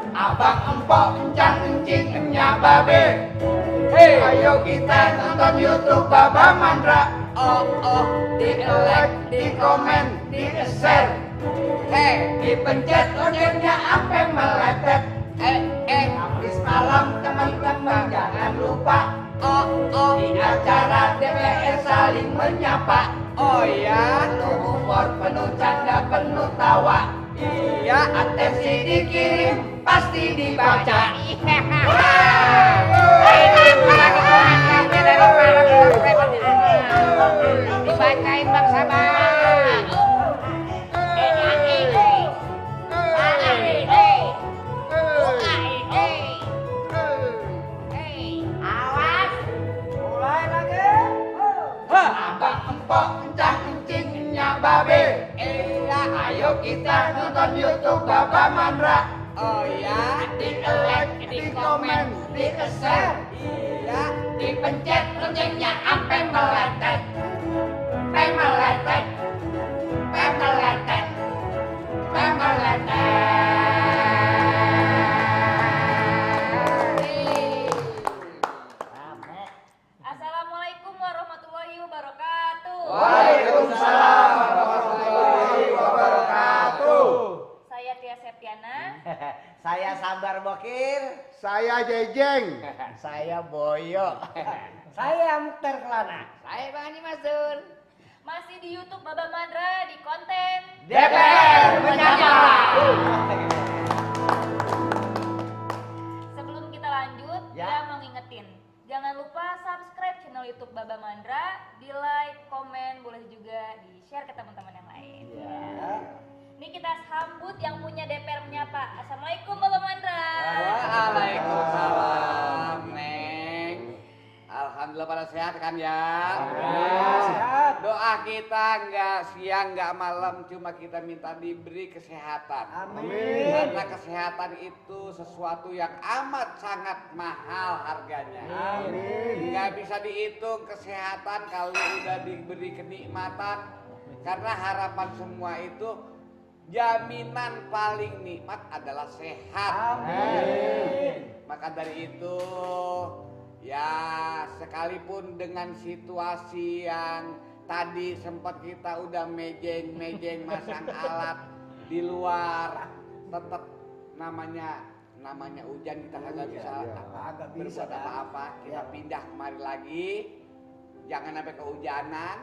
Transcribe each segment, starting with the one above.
Abang empok encang encing enyak babe. Hey, ayo kita nonton YouTube Baba Mandra. Oh, di like, di komen, di share. Hey, dipencet loncengnya sampai meletet. Habis malam teman-teman jangan lupa. Di acara DPR saling menyapa. Oh ya, penuh humor, penuh canda, penuh tawa. Iya, atensi dikirim, pasti dibaca. Dibacain Bang Sabah. Awas, mulai lagi. Abang empok encang encing enyak babe. Ayo kita nonton YouTube Baba Mandra. Oh ya, Di like, di komen, di share. Iya, dipencet loncengnya sampai meletet. Meletet. Meletet. Meletet. Assalamualaikum warahmatullahi wabarakatuh. Waalaikumsalam warahmatullahi wabarakatuh. Saya Tia Septiana. saya Sabar Bokir. Saya Jejeng. Saya Boyo. saya Mukhtar Kelana. Saya Bang Haji Mazur. Masih di YouTube Baba Mandra di konten DPR menyapa. Sebelum kita lanjut, Ya. kita mau ngingetin, jangan lupa subscribe channel YouTube Baba Mandra, di like, komen, boleh juga di share ke teman-teman yang lain. Ya. Ini kita sambut yang punya DPR menyapa. Assalamualaikum Baba Mandra. Waalaikumsalam, Neng. Alhamdulillah pada sehat kan ya? Sehat. Doa kita nggak siang nggak malam, cuma kita minta diberi kesehatan. Amin. Karena kesehatan itu sesuatu yang amat sangat mahal harganya. Amin. Nggak bisa dihitung kesehatan kalau udah diberi kenikmatan. Karena harapan semua itu jaminan paling nikmat adalah sehat. Amin. Maka dari itu ya sekalipun dengan situasi yang tadi sempat kita udah mejeng masang alat di luar, tetap namanya hujan kita kagak bisa berbuat apa-apa. Kita pindah kemari lagi, jangan sampai kehujanan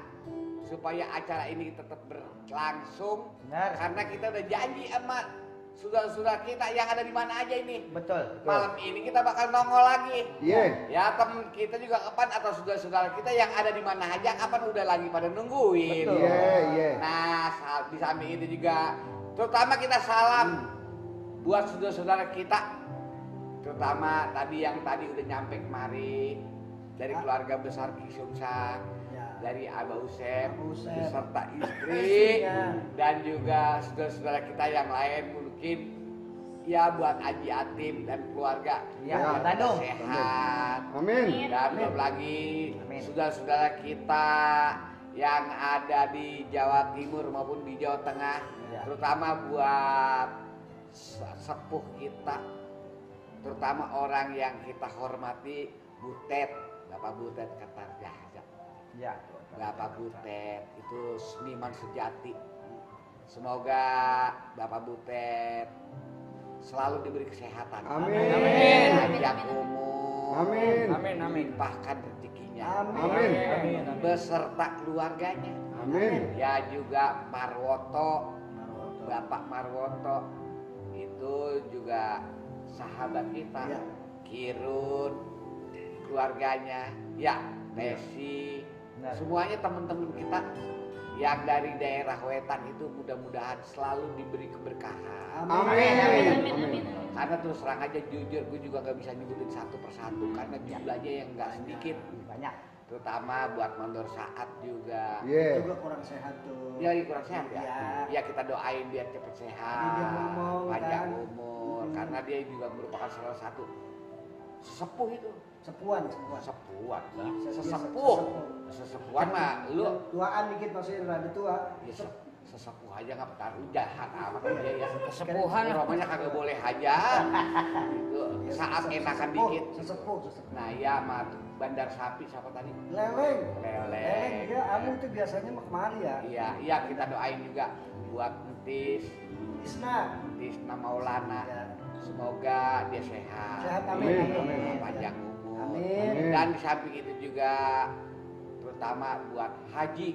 supaya acara ini tetap berlangsung. Benar. Karena kita udah janji sama saudara-saudara kita yang ada di mana aja ini. Betul. Malam ini kita bakal nongol lagi. Iya. Ya temen kita juga kapan atau saudara-saudara kita yang ada di mana aja kapan udah lagi pada nungguin. Betul. Iya. Nah, di samping itu juga terutama kita salam buat saudara-saudara kita. Terutama tadi yang udah nyampe kemari dari keluarga besar Kisumsang, dari Abah Usep beserta istri dan juga saudara-saudara kita yang lain mungkin ya buat Haji Atim dan keluarga Ya, Bandung. sehat. Amin. Dan belum lagi saudara-saudara kita yang ada di Jawa Timur maupun di Jawa Tengah, Ya. terutama buat sepuh kita, terutama orang yang kita hormati, Butet, Bapak Butet Kertarjasa. Ya. Bapak Butet itu seniman sejati. Semoga Bapak Butet selalu diberi kesehatan. Amin. Panjang umur. Amin. Limpahkan rezekinya. Amin. Beserta keluarganya. Amin. Ya juga Marwoto, Bapak Marwoto itu juga sahabat kita. Ya. Kirun, keluarganya, ya Tesi, Benar. semuanya teman-teman kita yang dari daerah Wetan itu mudah-mudahan selalu diberi keberkahan. Amin. Karena terus terang aja jujur gue juga nggak bisa nyebutin satu persatu karena jumlahnya yang nggak sedikit. Banyak. Terutama buat Mandor Saat juga. Iya. Juga kurang sehat tuh. Ya kurang sehat ya. Iya. Ya kita doain biar cepet sehat, Dia ngomong, panjang kan. umur. Karena dia juga merupakan salah satu sesepuh itu. Sepuan. Sesepuan. Iya, Sesepuh. Sesepuan mah lu Tuaan dikit maksudnya rada tua. ya sesepuh aja nggak bertaruh jahat amat dia ya. Kesepuhan. Romanya kagak boleh aja. Itu saat enakan dikit. Sesepuh. Nah ya mah Bandar Sapi siapa tadi? Leleng. Leleng. Dia anu itu biasanya mah kemari ya. Iya kita doain juga buat Entis Isna. Maulana. Ya. Semoga dia sehat. Sehat, amin. Panjang umur. Amin. Dan di samping itu juga terutama buat Haji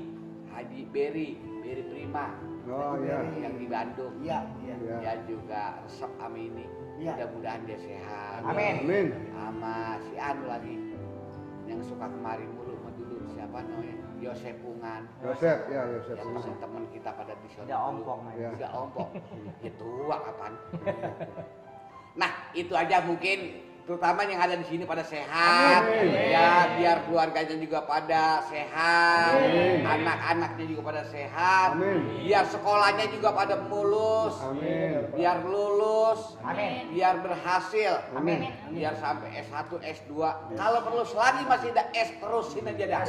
Berry Prima Oh iya. yang di Bandung. Iya. Iya. Dia juga resep Amini. Iya. Mudah-mudahan dia sehat. Amin. Sama si Anu lagi yang suka kemari mulu sama dulu siapa namanya? Yosep Pungan. Yosep, ya Yosep. Ya teman-teman kita pada di sana. Udah ompong. Ya. Udah ompong. Ya tua kapan? Nah, itu aja mungkin terutama yang ada di sini pada sehat. Amin. Ya, biar keluarganya juga pada sehat. Amin. Anak-anaknya juga pada sehat. Amin. Biar sekolahnya juga pada mulus. Amin. Biar lulus. Amin. Biar berhasil. Amin. Biar sampai S1, S2. Kalau perlu selagi masih ada S terusin aja dah.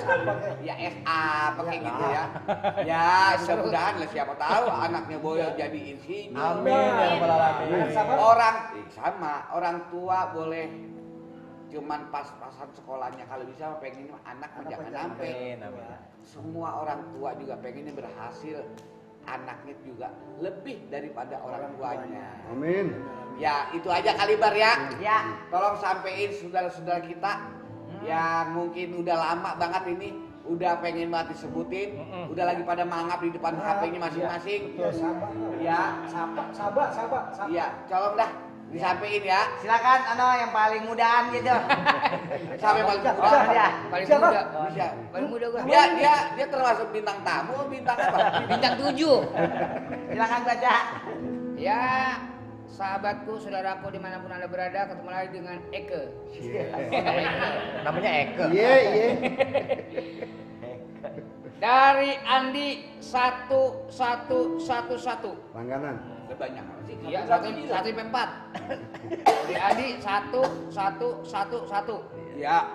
Ya SA pakai gitu ya. Ya, mudah-mudahan lah siapa tahu anaknya Boyo jadi insinyur. Amin ya rabbal alamin. Orang tua boleh cuman pas-pasan sekolahnya kalau bisa pengen anak jangan sampai. Amin. Semua orang tua juga pengennya berhasil, anaknya juga lebih daripada orang tuanya. Amin. Ya itu aja kali Bar ya. Ya. Tolong sampein saudara-saudara kita yang mungkin udah lama banget ini udah pengen banget disebutin, udah lagi pada mangap di depan HP-nya masing-masing. Betul, sabar. Ya, Sabar. iya, colong dah disampaikan ya. Silakan yang paling mudahan gitu. Sampai paling Udah, muda. udah. Paling Siapa? muda. Bisa. Paling muda gua. Dia termasuk bintang tamu, bintang apa? Bintang 7. Silakan baca. Ya, sahabatku, saudaraku dimanapun anda berada, ketemu lagi dengan Eke. Namanya Eke. Iya. Dari Andi 1111. Langganan. Udah banyak apa sih? Iya, 1/4. Dari Andi 1111. Ya.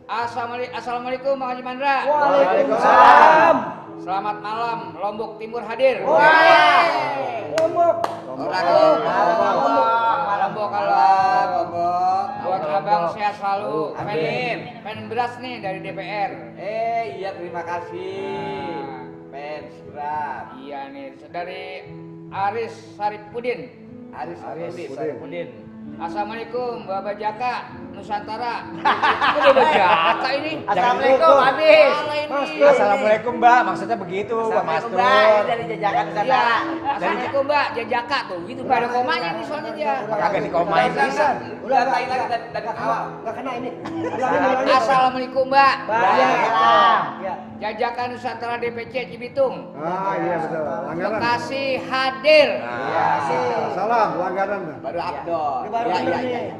Assalamualaikum Bang Haji Mandra. Waalaikumsalam. Selamat malam, Lombok Timur hadir. Lombok. Orang Lombok buat abang sehat selalu. Pen beras nih dari DPR. Iya terima kasih. Fans berat. Iya nih dari Aris Saripudin. Aris Pudin. Assalamualaikum Bapak Jaka Nusantara. Udah Bapak Jaka ini. Assalamualaikum Abis. Assalamualaikum Mbak, maksudnya begitu Mbak Mas Assalamualaikum Mbak, ini dari jajakan Iya. Nusantara. Assalamualaikum Mbak Jajaka tuh. Gitu Mbak ada komanya nih soalnya dia. Kagak dikomain pisan. Udah Datain lagi dari awal. Enggak kena ini. Ulangin. Assalamualaikum Mbak. Waalaikumsalam. Ya. Jajakan Nusantara DPC Cibitung. Ah iya betul. Langganan. Bekasi hadir. Iya. Salam langganan. Baru Abdul. Ini baru bener nih.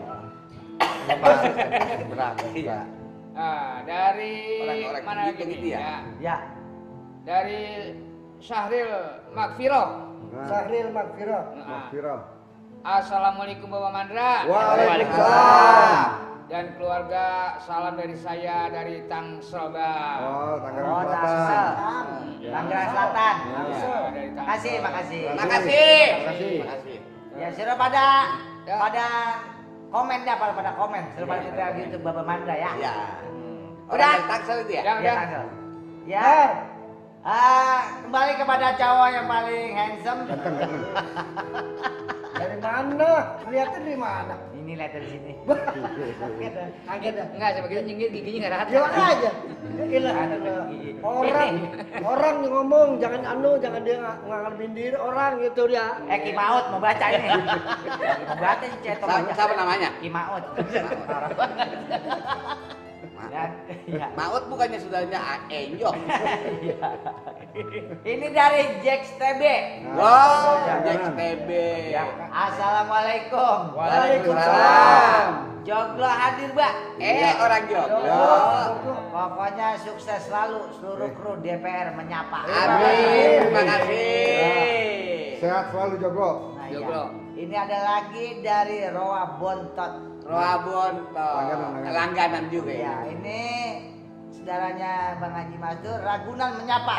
Berat. Iya. Dari Orang-orang mana lagi gitu nih? ya? Ya. Dari Syahril Magfiro. Sahril Magfirah. Nah, Viral. Assalamualaikum Bapak Mandra. Waalaikumsalam. dan keluarga, salam dari saya dari Tangsel, Bang. Oh, Tangerang Oh, Selatan. Tangsel. Tangerang Selatan. Ya, dari Tangsel. Makasih, makasih. Makasih. Makasih. Ya, sudah pada Ya. komen dah, pada komen. Sudah pada kita di YouTube Baba Mandra ya. Ya. Udah. Orang dari Tangsel itu ya? Ya, Ya, udah. Tangsel. Ya. Kembali kepada cowok yang paling handsome. Dari mana? Lihatnya dari mana? Ini lihat dari sini. Kaget dah. Enggak, sama kita nyinggir giginya enggak rata. Jangan aja. Gila. Orang yang ngomong jangan dia ngalamin diri orang gitu dia. Ki Maut mau baca ini. Mau baca ini cetok aja. Siapa namanya? Ki Maut. Dan, ya. Maut bukannya saudaranya Enjo. Ini dari Jack TB. Wow, Langganan. Jack TB. Assalamualaikum. Waalaikumsalam. Joglo hadir, Mbak. Orang Joglo. Pokoknya sukses selalu seluruh kru DPR menyapa. Amin. Terima kasih. Sehat selalu Joglo. Nah, Joglo. iya. Ini ada lagi dari Roa Bontot. Roabon langganan juga Ya, ya. ini saudaranya Bang Haji Masdur, Ragunan menyapa.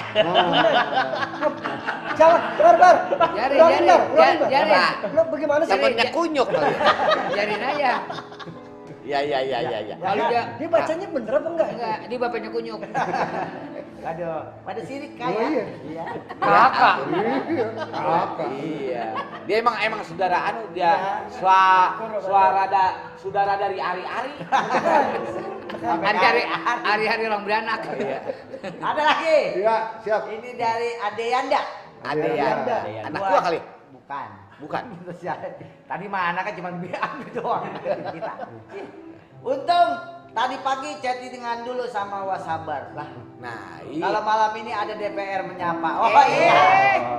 Jangan, bar. Jari, Ulang jari, bentar, ulang jari, bentar. jari. Lo bagaimana sih? Temennya kunyuk kali. Biarin aja. Ya. Lalu dia Dia bacanya bener apa enggak? enggak, dia bapaknya kunyuk. Aduh, pada sirik Oh, kayak. iya. Kakak. Iya. Apa? Iya. Dia emang saudara anu Ya. dia saudara dari Ari-Ari. Hari-hari orang beranak. Ada lagi. Iya, siap. Ini dari Ade Yanda. Ada ya. Ada. Anak gua kali. Bukan. Bukan. Terus ya, tadi mah anaknya cuma ambil doang kita. Untung tadi pagi chattingan dulu sama Wasabar. Lah, Nah, kalau iya. malam ini ada DPR menyapa. Oh Eh. iya.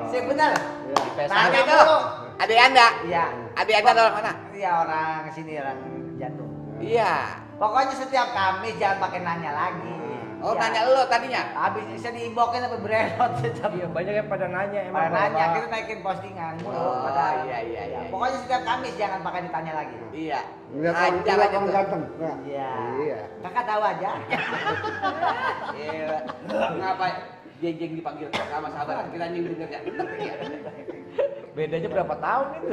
Sih benar. Iya. Nanya itu. dulu. Ada Anda. Iya. Ada Anda orang mana? Iya, orang sini, orang Jatuh. Iya. Pokoknya setiap Kamis jangan pakai nanya lagi. Oh, Iya. tanya lo tadinya. Habis bisa diinbokin sampai berelot tetap. Iya, banyak yang pada nanya Pada emang. nanya, Bapak. kita naikin postingan mulu. Oh, Padahal. iya. Pokoknya setiap Kamis jangan pakai ditanya lagi. Iya. Ngeliat orang Ajar tua aja orang tuh. ganteng. Nah. Iya. Iya. Kakak tahu aja. Iya. Ngapa jeng dipanggil sama sabar? Kita nyindir ya. Bedanya berapa tahun itu?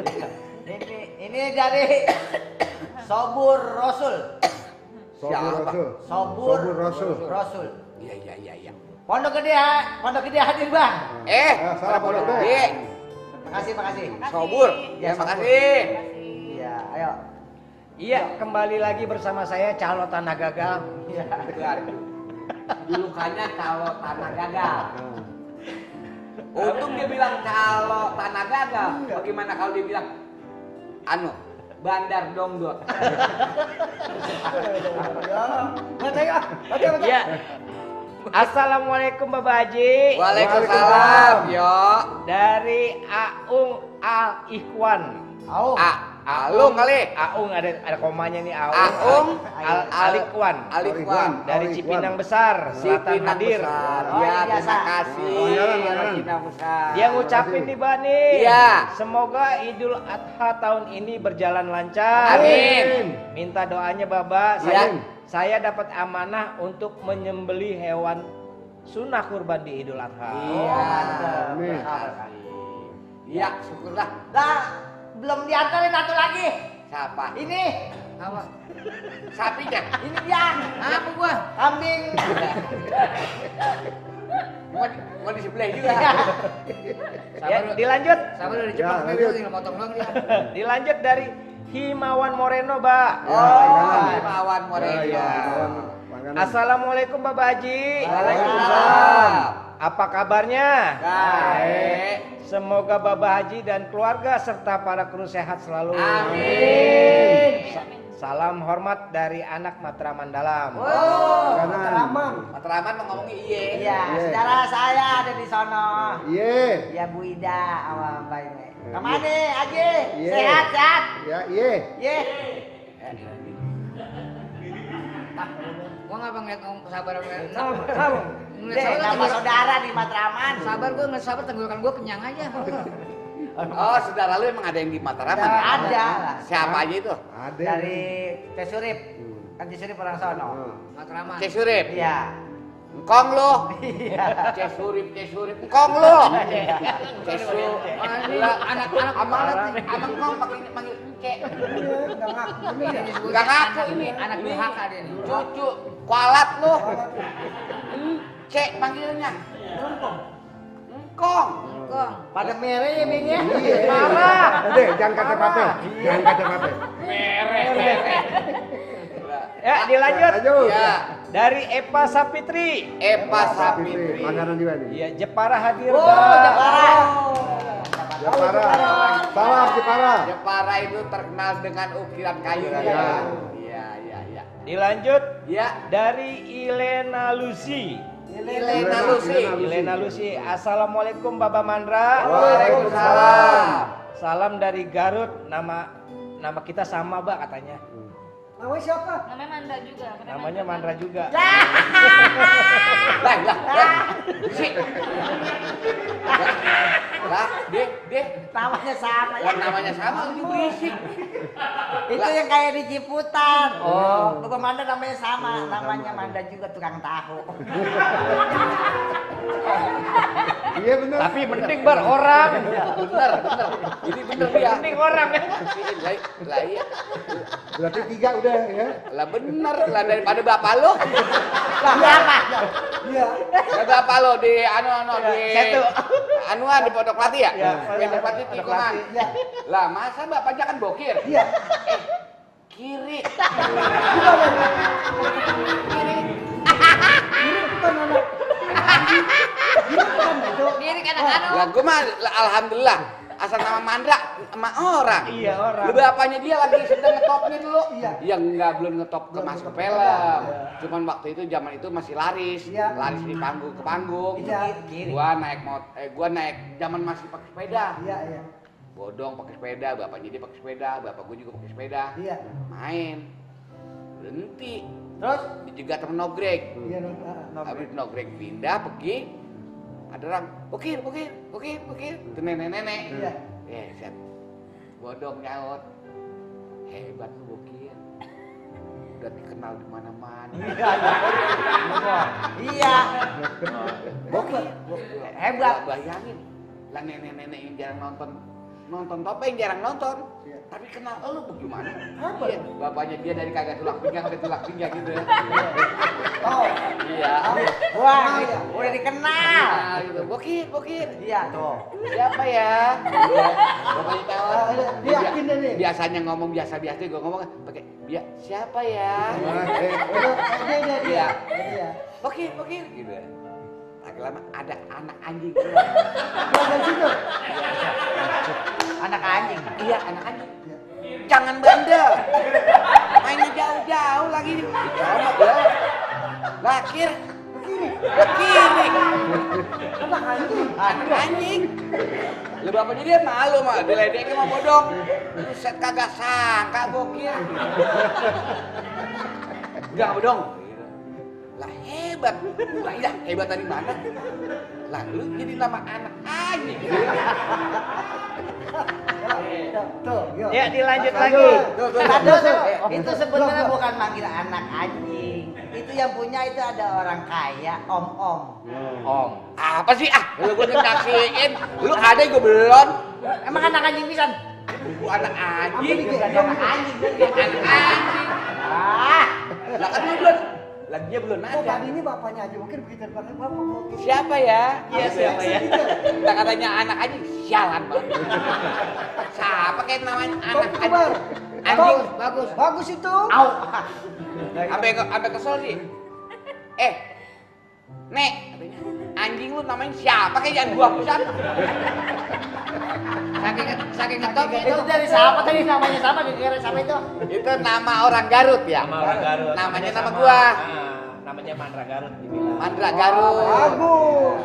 Ini dari Sobur Rasul. Sobur Siapa? Rasul. Sobur Rasul. Rasul. Iya. Pondok Gede hadir, Bang. salah Pondok Gede. Gede. Makasih. Sobur. Ya, Ya, makasih. Iya, ayo. Iya, kembali lagi bersama saya Calo Tanah Gagal. Iya. Bukan. Julukannya kalau tanah gagal. Untung dia bilang kalau tanah gagal. Bagaimana kalau dia bilang Bandar Dongdot. Baca. Iya. Assalamualaikum Bapak Haji. Waalaikumsalam. Yo. Dari Aung Al Ikhwan. Au. Alung kali. Aung ada komanya nih Aung. Aung Al Ikhwan. Alikwan. Dari Cipinang Besar, Selatan Cipinang hadir. Besar. Oh, Ya, ini biasa. terima kasih. Langganan. Cipinang Besar. Dia ngucapin nih Mbak nih. Iya. Semoga Idul Adha tahun ini berjalan lancar. Amin. Minta doanya Baba. Iya. Saya dapat amanah untuk menyembelih hewan sunnah kurban di Idul Adha. Iya. Amin. Iya, syukurlah. Lah, belum diantarin satu lagi. Siapa? Ini, Apa? Sapinya. ini dia. Apa gua? Kambing. Gua di sebelah juga. Ya, dilanjut. Sabar udah Ya, cepat lanjut. tinggal potong doang dia. Dilanjut dari Himawan Moreno, Mbak. Oh, langganan. Himawan Moreno. Iya. Langganan. Assalamualaikum Bapak Haji. Waalaikumsalam. Apa kabarnya? Baik. Semoga Bapak Haji dan keluarga serta para kru sehat selalu. Amin. Salam hormat dari anak Matraman Dalam. Oh, Langganan. Matraman. Matraman mau ngomongin iye. Iya, saudara saya ada di sono. Iya. Ya Bu Ida sama Mbak ini. Kemana Haji? Iya. Sehat. Ya, iya. Ye. Gua enggak ngeliat sabar ngeliat. Sama. Ngeliat Deh, sabar nama tenggorokan. saudara di Matraman. Sabar gua ngeliat sabar tenggorokan gua kenyang aja. Oh, saudara lu emang ada yang di Matraman? Ada. Siapa aja itu? Ada. Dari Tesurip. Kan Cisurip orang sono. Matraman. Cesurip. Iya. Engkong lu. Iya. Cesurip. Engkong lu. Cesurip. Anak-anak Amang ngong manggil Ence. Enggak Enggak ngaku ini. anak durhaka dia nih. Cucu kualat lu. Ence manggilnya. Engkong. Pada mere ya Bing ya. Iya. Deh, jangan kata pape. Jangan kata pape. Ya, dilanjut. Lanjut. Ya. Dari Eva Sapitri. Epa Sapitri. Sapitri. Makanan juga nih. Ya, Jepara hadir. Oh, Mbak. Jepara. Jepara. Salam Jepara. Jepara itu terkenal dengan ukiran kayu. Iya. Iya. Dilanjut Ya. dari Ilena Lucy. Ilena Lucy. Ilena Lucy. Assalamualaikum Baba Mandra. Waalaikumsalam. Salam dari Garut. Nama kita sama, Mbak, katanya. Namanya Mandra juga. Namanya Mandra juga. Lah. Si. Lah, deh. Namanya sama ya. Lah namanya sama lu berisik. Itu yang kayak di Ciputat. Oh, Bapak Manda namanya sama. Namanya Manda juga tukang tahu. Iya benar. Tapi mending Bar orang. Bener. Ini bener dia. Mending orang ya. Lah iya. Berarti 3 udah ya. Lah bener lah daripada bapak lo. Siapa? Lah bapak lo di di Satu. anuan di Pondok Melati ya? Iya, Pondok Melati Pondok tikungan. Melati. Lah masa bapaknya kan bokir? Iya. Kiri. Diri anak-anak. Lah gua mah alhamdulillah asal nama Mandra sama orang. Iya, orang. Lu bapaknya dia lagi sedang ngetopnya dulu. Iya. Yang belum ngetop ke masuk ke film. Cuman waktu itu zaman itu masih laris. Laris di panggung ke panggung. Kiri. Gua naik zaman masih pakai sepeda. Iya. Bodong pakai sepeda, bapaknya dia pakai sepeda, bapak gua juga pakai sepeda. Iya. Main. Berhenti. Terus? Dijegat temen nogrek. Iya. Habis nogrek pindah pergi. Ada orang, bokir. Itu nenek-nenek. Iya. Set. Bodong nyaut. Hebat lu bokir. Udah dikenal di mana-mana. Iya. Bokir. Hebat. Bayangin. Lah nenek-nenek yang jarang nonton topeng jarang nonton. Tapi kenal lu bagaimana? Iya, bapaknya dia dari kagak tulak pinggang sampai tulak pinggang gitu ya. Oh, Iya. wah, udah dikenal. Nah, gitu. Bokir. Iya tuh. Siapa ya? Bapaknya tahu. Dia yakin deh nih. Biasanya ngomong biasa-biasa gue ngomong pakai siapa ya? Dia. Bokir gitu. Lama ada anak anjing. Dari situ. Anak anjing. Iya, anak anjing. Jangan bandel. Mainnya jauh-jauh lagi. Dicolok ya. Lakir. Ke kiri. Anak anjing. Lu bapaknya dia malu mah, diledekin sama bodong. Buset kagak sangka bokir. Enggak bodong. Lah hebat. Lah iya, hebat dari mana? Lah lu jadi nama anak anjing. Tuh, yuk. Ya, dilanjut lagi. Itu sebenarnya bukan manggil anak anjing. Itu yang punya itu ada orang kaya, om. Om. Apa sih lu gue nyaksiin. Lu ada gue belum. Emang anak anjing bisa? Gua anak anjing. Anak anjing. Anak anjing. Ah, Lah kan lu belum. Lah dia belum Oh, ada. tadi ini bapaknya aja mungkin begitu dipanggil bapak mungkin. Siapa ya? Iya, siapa ya? Kita katanya anak anjing, sialan banget. Siapa kayak namanya anak Bagus, anjing? Bar. Anjing bagus. Bagus itu. au. Sampai kesel sih. Nek, katanya, anjing lu namanya siapa kayak jangan gua pisan. Saking ngetop Itu dari siapa tadi namanya sama kira siapa itu? Itu nama orang Garut ya. Nama orang Garut. Namanya nama sama- gua. Namanya Mandra Garut dibilang. Mandra Garut. Bagus.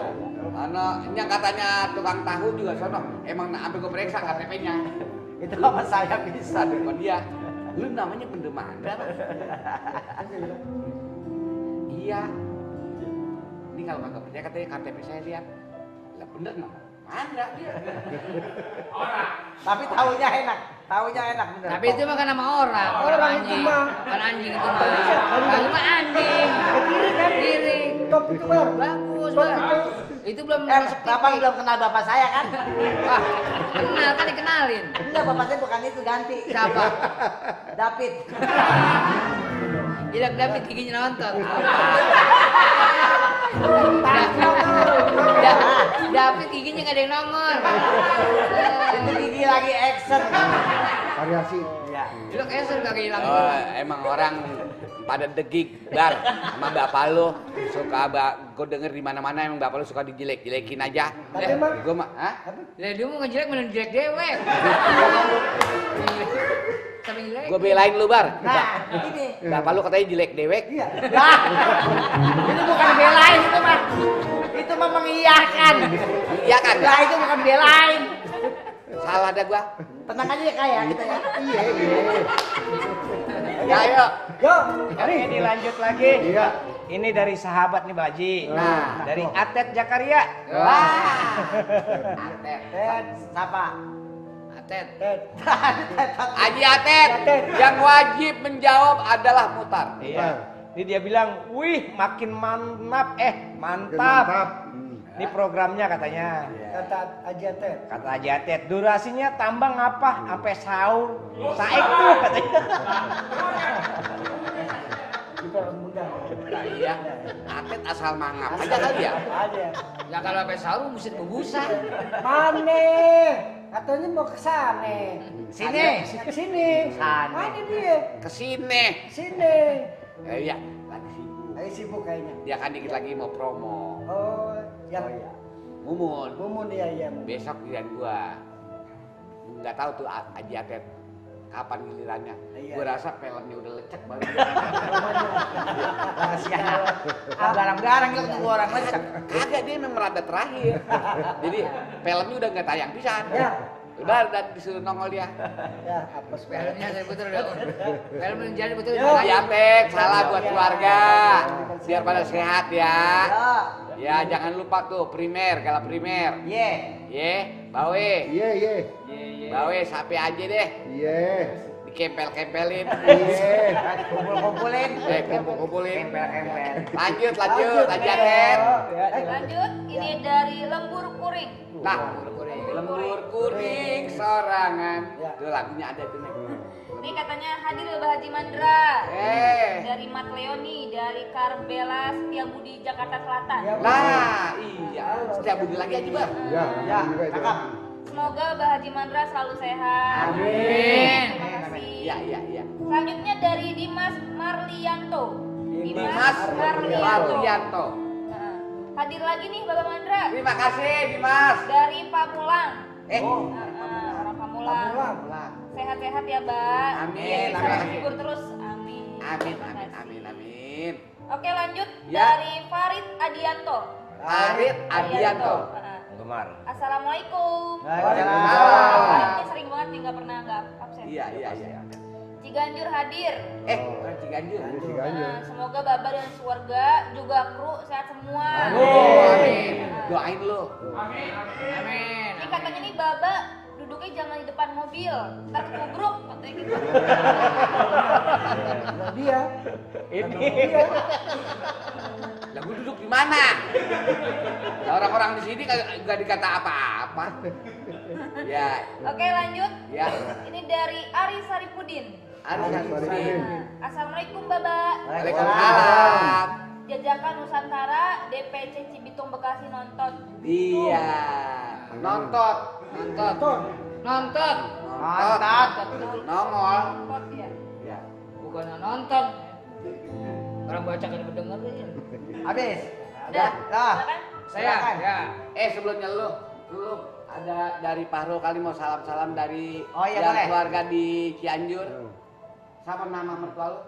Yang katanya tukang tahu juga sono. Emang sampai gua periksa KTP-nya. Itu sama saya bisa. Sama dia. Lu namanya Benda Mandra. Iya. Ini kalau nggak percaya katanya KTP saya lihat. Lah bener nama Mandra dia. Tapi tahunya enak. Tahunya enak bener. Tapi itu mah kan nama orang. Orang itu anjing. mah. Bukan anjing itu mah. Kalau mah anjing. Kiri kan? Kiri. Top itu Bar. Bagus, Top Bar. itu. Itu belum masuk Bapak TV. belum kenal bapak saya kan? Wah, kenal kan dikenalin. Enggak, bapak saya bukan itu, ganti. Siapa? David. Ilak David giginya nonton. David giginya nggak ada yang nongol. Itu gigi lagi action. Variasi. Iya. Ilak Eser kagak hilang. Oh, emang orang pada degik bar sama bapak lu suka gue denger di mana-mana emang bapak lu suka dijelek-jelekin aja. Tapi emang Gue mah, hah? Lah dia mau ngejelek mana jelek dewek. Sampai jelek. Gue belain lu bar. Nah, ini. Bapak lu katanya jelek dewek. Iya. Lah. Itu bukan belain itu mah. Itu mah mengiyakan. Iya kan? Lah itu bukan belain. Salah dah gua. Tenang aja ya kayak kita ya. Iya, iya. Ya ayo. Yo, Oke, ini lanjut lagi. Iya. Ini dari sahabat nih Pak Haji. Nah. Dari Atet Jakaria. Wah. Atet. Siapa? Atet. Haji Atet yang wajib menjawab adalah Mutar. Iya. Ini dia bilang, wih makin mantap, mantap. Mantap. Ini programnya katanya. kata aja Ted. Kata Haji Atet, durasinya tambah ngapa sampai sahur. Saik tuh katanya. Kita orang muda. Nah, iya. Atet asal mangap aja kali ya. Aja. Ya kalau sampai sahur mesti berbusa. Mane? Katanya mau ke sana. Sini. Ke sini. Sana. Mana dia? Kesini. Sini. Iya, lagi sibuk. Lagi sibuk kayaknya. Dia kan dikit lagi mau promo. Oh, yang Mumun. Mumun ya iya. Besok giliran gua. Nggak tahu tuh Haji Atet kapan gilirannya. Iya. Gua rasa filmnya udah lecek baru. Kasihan. Garang-garang kita tunggu orang lecek. Kagak, dia memang merada terakhir. Jadi filmnya udah nggak tayang pisan. Ya. Udah dan disuruh nongol dia. Ya, apa Filmnya saya betul udah. Film yang jadi betul. Ya. Haji Atet, salah buat keluarga. Biar pada sehat ya. Ya. Ya jangan lupa tuh primer, gala primer. Ye. Ye, bawe. Iya, iya. Bawe sampai aja deh. Iya. Dikempel-kempelin. Iya. Kumpul-kumpulin. Kumpul-kumpulin. Kempel-kempel. Lanjut, Haji Atet. Lanjut, ini dari Lembur Kuring. Nah, lembur kuring sorangan. Ya. Tuh lagunya ada tuh nih. Ini katanya hadir Bapak Haji Mandra. Dari Mat Leoni, dari Karbela Setiabudi Jakarta Selatan. Ya. Nah, iya. Setiap budi lagi aja, Bang. Ya, Ya, juga itu. cakep. Semoga Bapak Haji Mandra selalu sehat. Amin. Terima kasih. Iya, iya, iya. Selanjutnya dari Dimas Marlianto. Dimas Marlianto. Nah, hadir lagi nih Bapak Mandra Terima kasih, Dimas. dari Pamulang. Oh, Orang Pamulang. pulang. Sehat-sehat ya, Mbak. Amin, Bisa amin. libur terus. Amin. Amin, Terima amin, kasih. amin, amin. Oke, lanjut Ya. dari Farid Adianto. Farid Adianto. Gemar. Assalamualaikum. Waalaikumsalam. Faridnya sering banget nih, nggak pernah nggak absen. Iya, iya, iya. Ciganjur hadir. Orang Ciganjur. Nah, semoga Baba dan keluarga juga kru sehat semua. Amin. Doain lu. Amin. Ini katanya nih Baba duduknya jangan di depan mobil, ntar kekubruk katanya gitu. Nah, dia. Ini. Lah gua duduk di mana? Lah orang-orang di sini nggak dikata apa-apa. Ya, Oke, lanjut. ya. Ini dari Ari Saripudin. Arifin. Assalamualaikum Baba. Waalaikumsalam. Jajakan Nusantara DPC Cibitung Bekasi nonton. Iya. Nonton. Nonton. Nonton. Nongol. Nonton ya. Ya. Bukan nonton. Orang baca kan dengerin. Habis. Udah. Dah. Silakan. Saya ya. Sebelumnya lu ada dari Pahrul kali mau salam-salam dari Oh, iya, yang boleh. keluarga di Cianjur. Sama nama mertua lu?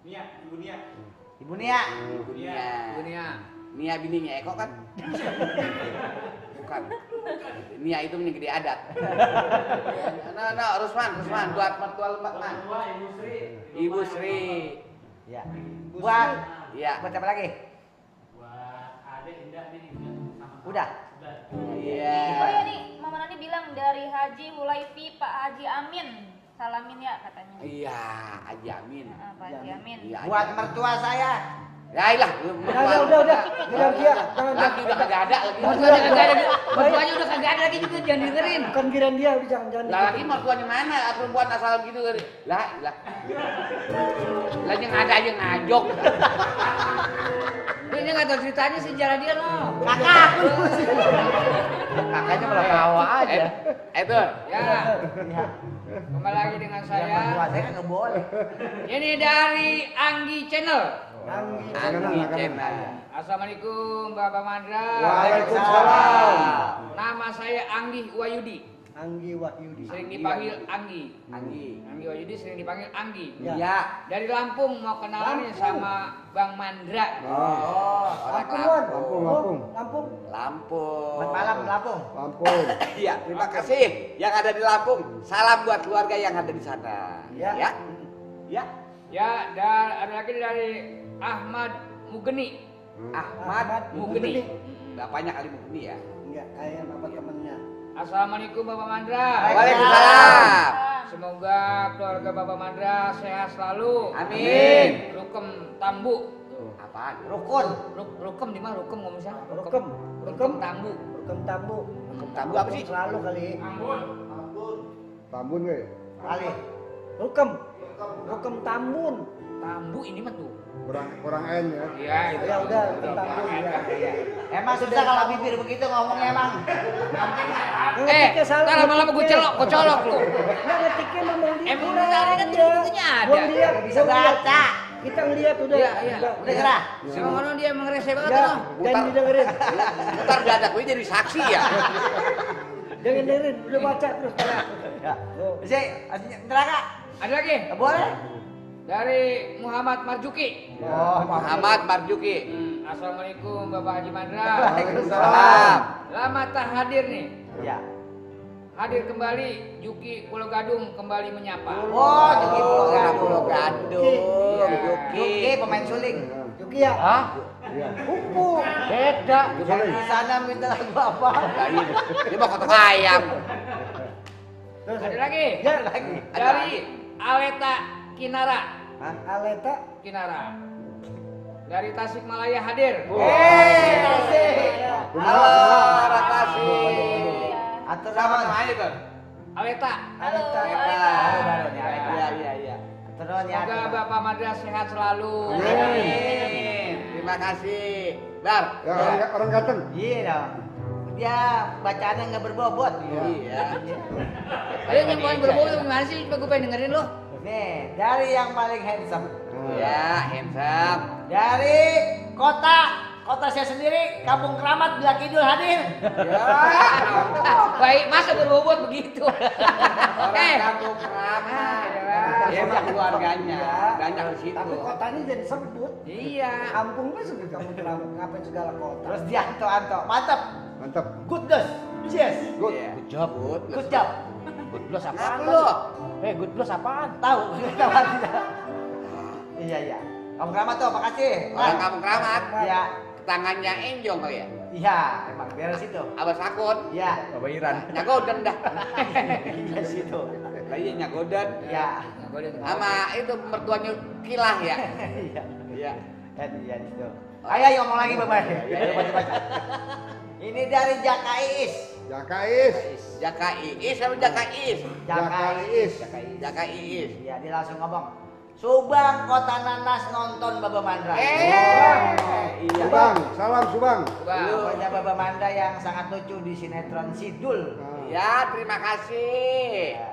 Ibu Nia. Ibu Nia. Dunia. Nia bininya Eko kan? Bukan. Nia itu menikah di adat. Rusman, buat mertua lu Pak Man. Ibu Sri. Ya. Buat Iya. buat siapa lagi? Udah. Iya. Oh iya nih, Mama Nani bilang dari Haji Hulaifi Pak Haji Amin. Salamin ya katanya. Iya, Haji Amin. Pak Haji Amin. Iya, Buat Haji Amin. mertua saya. Ya ilah, Udah. Bilang dia. lagi udah kagak ada lagi. Mertuanya kagak ada, mertuanya udah kagak ada lagi juga, jangan dengerin. Bukan giran dia, udah jangan. Lah lagi mertuanya mana? Perempuan asal gitu kali. Lah. Lah yang ada aja ngajok. Dia nggak tahu ceritanya sejarah dia loh. Kakak. Kakaknya malah tawa aja. Itu. Ya, kembali lagi dengan Mertua saya. saya kan nggak boleh. Ini dari Anggi Channel. Anggi Channel. Assalamualaikum Bapak Mandra. Waalaikumsalam. Nama saya Anggi Wayudi. Anggi Wahyudi. Sering dipanggil Anggi. Anggi. Anggi Wayudi sering dipanggil Anggi. Ya. Ya. Dari Lampung mau kenalan nih sama Bang Mandra. Oh, orang Lampung, Wan. Lampung. Lampung. Lampung. Selamat malam Lampung. Lampung. Iya, terima kasih yang ada di Lampung. Salam buat keluarga yang ada di sana. Ya. Ya. Ya. Ya, dan ada lagi dari Ahmad Mugeni. Ahmad Mugeni. Bapaknya kali Mugeni ya. Enggak, kayak apa temennya. Assalamualaikum Bapak Mandra. Waalaikumsalam. Semoga keluarga Bapak Mandra sehat selalu. Amin. Rukem Tambu. Apaan? Rukun. Rukem di mana? Rukem ngomong siapa? Rukem. Rukem Tambu. Rukem Tambu. Tambu apa sih? Selalu kali. Tambun gue. Kali. Rukem. Rukem Tambun. Tambu ini mah tuh. Kurang N ya. Iya, itu. Ya udah, Rukem Tambun ya. Emang susah kalau bibir begitu ngomongnya emang. Ngetiknya salah. Ntar lama-lama gue colok lu. Nah, ngetiknya memang dia. Emang tadi kan tulisannya ada. Gua lihat, Bisa baca. Kita ngeliat udah. Iya, iya. Udah gerah. Si Mangono dia emang rese banget Ya, loh. jangan didengerin. Ntar dadak gue jadi saksi ya. Jangan dengerin, udah baca terus. Ya. Bisa, neraka. Ada lagi Boleh. dari Muhammad Marjuki. Oh, Muhammad Marjuki. Assalamualaikum Bapak Haji Mandra. Waalaikumsalam. Lama tak hadir nih. Ya. Hadir kembali, Juki Pulau Gadung kembali menyapa. Oh, Juki Pulau Orang Gadung. Pulau Gadung. Iya. Juki pemain suling. Yuki ya. Hah? Iya. Kupu. Beda. Yang di sana minta lagu apa? Lain. Dia mau kotak ayam. Terus Ada lagi Ya, Lagi. dari Aleta Kinara. Aleta. Kinara. Dari Tasikmalaya hadir. Kasih. Halo, terima kasih. Atur Sama nama. aja tuh. Aleta. Halo, Baru baru nih Aleta. Iya. Terus ya. Semoga Bapak Mandra sehat selalu. Amin. Terima kasih. Bar. Ya, orang ganteng. Iya dong. Dia bacaannya nggak berbobot. Iya. Ayo nyempoin berbau gimana sih? Coba gue pengen dengerin lo. Nih, dari yang paling handsome. Ya, handsome. Dari kota saya sendiri, Kampung Keramat Bila Kidul hadir. Ya. Baik, masa berbobot begitu. Orang kampung Keramat. Dia mah keluarganya. Banyak di situ. Tapi kotanya jadi sebut. Iya. Kampungnya sebut kampung Keramat. Ngapain segala kota? Terus dia Anto, mantap. Mantap. Goodness. Yes. Good. Iya. Good job. Good job. Good blues Apa apaan? lo? Good blues apaan? Tahu. Iya. Kampung Keramat tuh, makasih. Orang kampung Keramat. Iya. Tangannya enjong kali ya. Iya, emang beres itu. Abah sakun. Iya. Bapak Iran. Nyagoden dah. Di situ. Lah iya nyagoden. Iya. Sama itu mertuanya Kilah ya. Iya. Iya. Iya di situ. Ayo ngomong lagi Bapak. Ayo baca. Ini dari Jaka Iis. Jakais. Jaka Iis sama Jaka Is? Jaka Iis. Jaka Iis. Iya, dia langsung ngomong. Subang Kota Nanas nonton Baba Mandra. Iya. Subang, salam Subang. Pokoknya Baba Mandra yang sangat lucu di sinetron Sidul. Ya, terima kasih. Ya.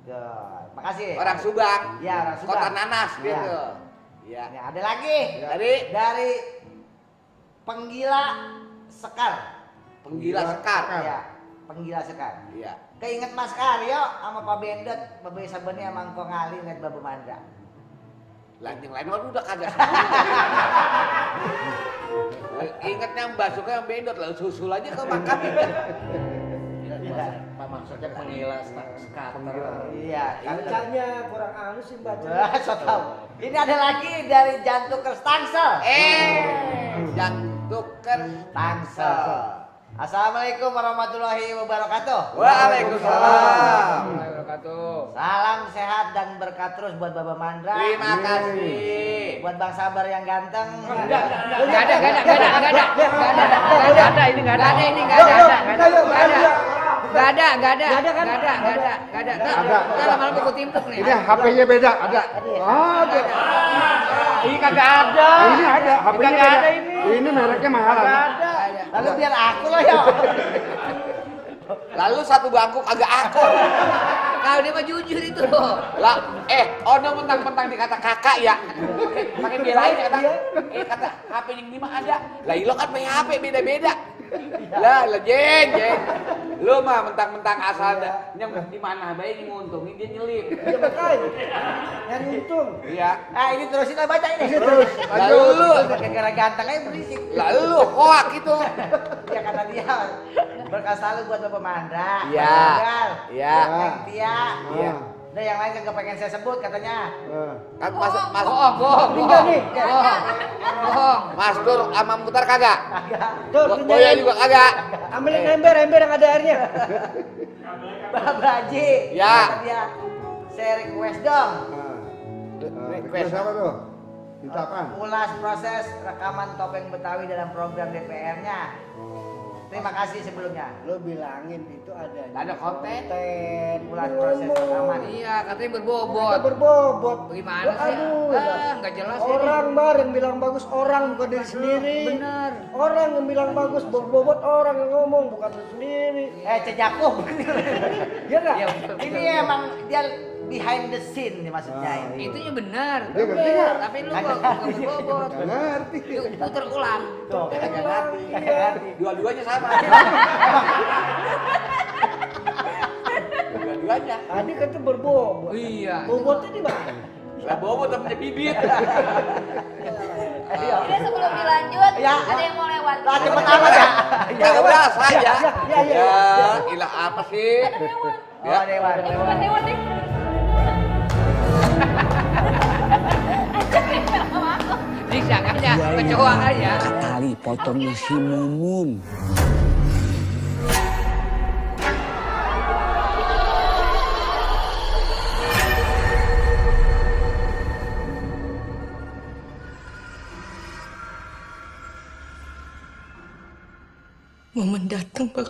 Tuh, makasih. Orang Subang. Ya, orang Subang. Kota Nanas Ya. gitu. Ya. Ini ada lagi. Dari Penggila Sekar. Penggila Sekar. Ya, Penggila Sekar. Iya. Keinget Mas Karyo sama Pak Bendot, Babe Sabeni emang kok ngali ngeliat Baba Mandra. Lanjeng lain orang udah kagak. Ingatnya Mbak Suka yang bendot lah, susul aja ke makam. Pak maksudnya penggila skater. Iya, Bacanya kurang halus sih baca. Wah, so tau. Ini ada lagi dari Jantukers Tangsel. Jantuker Tangsel. Assalamualaikum warahmatullahi wabarakatuh. Waalaikumsalam. Wabarakatuh. Salam sehat dan berkat terus buat Baba Mandra. Terima kasih. Buat Bang Sabar yang ganteng. Enggak ada ini. Kita lama-lama ikut timpuk nih. Ini HP-nya beda, ada. Ada. Ini kagak ada. Ini ada, HP-nya Kagak beda. ada ini. Ini mereknya mahalan. Lalu biar aku loh ya. Lalu satu bangku kagak aku. Kalau dia mah jujur itu. Lah, ono mentang-mentang dikata kakak ya. Pakai belain kata HP yang lima ada. Lah ilo kan punya HP beda-beda. Lah jeng. Lu mah mentang-mentang asal yang di mana bae nguntungin dia nyelip. Ya makanya. Yang untung. Iya. Nah ini terusin lah baca ini. Terus, Lalu lu, Gara-gara ganteng aja berisik. lalu lu hoak itu. Ya kata dia. Berkah selalu buat Baba Mandra. Iya. Bang Gagal, Iya. Neng Tia. Iya. Udah yang lain kagak pengen saya sebut katanya. Kan masuk Bohong. Mas Tur sama Mutar kagak? Tuh, Boya juga kagak. ambilin ember yang ada airnya. Baba Haji. Ya. Kata dia. Saya request dong. Request apa tuh? Minta apaan? Ulas proses rekaman Topeng Betawi dalam program DPR-nya. Terima kasih sebelumnya. Lo bilangin itu ada konten. Ulas proses rekaman. Iya, katanya Kata berbobot. berbobot. Bagaimana sih? Aduh, Nggak jelas ini. orang bar yang bilang bagus orang bukan diri sendiri. Benar. Orang yang bilang bagus berbobot orang yang ngomong bukan diri sendiri. Cejakuk. Iya enggak? Iya, betul. Ini emang dia behind the scene nih maksudnya ini. Itunya benar. Dia ngerti nggak? Tapi lu nggak berbobot. Nggak ngerti. Lu puter ulang. Tuh, kagak ngerti, kagak ngerti. Dua-duanya sama. Dua-duanya. Tadi kata berbobot. Iya. Bobotnya di mana? Lah bobo temennya bibit. Ayo. Ini sebelum dilanjut, Ya. ada yang mau lewat. Lah cepet amat ya. Ya udah saja. Ya. Ya, ilah apa sih? Ada hewan. Oh, Dewan. Bukan hewan nih. Ajak nih sama aku. Disangkanya kecoa aja. Kali potongnya si Mumun. Momen datang, Pak.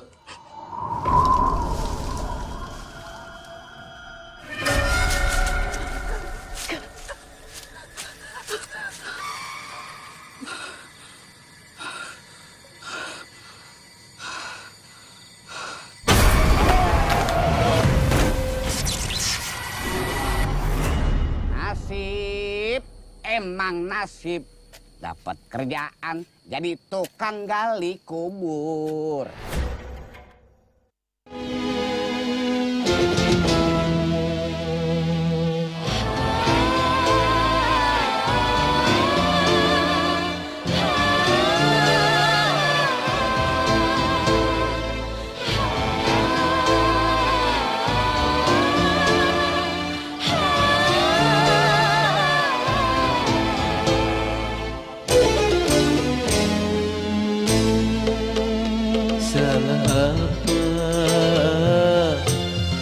Nasib, emang nasib. Dapat kerjaan jadi tukang gali kubur. Salah apa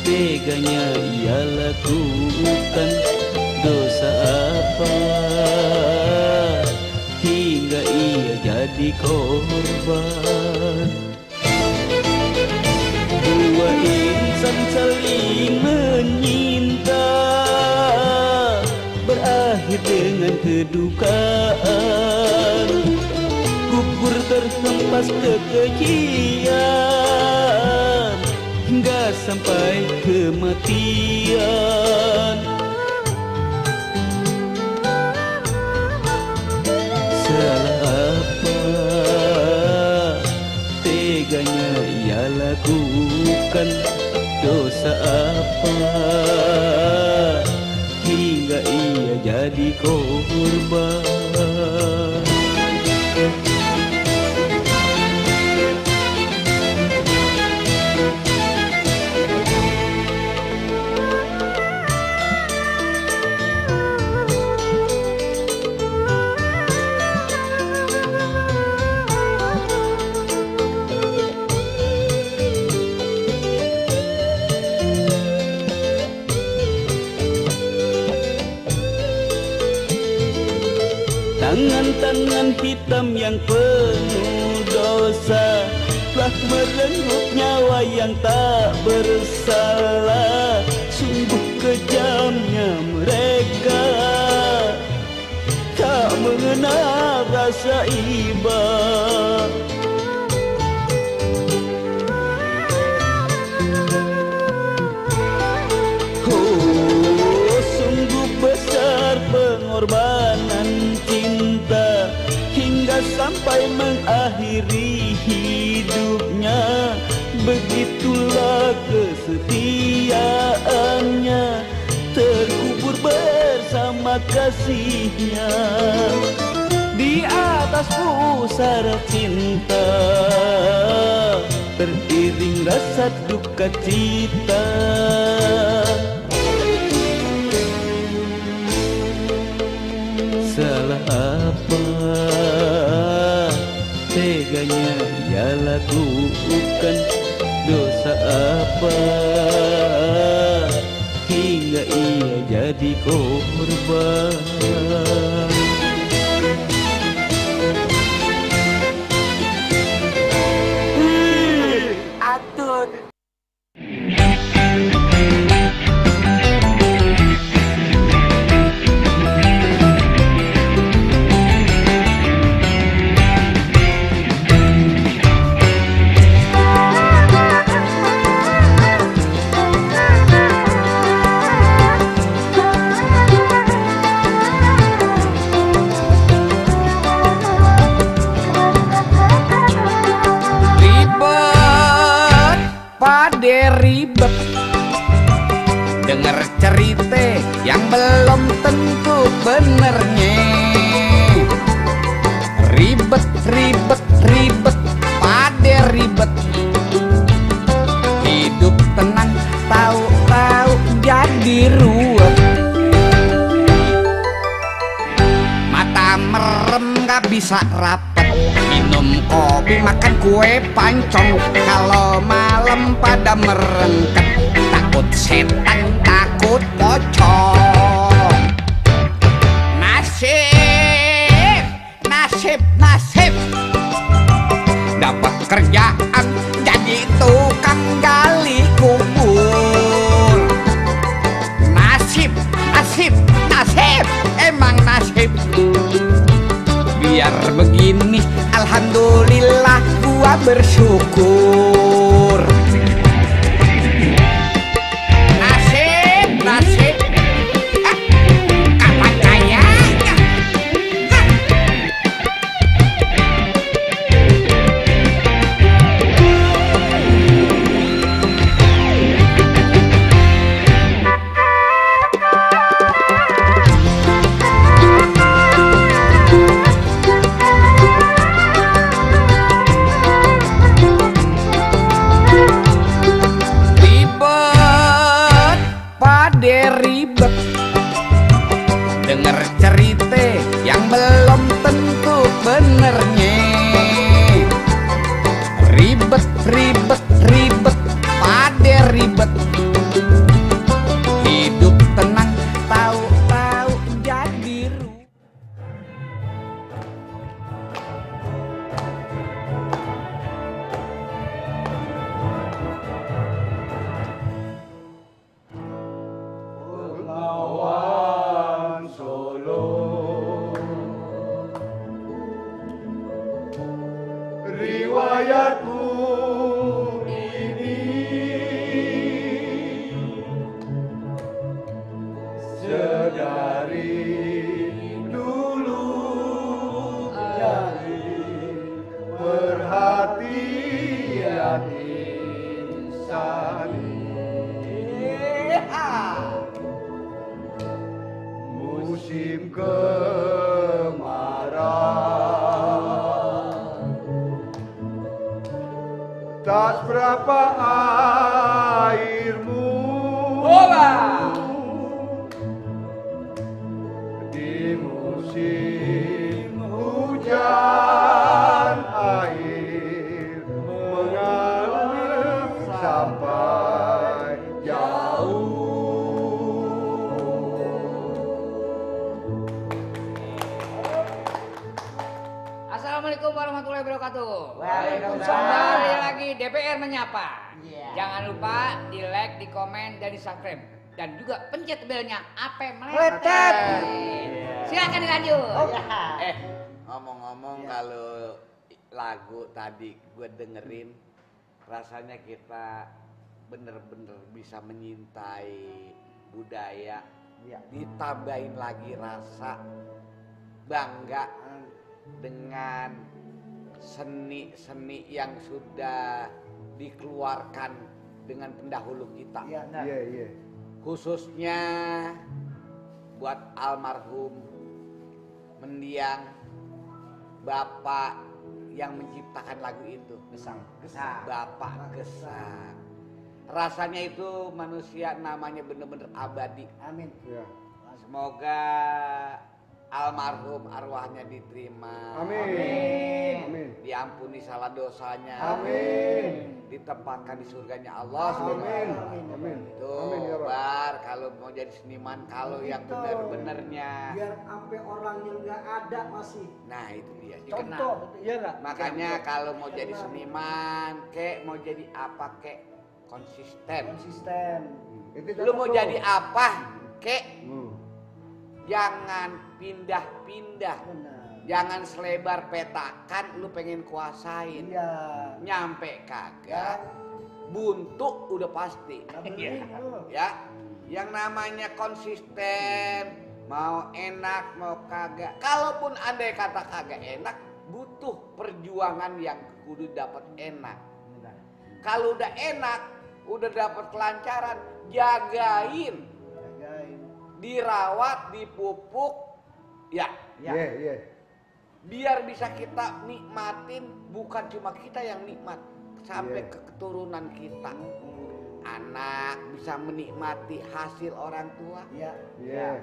teganya ia lakukan, dosa apa hingga ia jadi korban. Dua insan saling menyinta berakhir dengan kedukaan. Gugur terhempas kekejian hingga sampai kematian. Salah apa teganya ia lakukan, dosa apa hingga ia jadi korban. tangan hitam yang penuh dosa telah merenggut nyawa yang tak bersalah. Sungguh kejamnya mereka, tak mengenal rasa iba. Oh, sungguh besar pengorbanan cinta hingga sampai mengakhiri hidupnya. Begitulah kesetiaannya, terkubur bersama kasihnya di atas pusara cinta, teriring rasa duka cita. Salah apa teganya ia lakukan, dosa apa hingga ia jadi korban. Atun. Ribet denger cerita yang belum tentu benernya. Ribet, ribet, ribet, pade ribet. Hidup tenang, tahu-tahu jadi ruwet. Mata merem gak bisa rapet, minum kopi makan kue pancong. Kalau malam pada merengket, takut setan, takut pocong. Nasib, nasib, nasib, dapat kerjaan jadi tukang gali kubur. Nasib, nasib, nasib, emang nasib. Biar begini, alhamdulillah gua bersyukur. Nasib, nasib, kapan kayanya? Ribet denger cerita yang belum tentu benernya. Ribet, ribet, ribet, pade ribet. Hidup tenang, tahu-tahu jadi ruwet. Riwayatku ini sedari dulu jadi perhatian insani. Musim kemarau tak berapa airmu. Di musim hujan air mengalir sampai jauh. Kembali lagi DPR menyapa. Iya. Jangan lupa di like, di komen, dan di subscribe. Dan juga pencet belnya apa Meletet. Silakan dilanjut. Ngomong-ngomong kalau lagu tadi gue dengerin, rasanya kita bener-bener bisa menyintai budaya, ditambahin lagi rasa bangga dengan seni-seni yang sudah dikeluarkan dengan pendahulu kita. Iya. Khususnya buat almarhum mendiang bapak yang menciptakan lagu itu, Bapak Gesang. Rasanya itu manusia namanya bener-bener abadi. Amin. Iya. Semoga almarhum arwahnya diterima. Amin. Diampuni salah dosanya. Amin. Ditempatkan di surganya Allah. Amin. Tuh, Amin ya Rabb. Bar, kalau mau jadi seniman, kalau yang Betul. benar-benarnya. Biar sampai orang yang nggak ada masih. Nah, itu dia. Contoh. Iya nggak? Makanya kalau mau jadi seniman, kek mau jadi apa kek, konsisten. Konsisten. Lu mau jadi apa kek, Hmm. jangan pindah-pindah. Benar. Jangan selebar petakan lu pengen kuasain. Iya. Nyampe kagak, buntu udah pasti. Ya, yang namanya konsisten, mau enak mau kagak. Kalaupun andai kata kagak enak, butuh perjuangan yang kudu dapat enak. Kalau udah enak, udah dapat kelancaran, jagain, dirawat, dipupuk, ya. Iya. Biar bisa kita nikmatin, bukan cuma kita yang nikmat, sampai ke keturunan kita. Anak bisa menikmati hasil orang tua. Iya.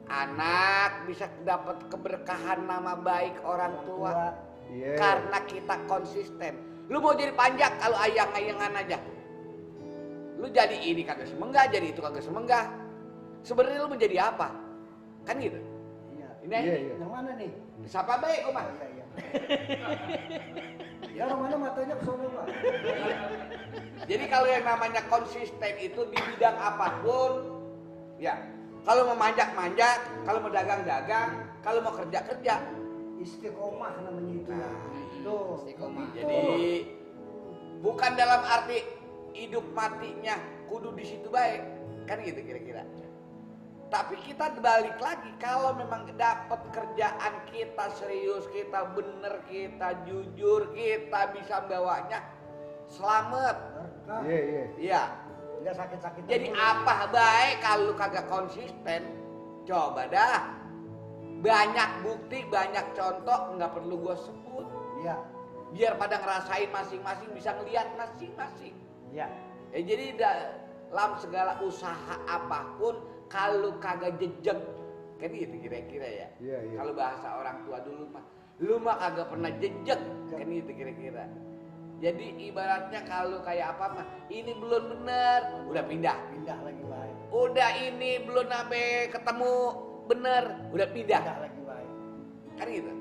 Anak bisa dapat keberkahan nama baik orang tua. Iya. Karena kita konsisten. Lu mau jadi panjak kalau ayang-ayangan aja. Lu jadi ini kagak semenggah, jadi itu kagak semenggah. Sebenarnya lu menjadi apa? Kan gitu. Ini Iya. Yang mana nih? siapa baik kok, Mas? Iya. Ya orang mana matanya ke sono, Pak? Jadi kalau yang namanya konsisten itu di bidang apapun, ya. Kalau mau manjak-manjak, kalau mau dagang-dagang, kalau mau kerja-kerja. Istiqomah namanya itu. Tuh. Istiqomah. Jadi bukan dalam arti hidup matinya kudu di situ baik, kan gitu kira-kira. Tapi kita balik lagi, kalau memang dapat kerjaan kita serius, kita bener, kita jujur, kita bisa bawanya selamat. Iya. Iya. Enggak sakit-sakit. Jadi apa baik kalau kagak konsisten? Coba dah. Banyak bukti, banyak contoh, nggak perlu gue sebut. Iya. Biar pada ngerasain masing-masing, bisa ngeliat masing-masing. Iya. Jadi dalam segala usaha apapun, kalau kagak jejeg, kan gitu kira-kira ya. Iya. Kalau bahasa orang tua dulu mah, lu mah kagak pernah jejeg, kan gitu kira-kira. Jadi ibaratnya kalau kayak apa mah, ini belum bener, udah pindah. Pindah lagi baik. Udah ini belum sampai ketemu bener, udah pindah. Pindah lagi baik. Kan gitu.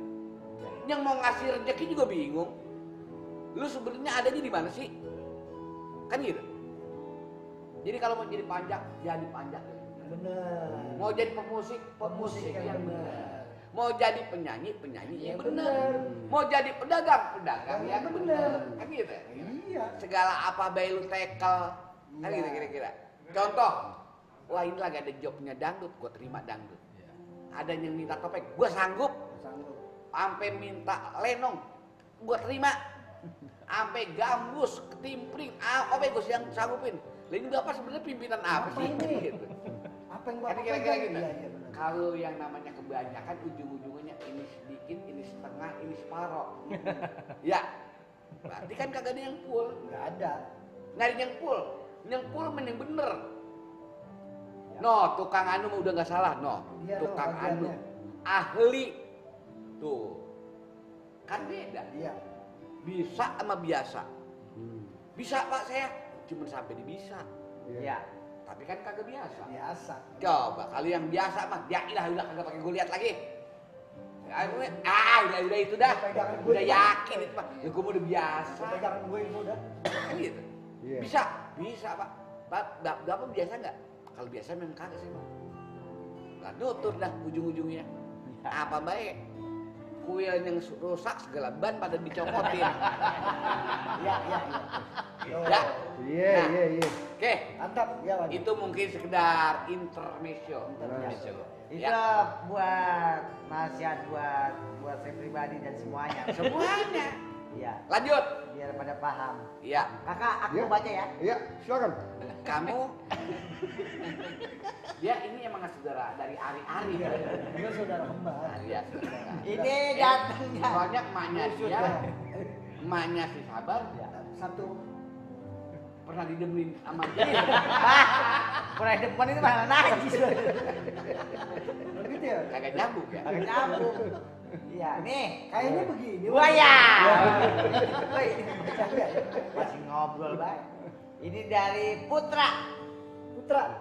Yang mau ngasih rezeki juga bingung. Lu sebenarnya adanya di mana sih? Kan gitu. Jadi kalau mau jadi panjak, jadi panjak. Bener. Mau jadi pemusik, pemusik yang benar. Mau jadi penyanyi, penyanyi yang benar. Mau jadi pedagang, pedagang yang benar. Kan gitu. Iya. Segala apa bayi lu tekel. Kan Iya. gitu kira-kira. Contoh, wah ini lagi ada jobnya dangdut, gue terima dangdut. Ada yang minta topeng, gue sanggup. Sanggup. Sampai minta lenong, gue terima. Sampai gambus, ketimpring, apa gue yang sanggupin. Lah ini bapak sebenarnya pimpinan apa sih? Apa ini? Gitu. Apa yang Kan Bapak kira-kira pegang? gitu. Iya, benar. Kalau yang namanya kebanyakan ujung-ujungnya ini sedikit, ini setengah, ini separoh. Ya, berarti kan kagak ada yang full. Enggak ada. Nggak ada yang full mending bener. No, tukang anu mah udah nggak salah, no. Iya, no, Tukang bagiannya. anu, ahli, tuh, kan beda. Iya. Bisa sama biasa. Bisa pak saya, cuma sampai di bisa. Iya. Tapi kan kagak biasa. Biasa. Coba kalau yang biasa mah, ya ilah kagak pakai gue lihat lagi. Udah itu dah. Pegangan gue. Udah yakin itu Pak. Ya gua udah biasa. Pegangan gue ini udah. Gitu. Iya. Bisa Pak. Bapak biasa nggak? Kalau biasa memang kagak sih Pak. Lah nutur dah ujung-ujungnya. Apa baik? Kuil yang rusak segala ban pada dicopotin. Iya. Ya. Iya, Nah. iya. Oke. Mantap, ya Wan. Itu mungkin sekedar intermezzo. Itu Ya. buat nasihat buat saya pribadi dan semuanya. Semuanya. Iya, Lanjut. biar pada paham. Iya. Kakak, aku Iya. mau baca ya. Iya, silakan. Kamu dia ini emang saudara dari Ari-Ari. Gue saudara kembar. Iya, saudara. Ini datangnya. Soalnya emaknya si Sabar Satu. pernah didemenin sama dia. Pernah depan itu malah najis. Gitu ya? Kagak nyambung ya. Agak nyambung. Iya, nih. Kayaknya begini. Buaya. Woi, masih ngobrol baik. Ini dari Putra.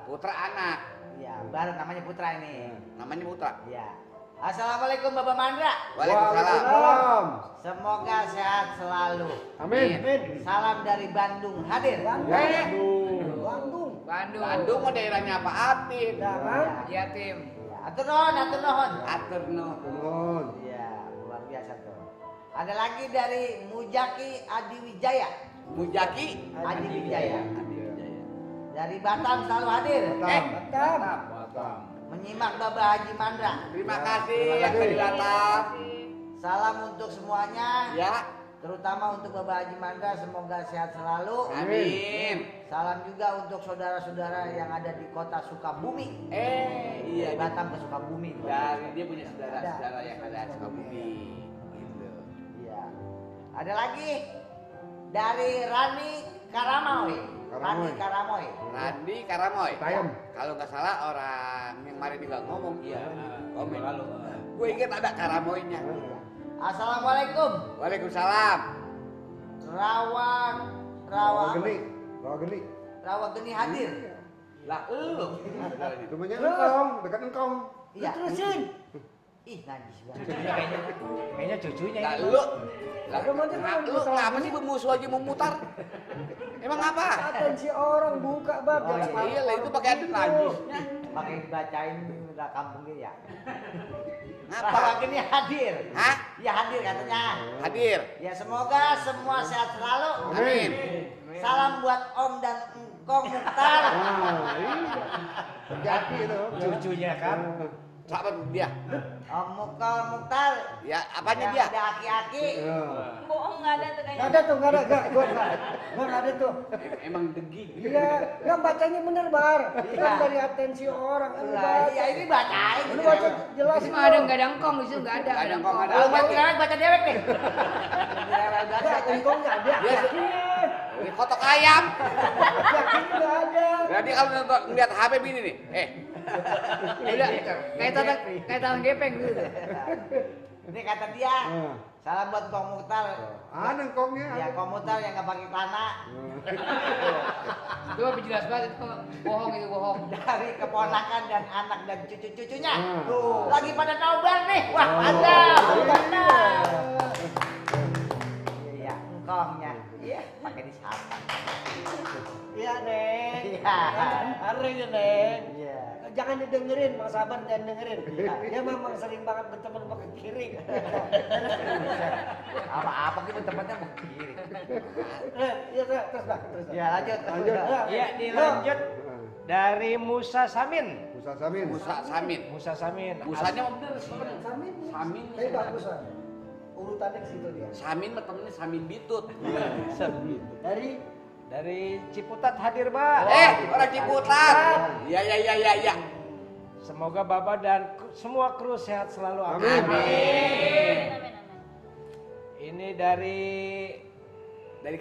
Putra anak. Iya, baru namanya Putra ini. Namanya Putra. Iya. Assalamualaikum Bapak Mandra. Waalaikumsalam. Semoga sehat selalu. Amin. Salam dari Bandung hadir. Bandung. Bandung mah daerahnya apa Atin? Ya kan? Iya tim. Ya, atur nuhun, atur nuhun. Atur no. Nuhun. Iya, luar biasa tuh. Ada lagi dari Mujaki Adiwijaya. Mujaki. Adiwijaya. Dari Batam selalu hadir. Batam. Menyimak Bapak Haji Mandra. Terima kasih yang dari Batam. Salam untuk semuanya. Ya. Terutama untuk Bapak Haji Mandra, semoga sehat selalu. Amin. Salam juga untuk saudara-saudara yang ada di kota Sukabumi. Iya. Dari Batam ke Sukabumi. Dan dia punya saudara-saudara yang ada di Sukabumi. Gitu. Iya. Ada lagi dari Rani Karamoy. Rani Karamoy. Randi Karamoy. Tayem. Kalau nggak salah orang yang kemarin juga ngomong. Iya. Komen. Gue ingat ada Karamoynya. Assalamualaikum. Waalaikumsalam. Rawa Geni hadir. Lah lu. Rumahnya Engkong, dekat Engkong. Iya. Terusin. Ih, najis banget. Kayaknya cucunya Lah ini. lu. Lah Lu macam mana lu kenapa sih bermusuh aja memutar? Emang apa? Atensi orang buka bab. Oh, jangan Iya lah itu pakai ada najisnya. Pakai dibacain udah kampung dia ya. Ngapa? Rawa Geni hadir. Hah? Ya hadir katanya. Hadir. Ya semoga semua sehat selalu. Amin. Salam buat Om dan Engkong Mukhtar. Iya. Jadi itu. Cucunya kan. Siapa dia? Om Mukhtar. Ya, apanya Yang dia? ada aki-aki. Bohong nggak ada tuh Nggak kayaknya. ada tuh, nggak ada. Gue nggak ada tuh. Emang degi. Iya, nggak bacanya bener bar. Iya. Kan dari atensi orang. Kan Lah, iya ini bacain. Lu baca jelas. Cuma ada nggak ada engkong di situ nggak ada. Nggak ada engkong, nggak ada. Kalau buat cerewet baca dewek nih. Nggak, engkong nggak ada. Dia Yakin. ini kotok ayam. Yakin nggak ada. Jadi kalau ngeliat HP begini nih, Udah kayak tangan gepeng gitu. Ini kata dia. Salam buat Engkong Mukhtar. Ada Engkongnya. Ya Engkong Mukhtar yang nggak pakai celana. Itu lebih jelas banget itu bohong itu bohong. Dari keponakan dan anak dan cucu-cucunya. Tuh. Lagi pada nobar nih. Wah, mantap. Mantap. Iya, engkongnya. Iya, pakai disapa. Iya, Neng. Iya. Hari ya, Neng. Iya. Jangan didengerin, Mang Sabar jangan dengerin. Dia memang sering banget berteman pakai kiri. Apa-apa gitu temannya mau kiri. Iya, terus Bang, terus. Bang. Ya, lanjut. Iya, dilanjut dari Musa Samin. Musa Samin. Musa Samin. Musa Samin. Musanya mah bener sih. Samin. Samin. Tapi bagus lah. Urutannya ke situ dia. Samin mah temennya Samin Bitut. Dari Ciputat hadir, Mbak. Orang Ciputat. Iya. Semoga Bapak dan semua kru sehat selalu. Amin. Amin. Ini dari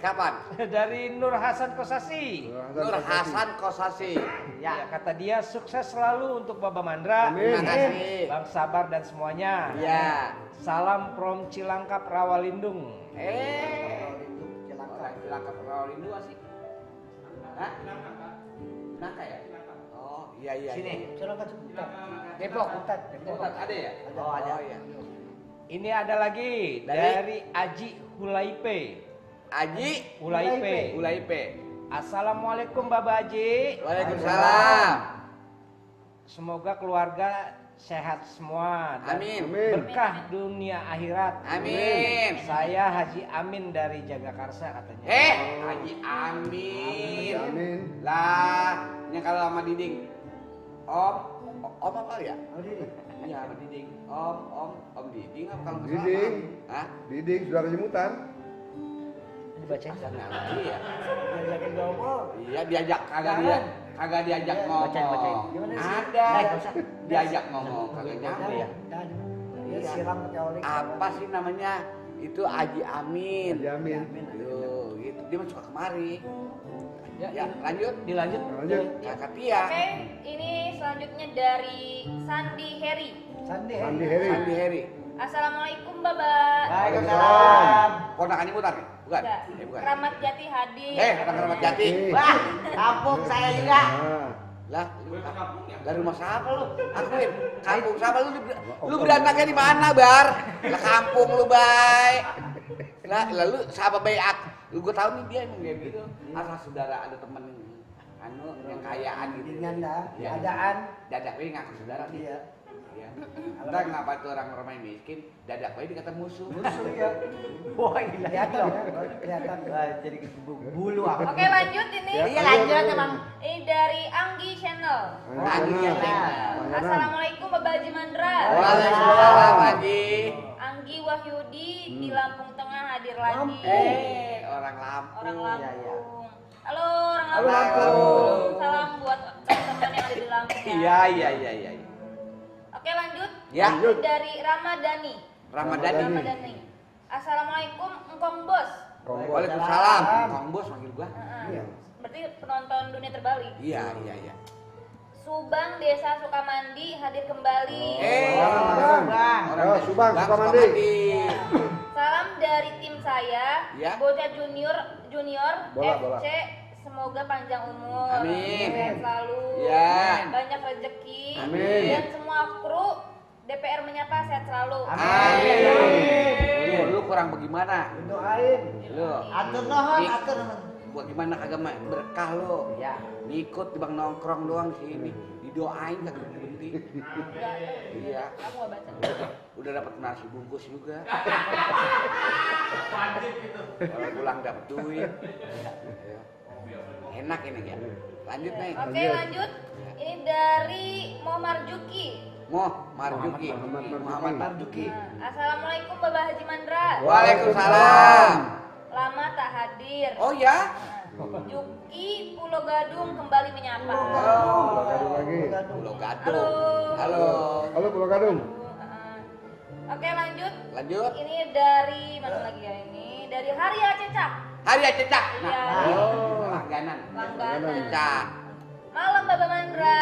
kapan? dari Nur Hasan Kosasi. Nur Hasan Kosasi. Ya, kata dia sukses selalu untuk Bapak Mandra. Amin. Terima kasih. Bang Sabar dan semuanya. Iya. Salam from Cilangkap Rawalindung. Orang Cilangkap Rawalindung sih. Hah? Nangka ya? Oh, iya. Sini. Cilangkap Ciputat. Depok. Ciputat. Ciputat ada ya? Oh, ada. iya. Ini ada lagi dari Aji Hulaipe. Aji Hulaipe. Ulaipe. Assalamualaikum Baba Haji. Waalaikumsalam. Semoga keluarga sehat semua dan Amin. berkah dunia akhirat. Amin. Saya Haji Amin dari Jagakarsa katanya. Haji Amin. Amin. Lah, yang kalau sama Diding. Om apa ya? Oh, Didi. Iya, sama Diding. Om Diding apa kalau nggak salah? Diding. Hah? Diding, saudara jemutan. Dibacain kan? Iya. Diajakin ngomong. Iya diajak kagak diajak ngomong. Bacain. Gimana sih? Ada. Nggak usah. Diajak ngomong kagak nyampe ya. Dan dia Iya. siram pakai oli. Apa sih namanya? Itu Haji Amin. Haji Amin. Yo, gitu. Dia mah suka kemari. Ya, lanjut. Dilanjut. Lanjut. Kakak Tia. Oke, ini selanjutnya dari Sandi Heri. Sandi. Sandi Heri. Sandi Heri. Assalamualaikum Baba. Waalaikumsalam. Ponakannya Mutar nih? Bukan? Enggak. Bukan. Keramat Jati hadir. Kata Keramat Jati. Wah, kampung saya juga. Nah, Lah, dari rumah siapa lu? Akuin, kampung siapa lu beranaknya di mana, Bar? Lah kampung lu, Bay. Lah, lalu sahabat Bayak. Lu gua tahu nih dia emang kayak gitu. Asal saudara ada temen yang kayaan gitu. Dengan Ya. keadaan. Dadak we ngaku saudara dia. Iya. Ya. Entah kenapa tuh orang yang miskin, dadak we dikata musuh. Musuh ya. Wah, gila. Kelihatan ya. Kelihatan. Wah, jadi bulu aku. Oke, lanjut ini. Iya, lanjut emang. Ini dari Anggi Channel. Anggi Nah, Channel. Assalamualaikum Baba Haji Mandra. Waalaikumsalam, Haji. Anggi Wahyudi di Lampung Tengah hadir lagi. Orang Lampung. Orang Lampung. Iya, iya. Halo orang Halo, Lampung. Lampung. Salam buat teman-teman yang ada di Lampung ya. Iya. Oke, lanjut. Ya. Ini dari Ramadhani. Ramadhani. Ramadhani. Assalamualaikum Engkong Bos. Waalaikumsalam. Kang Bos manggil gua. Heeh. Berarti penonton dunia terbalik. Iya. Subang Desa Sukamandi hadir kembali. Subang, Sukamandi. Salam dari tim saya, Ya. Bocah Junior Bola. FC. Semoga panjang umur, Amin. sehat selalu, Ya. banyak rezeki, Amin. dan semua kru DPR menyapa sehat selalu. Lu kurang bagaimana? Doain. Lu. Atur nuhun, atur nuhun. Bagaimana kagak berkah lu? Ya. Ngikut di bang nongkrong doang sini. Didoain kagak berhenti. Enggak, Iya. aku nggak baca. Udah dapat nasi bungkus juga. Kalau pulang dapat duit. Iya. Enak ini ya. Lanjut nih. Oke, lanjut. Ini dari Marjuki. Marjuki. Muhammad Marjuki. Nah, Assalamualaikum Bapak Haji Mandra. Waalaikumsalam. Lama tak hadir. Oh ya? Juki Pulau Gadung kembali menyapa. Pulau Gadung lagi. Pulau Halo. Gadung. Halo. Halo Pulau Gadung. Oke, lanjut. Lanjut. Ini dari mana lagi ya ini? Dari Haria Cecak. Haria Cecak. Iya. Langganan. Langganan. Cecak. Malam Bapak Mandra.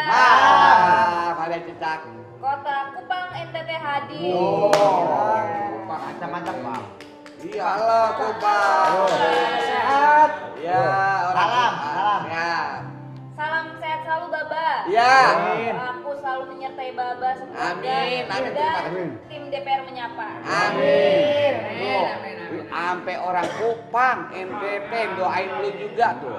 Haria Cecak. Kota Kupang NTT hadir. Macam-macam, Pak. Iya, halo Kupang. Sehat. Iya, Salam. Ya. Salam sehat selalu Baba. Iya. Aku selalu menyertai Baba semoga Amin, amin, dan terima kasih. tim DPR menyapa. Amin. Amin. Sampai orang Kupang, NTT doain lu juga tuh.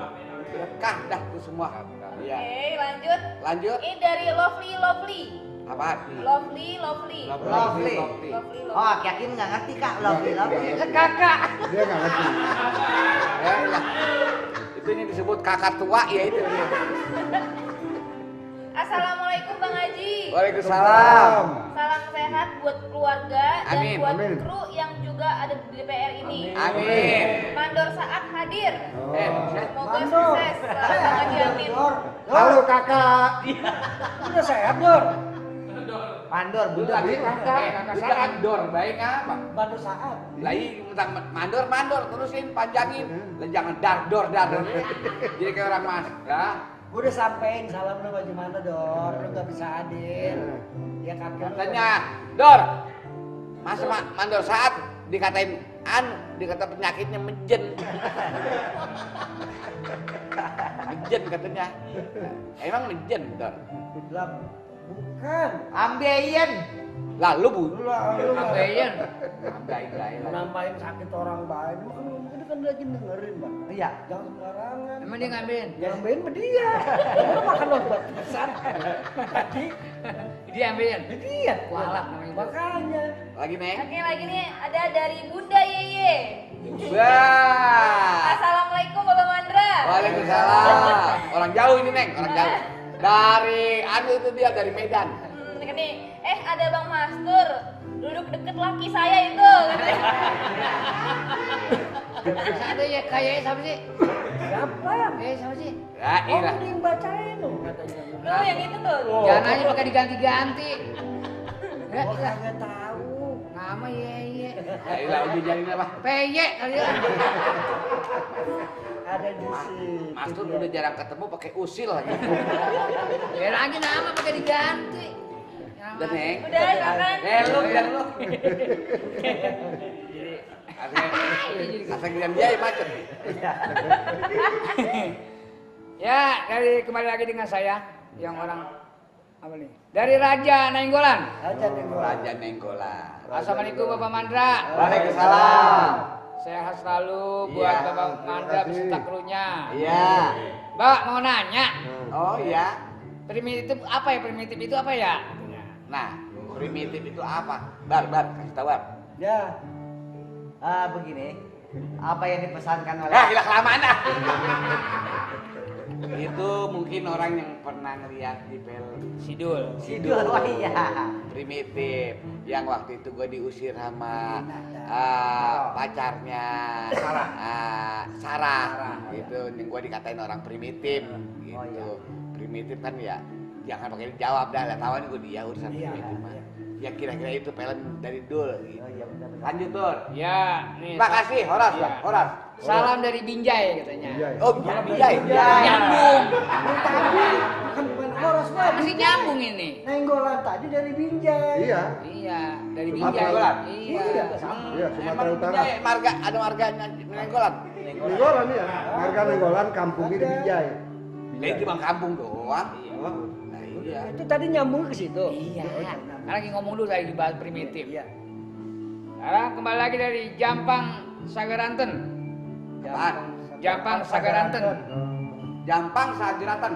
Berkah dah tuh semua. Iya. Oke, lanjut. Lanjut. Ini dari Lovely. Apaan? Lovely. Lovely. Oh, Yakin nggak ngerti Kak, lovely. Kakak. Dia nggak ngerti. Ya, ya. Itu yang disebut kakak tua ya itu. Assalamualaikum Bang Haji. Waalaikumsalam. Salam sehat buat keluarga dan Amin. buat Amin. kru yang juga ada di DPR ini. Amin. Mandor Saat hadir. Semoga Mandor. sukses. Salam Bang Haji, amin. Halo kakak. Udah sehat, Dor. Mandor, bunda. Tadi kakak Dor baik apa? Bantu saat. Lagi tentang mandor terusin panjangin. Lah jangan dar. Jadi kayak orang mas. Ya. Gue udah sampein salam lu bagaimana, Dor. Lu gak bisa hadir. Ya kakek lu. Katanya, Dor. Masa mandor saat dikatain dikata penyakitnya mejen. Mejen katanya. Emang mejen, Dor. Lam. Bukan. Ambeien. Lah lu bu. Ambeien. Ambeien. Nambahin sakit orang baik. Ini kan lagi dengerin, Bang. Iya. Jangan sembarangan. Emang dia ngambilin? Yang ambilin mah dia. Lu makan obat besar. Tadi Dia ambilin. dia. Kualat namanya. Makanya. Lagi Neng. Oke, lagi nih ada dari Bunda Yeye. Wah. Assalamualaikum Bapak Mandra. Waalaikumsalam. Orang jauh ini Neng, orang jauh. Dari itu dia dari Medan. Nih, ada Bang Mastur duduk deket laki saya itu. Ada ya kayaknya siapa sih? Siapa? Siapa sih? Ya, Oh, iya. mending bacain dong katanya. Tuh yang itu tuh. Jangan aja pakai diganti-ganti. Ya, Gua iya. kagak tahu. Nama ye. Ya, ilah udah jadi apa? PY kali ya. Ada di situ. Mas Tur dia. udah jarang ketemu pakai usil lagi. Biar aja nama pakai diganti. Udah Neng. Udah, makan. Lu bilang lu. Asal kalian dia yang macet. Ya, kembali lagi dengan saya yang orang apa nih? Dari Raja Nainggolan. Aja nih gua. Raja Nenggolan. Assalamualaikum Bapak Mandra. Waalaikumsalam. Sehat selalu buat Iya. Bapak Mandra beserta krunya. Iya. Mbak mau nanya, Oh iya. primitif apa ya? Primitif itu apa ya? Nah, primitif itu apa? Bar, kasih tahu Bar. Ya. Begini. Apa yang dipesankan oleh Gila kelamaan dah. Itu mungkin orang yang pernah ngeliat di film Sidul. Sidul? Oh iya. Primitif yang waktu itu gue diusir sama pacarnya Sarah gitu, yang gue dikatain orang primitif gitu. Oh, iya. Primitif kan ya jangan pakai dijawab dah, lah tahu nih gue dia urusan Iya, primitif mah. iya. Ya kira-kira itu film dari Dul gitu. Oh iya benar. Lanjut Tur. Ya, nih. Terima kasih Horas, Iya. Horas. Salam dari Binjai katanya. Iya. Oh, Bijay. Nyambung. Kan bukan Horas mah. Masih nyambung ini. Nenggolan tadi dari Binjai. Iya. Iya, dari Sumatera Binjai. Barat? Iya. Iya. Iya, Sumatera Emang Utara. Bijay marga ada marganya Nenggolan. Nenggolan ya. Marga Nenggolan kampungnya di Bijay. Lah itu bang kampung doang. Oh. Nah iya. Itu tadi nyambung ke situ. Iya. Karena lagi ngomong dulu lagi bahas primitif. Iya. Sekarang kembali lagi dari Jampang Sagaranten. Apaan? Jampang Sagaranten. Jampang Sageratan.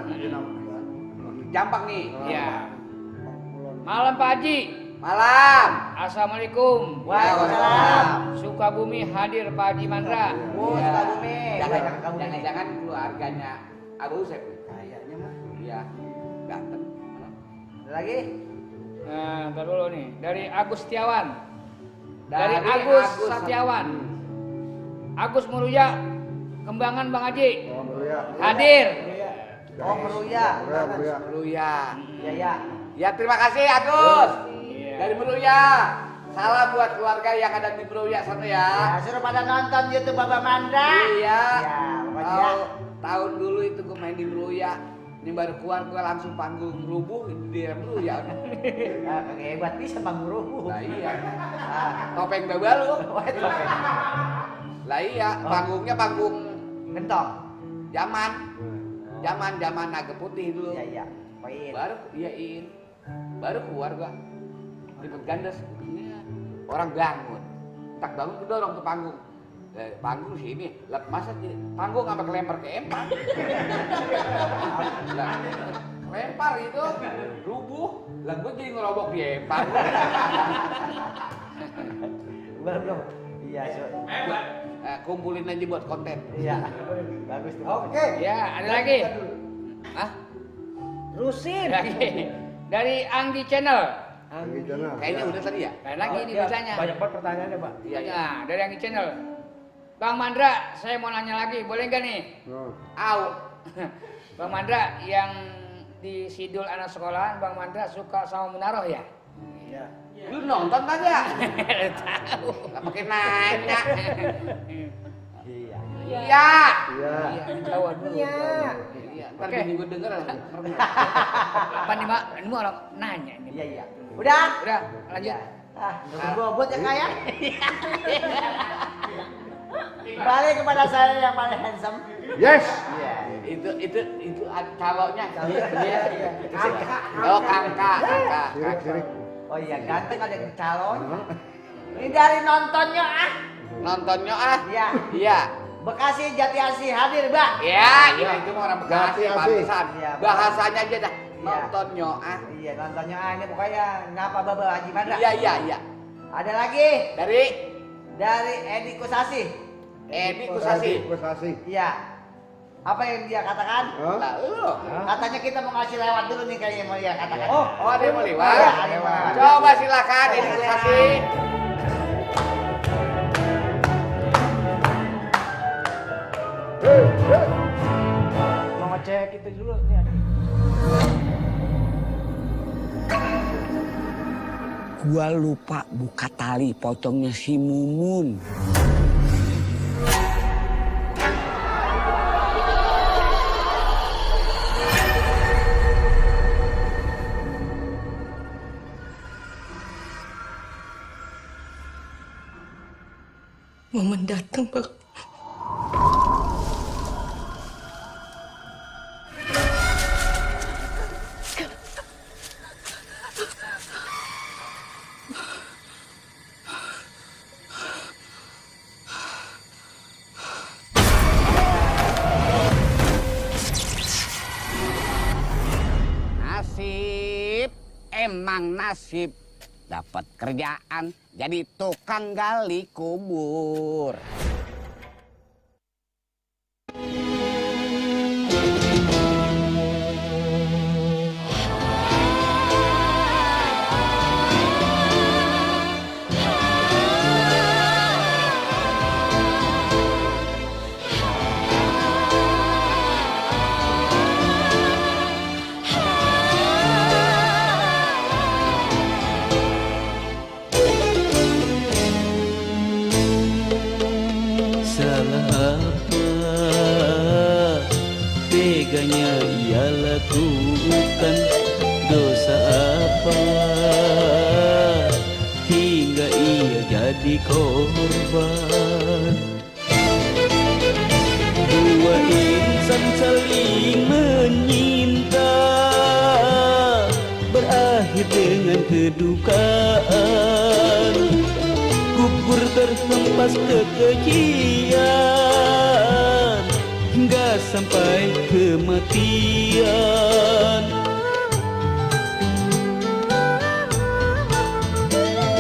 Jampang nih. Iya. Malam Pak Haji. Malam. Assalamualaikum. Waalaikumsalam. Sukabumi hadir Pak Haji Mandra. Oh, Sukabumi. Jangan keluarganya Abu Usep. Kayaknya mah. Iya. Ganteng. Ada lagi? Nah, ntar dulu nih. Dari Agus Setiawan. Dari Dari Agus Agus Setiawan. Agus Muruya. Kembangan Bang Haji. Oh, Meruya. Hadir. Oh, Meruya. Meruya. Meruya. Iya ya. Ya terima kasih Agus. Iya. Dari Meruya. Salam buat keluarga yang ada di Meruya sana ya. Nah, suruh pada nonton YouTube Bapak Mandra. Iya. Ya, pokoknya. Tahun dulu itu gue main di Meruya. Ini baru keluar gue langsung panggung rubuh di Meruya. Nah, kagak hebat bisa Bang Guru. Lah iya. Ah, Topeng babalu. oh, topeng. Lah iya, panggungnya panggung Gentong. zaman naga putih dulu. Iya, iya. Poin. Baru iyain. Baru keluar gua. Liput gandes. Iya. Orang bangun. Tak bangun kedorong ke panggung. Panggung sini, lah masa panggung sampai kelempar ke empang. Lah, lempar itu rubuh, lah gua jadi ngerobok di empang. Belum. Iya, Kumpulin aja buat konten. iya. Bagus tuh. Oke. Ya, ada lagi. Hah? Terusin. Lagi. Dari Anggi Channel. Anggi Channel. Kayaknya udah tadi ya? Lain lagi ini biasanya. Banyak banget pertanyaannya, Pak. Iya, iya. Nah, dari Anggi Channel. Bang Mandra, saya mau nanya lagi, boleh nggak nih? Oh. Au. Bang Mandra yang di Sidul anak sekolahan, Bang Mandra suka sama Munaroh ya? Iya. Lu nonton kagak? Tahu. Nggak pakai nanya. Iya. Iya. Iya. Iya, tahu dulu. Iya. Iya, ntar Oke. bini gue denger. Apa nih, Mak? Ini mah orang nanya ini. Iya, iya. Udah. Udah, lanjut. Ah, bobot ya kayak. Balik kepada saya yang paling handsome. Yes. Iya. Itu calonnya. Iya. Kakak. Oh, kakak. Sirik. Oh iya, ganteng ada yang calon. Ini dari nontonnya ah. Nontonnya ah. Iya. Iya. Bekasi Jati Asih hadir, Mbak. Ya, itu mah orang Bekasi, Jati Asih. pantesan. Iya, Bahasanya aja dah. Iya. Nontonnya ah. Iya, nontonnya ah ini pokoknya ngapa Baba Haji Mandra. Iya. Ada lagi Dari Edi Kusasi. Edi Kusasi. Kusasi. Iya. Apa yang dia katakan? Hah? Lah, Katanya kita mau ngasih lewat dulu nih kayaknya mau dia katakan. Oh, ada yang mau lewat? Iya, ada yang mau lewat. Coba silakan Edi Kusasi. Mau ngecek itu dulu nih ada. Gua lupa buka tali pocongnya si Mumun. Momen datang, Bang. Nasib, emang nasib. Dapat kerjaan jadi tukang gali kubur. Salah apa teganya ia lakukan, dosa apa hingga ia jadi korban. Dua insan saling menyinta berakhir dengan kedukaan. Kubur terhempas kekejian hingga sampai kematian.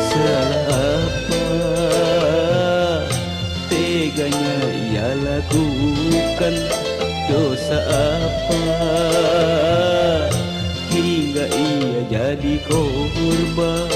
Salah apa teganya ia lakukan, dosa apa hingga ia jadi korban.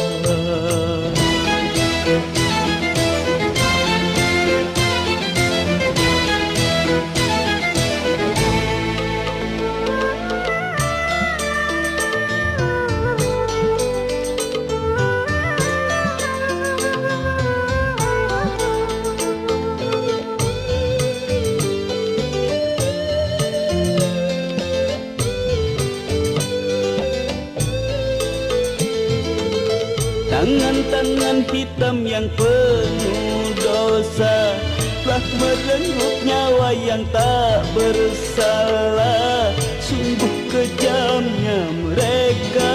Tangan-tangan hitam yang penuh dosa telah merenggut nyawa yang tak bersalah. Sungguh kejamnya mereka,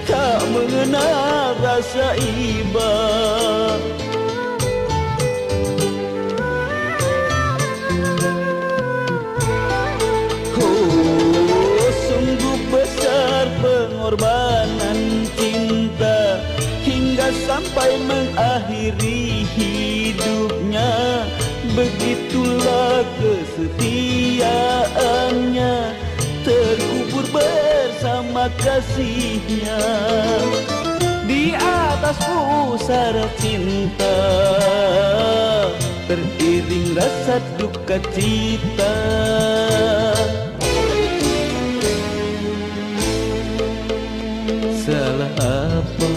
tak mengenal rasa iba. Oh, sungguh besar pengorbanan cinta hingga sampai mengakhiri hidupnya. Begitulah kesetiaannya, terkubur bersama kasihnya di atas pusara cinta, teriring rasa duka cita. Salah apa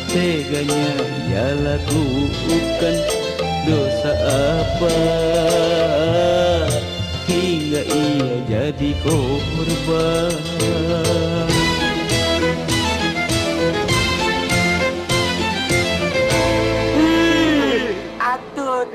teganya ia lakukan, dosa apa hingga ia jadi korban. Atut.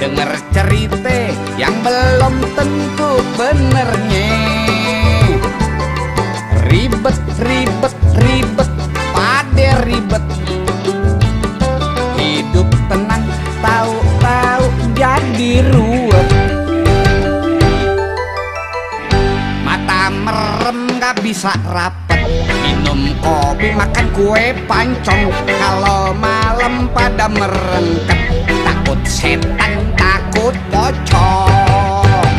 denger cerita yang belum tentu benernya. Ribet, ribet, ribet, pade ribet. Hidup tenang, tahu-tahu jadi ruwet. Mata merem gak bisa rapet, minum kopi makan kue pancong. Kalau malam pada merengket, takut setan, takut pocong.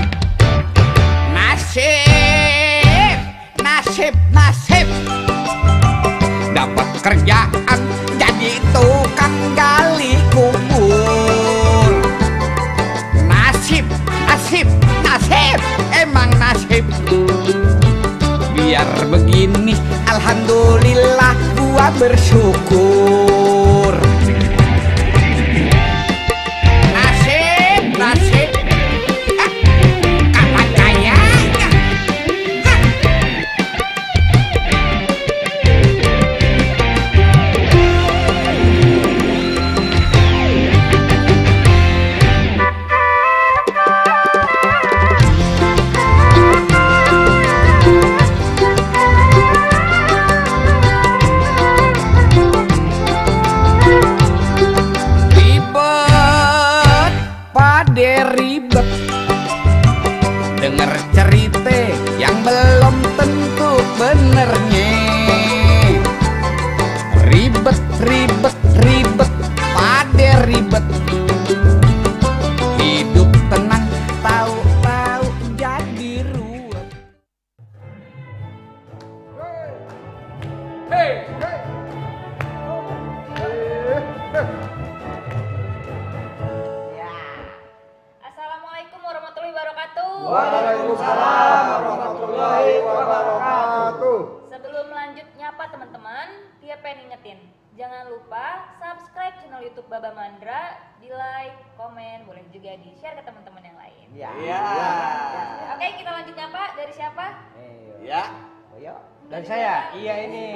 Nasib, nasib, nasib, dapat kerjaan jadi tukang gali kubur. Nasib, nasib, nasib, emang nasib. Biar begini, alhamdulillah gua bersyukur. Nasib, nasib, kapan kayanya? Ribet, pade ribet, denger cerita yang belum tentu benernya. Ribet, ribet, ribet, pade ribet. Hidup tenang, tahu-tahu jadi ruwet. Assalamualaikum warahmatullahi wabarakatuh. Waalaikumsalam warahmatullahi wabarakatuh. Sebelum lanjut nyapa teman-teman, Tia pengen ingetin, jangan lupa subscribe channel YouTube Baba Mandra, di like, komen, boleh juga di share ke teman-teman yang lain. Ya. Oke, kita lanjut nyapa. Dari siapa? Ya, Ayo. Dan saya, iya ini.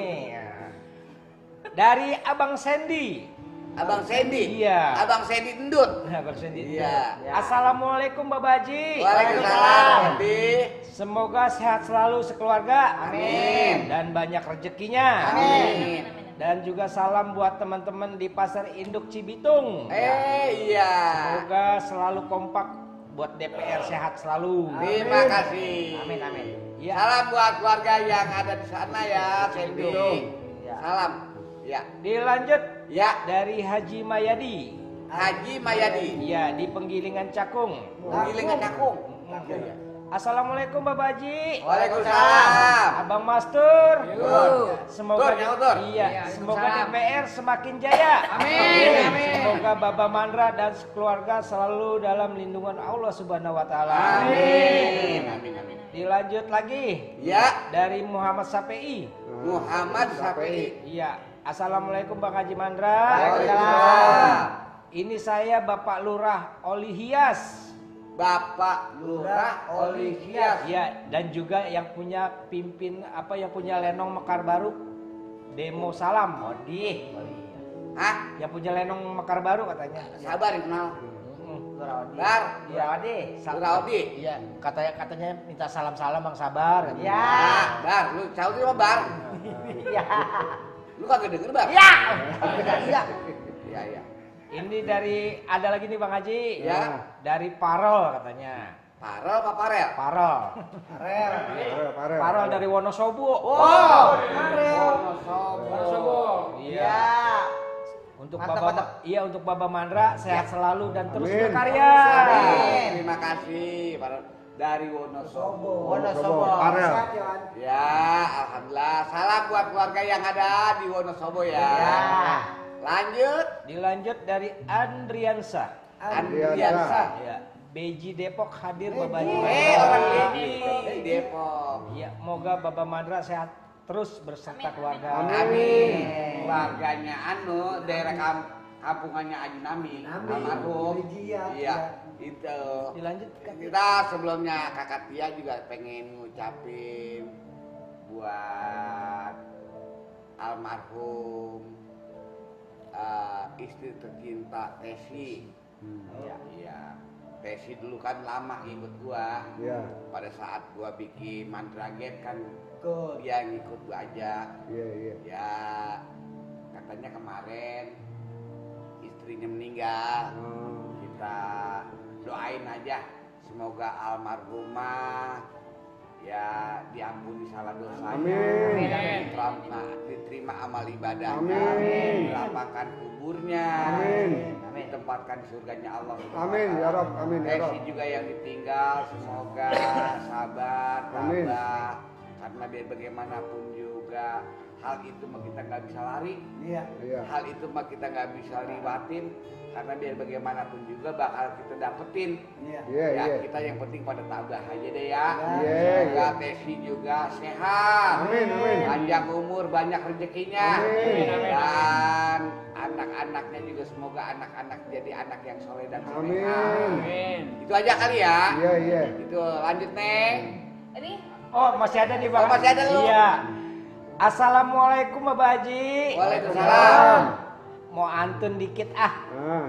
Dari Abang Sandy. Abang Sandy. Iya. Abang Sandy Endut. Abang Sandy. Iya. Assalamualaikum Bapak Haji. Waalaikumsalam. Sandy. Semoga sehat selalu sekeluarga. Amin. Dan banyak rezekinya. Amin. Dan juga salam buat teman-teman di Pasar Induk Cibitung. Iya. Semoga selalu kompak buat DPR sehat selalu. Terima kasih. Amin, amin. Ya. Salam buat keluarga yang ada di sana ya, Sandy. Ya. Salam. Ya. Dilanjut Ya. dari Haji Mayadi. Haji Mayadi. Iya, di Penggilingan Cakung. Gilingan Cakung. Assalamualaikum Bapak Haji. Waalaikumsalam. Abang Mastur. Tur, Semoga nyawa, Tur. iya, semoga DPR semakin jaya. Amin. Semoga Baba Mandra dan keluarga selalu dalam lindungan Allah Subhanahu wa taala. Amin. Dilanjut lagi Ya. dari Muhammad Sapei. Muhammad Sapi. Iya. Assalamualaikum Bang Haji Mandra. Waalaikumsalam. Ini saya Bapak Lurah Oli Hias. Bapak Lurah Olivias. Iya, dan juga yang punya yang punya Lenong Mekar Baru, Demo Salam. Odi. Hah? Yang punya Lenong Mekar Baru katanya. Sabar yang kenal. Luraudi. Bar. Iya, Odi. Luraudi. Iya, katanya minta salam-salam Bang Sabar. Ya. Bar, lu tahu di mana Bar? Iya. Lu kagak denger Bar? Iya. Iya. Iya, iya. Ini ada lagi nih Bang Haji. Ya. Dari Parol katanya. Parel apa Parel? Parol. Parel. Parol dari Wonosobo. Oh. Wonosobo. Iya. Untuk untuk Baba Mandra sehat selalu dan terus Amin. berkarya. Amin. Terima kasih Parel dari Wonosobo. Wonosobo. Parel. Ya, alhamdulillah. Salam buat keluarga yang ada di Wonosobo ya. Lanjut. Dilanjut dari Andriansa. Andriansa. Ya. Beji Depok hadir Baba Haji. Orang Beji dari Depok. Ya, moga Baba Mandra sehat terus berserta keluarga. Amin. Keluarganya daerah kampungannya Haji Nami. Almarhum. Iya. Itu. Dilanjut. Kita sebelumnya Kakak Tia juga pengen ngucapin buat almarhum istri tercinta Tesi. Iya. Tesi dulu kan lama ikut gua. Iya. Pada saat gua bikin Mandraget kan Ikut. dia ngikut gua aja. Iya, iya. Ya katanya kemarin istrinya meninggal. Kita doain aja semoga almarhumah ya diampuni salah dosanya. Amin. Diterima amal ibadahnya. Amin. Dilapangkan kuburnya. Amin. Ditempatkan di surganya Allah. Amin ya Rob, amin ya Rob. Tesi juga yang ditinggal semoga sabar, Amin. tabah. Karena biar bagaimanapun juga hal itu mah kita nggak bisa lari. Iya. Iya. Hal itu mah kita nggak bisa liwatin. Karena biar bagaimanapun juga bakal kita dapetin. Iya. Iya, Ya iya. kita yang penting pada tabah aja deh ya. Iya, Semoga iya. Tesi juga sehat. Amin, amin. Panjang umur, banyak rezekinya. Amin. Dan anak-anaknya juga semoga anak-anak jadi anak yang soleh dan soleha. Amin. Itu aja kali ya. Iya, iya. Itu lanjut Neng. Ini Oh, masih ada nih, Bang. Oh, masih ada lu? Iya. Assalamualaikum, Bapak Haji. Waalaikumsalam. Mau antun dikit ah.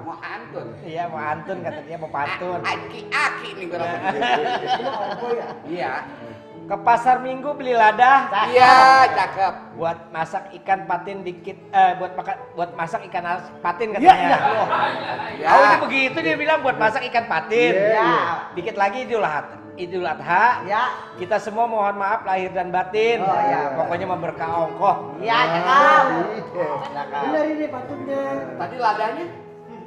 Mau antun. Iya, mau antun katanya mau pantun. Aki-aki nih gue rasa. Iya. Ke pasar Minggu beli lada. Iya, cakep. Buat masak ikan patin dikit, buat masak ikan patin Iya, katanya. iya. Ya. Oh, ini begitu dia bilang buat masak ikan patin. Iya, iya. Dikit lagi Idul Adha. Ya. Kita semua mohon maaf lahir dan batin. Oh, iya. Pokoknya mau berkah ongkoh. Iya, cakep. Benar ini patutnya. Tadi ladanya?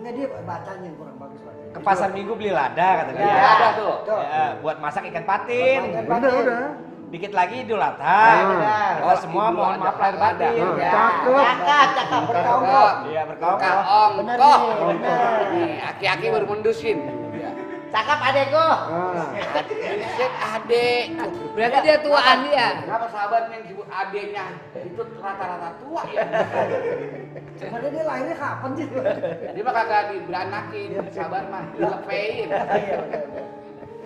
Nggak dia bacanya yang kurang bagus bacanya. Ke pasar Minggu beli lada katanya. Ya. Ada tuh. Ya, buat masak ikan patin. Udah. Dikit lagi Idul Adha. benar. Kita semua Idul mohon Adha, maaf lahir batin. ada. Ya. Cakep. Cakep, berkah ongkoh. Iya, berkah Berkah ongkoh. Benar ongkoh. nih, benar. Nih, aki-aki baru mendusin. Cakep adekku. Buset adek. Berarti dia tuaan dia. Kenapa sahabat yang disebut adeknya itu rata-rata tua ya? Sebenarnya dia lahirnya kapan sih? Dia mah kagak diberanakin, sahabat mah dilepein.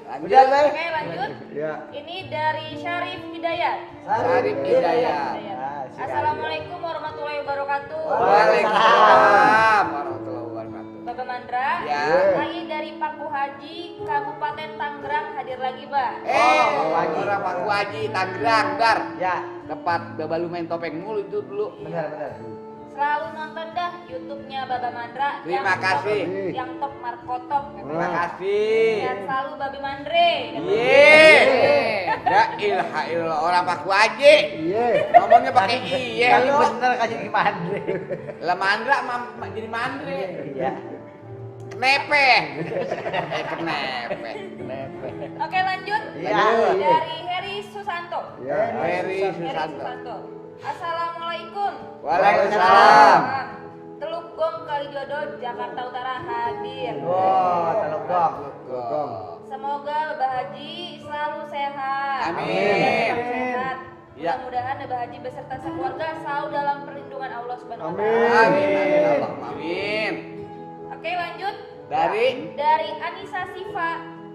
Lanjut. Udah, Bay. Oke, lanjut. Ya. Ini dari Syarif Hidayat. Syarif Hidayat. Assalamualaikum warahmatullahi wabarakatuh. Waalaikumsalam warahmatullahi wabarakatuh. Bapak Mandra, Ya. saya dari Paku Haji, Kabupaten Tangerang hadir lagi, Pak. Orang Paku Haji Tangerang, Dar. Ya, Tempat Babalu main topeng mulu itu dulu. benar. Selalu nonton dah YouTube-nya Baba Mandra. Terima kasih. Yang top Markotop. Terima kasih. Sehat selalu Babi Mandre. Yeay. Ya ilaha illallah orang Paku Haji. Iya. Ngomongnya pakai iye Kali lu. bener kasih gimana? Lah mandra jadi mandre. Iya. Kenepe. Kenepe. Oke, lanjut. Iya. Dari Heri Susanto. Ya. Heri Heri Susanto. Susanto. Assalamualaikum. Waalaikumsalam. Teluk Gong Kalijodo, Jakarta Utara hadir. Wow, teluk gong. Gong. Semoga Bapak Haji selalu sehat. Amin. Selalu sehat. Ya. Mudah-mudahan Bapak Haji beserta sekeluarga selalu dalam perlindungan Allah Subhanahu wa Amin. taala. Amin. Allahumma amin. Oke, lanjut. Dari Anissa Siva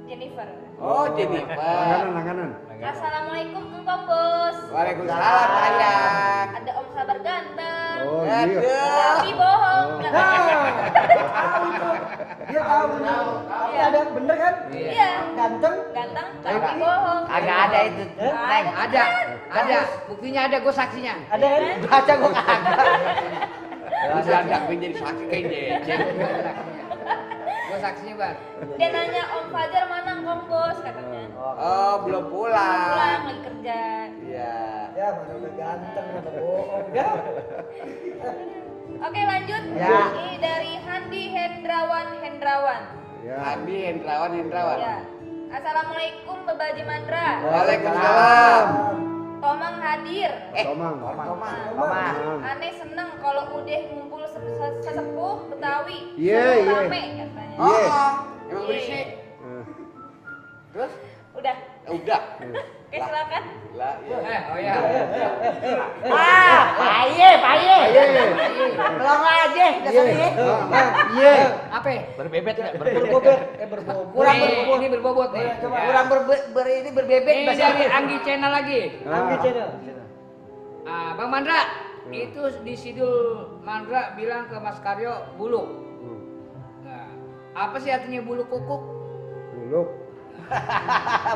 Jennifer. Oh Jennifer. Langganan. Assalamualaikum Engkong Bos. Waalaikumsalam sayang. Ada Om Sabar ganteng. Oh iya. Tapi bohong. Dia tahu benar. Tapi ada bener kan? Iya. Ganteng. Ganteng tapi bohong. Agak ada itu. Neng. Ada. Buktinya ada, gue saksinya. Ada kan? Baca gua kagak. Bisa ada jadi sakit kayak jejeng. Gue saksinya, Bang. Dia nanya Om Fajar mana Engkong Bos katanya. Oh belum pulang. Pulang lagi kerja. Iya. Ya mana udah ganteng kenapa bohong kan? Oke, lanjut. Ya. Ini dari Handi Hendrawan. Ya. Andi Hendrawan. Ya. Assalamualaikum Bapak Haji Mandra. Waalaikumsalam. Tomang hadir. Tomang. Tomang. Aneh seneng kalau udah ngumpul sesepuh Betawi. Iya, Seru iya. rame katanya. Oh, emang Iya. berisik. Terus? Udah. Udah. Oke, silakan. Lah, iya. Oh ya. Paye. Belum aja dasarnya. Iya. Apa? Berbebet enggak? Berbobot. Berbobot. Ini berbobot nih. Kurang ini berbebek Ini bahasa. dari Anggi Channel lagi. Anggi channel. Bang Mandra, itu di Sidul Mandra bilang ke Mas Karyo buluk. Nah, apa sih artinya buluk kukuk? Buluk.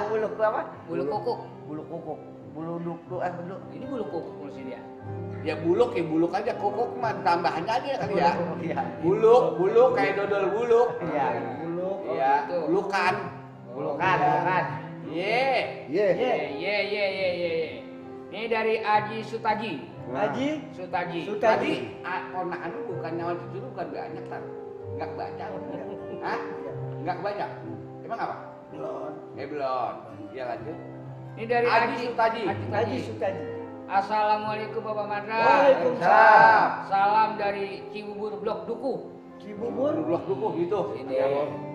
Bulu apa? Bulu kukuk. Bulu kukuk. Bulu duku bulu. Ini bulu kukuk menurut dia. Ya buluk aja, kukuk mah tambahannya aja kali ya. Iya. Buluk kayak dodol buluk. Iya. Buluk. Iya, gitu. bulukan. Bulukan. Ye. Ye. Ini dari Aji Sutaji. Haji Sutaji. Tadi ponakan lu bukan nyawa cucu lu bukan banyak kan? Enggak baca. Hah? Enggak baca. Emang apa? Belum. Ya lanjut. Ini dari Aji Aji Sutaji. Haji Sukaji. Assalamualaikum Bapak Mandra. Waalaikumsalam. Salam dari Cibubur Blok Duku. Cibubur. Blok duku gitu. Ini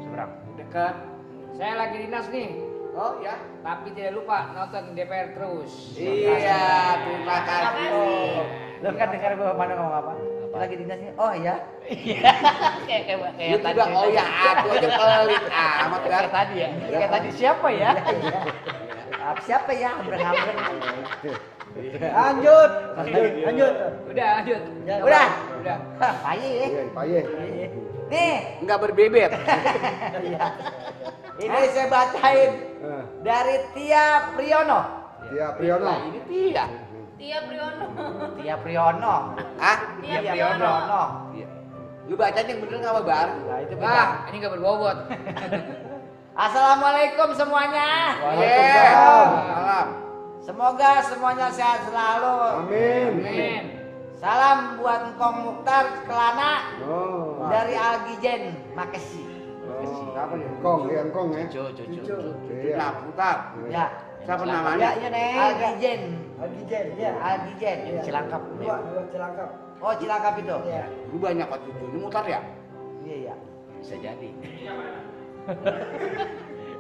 Seberang. dekat. Saya lagi dinas nih, Oh ya. tapi tidak lupa nonton DPR terus. Iya, terima kasih. Lo kan dengar Bapak Mandra ngomong apa? Lagi dinasnya. Oh ya. Lu juga oh ya, aku aja pelit amat kan. Kayak tadi ya. Kayak tadi siapa ya? Siapa ya? Hambreng. Lanjut. Udah, lanjut. Udah. Udah. Paye ya. Iya, paye. Nih, Enggak berbebet. ini saya bacain Eh, dari Tia Priyono. Tia Priyono. Nah, ini dia. Tia Priyono. Tia Priyono. Ah, Tia Priyono. lu bacanya yang bener enggak apa bar? Nah, itu Ah, ini nggak berbobot. Assalamualaikum semuanya. Salam. Semoga semuanya sehat selalu. Amin. Amin. Salam buat Engkong Mukhtar Kelana Oh. dari Algijen, Makasih. Siapa nih? Kong, ya Kong ya. Cucu. Iya. Nah, putar. Ya, Siapa namanya? Ya, Neng. Algijen. Algijen, ya. Algijen. Cilangkap. Dua Cilangkap. Oh, Cilangkap itu. Ya. Lu banyak kok cucu. Ini mutar ya? Iya. Bisa jadi.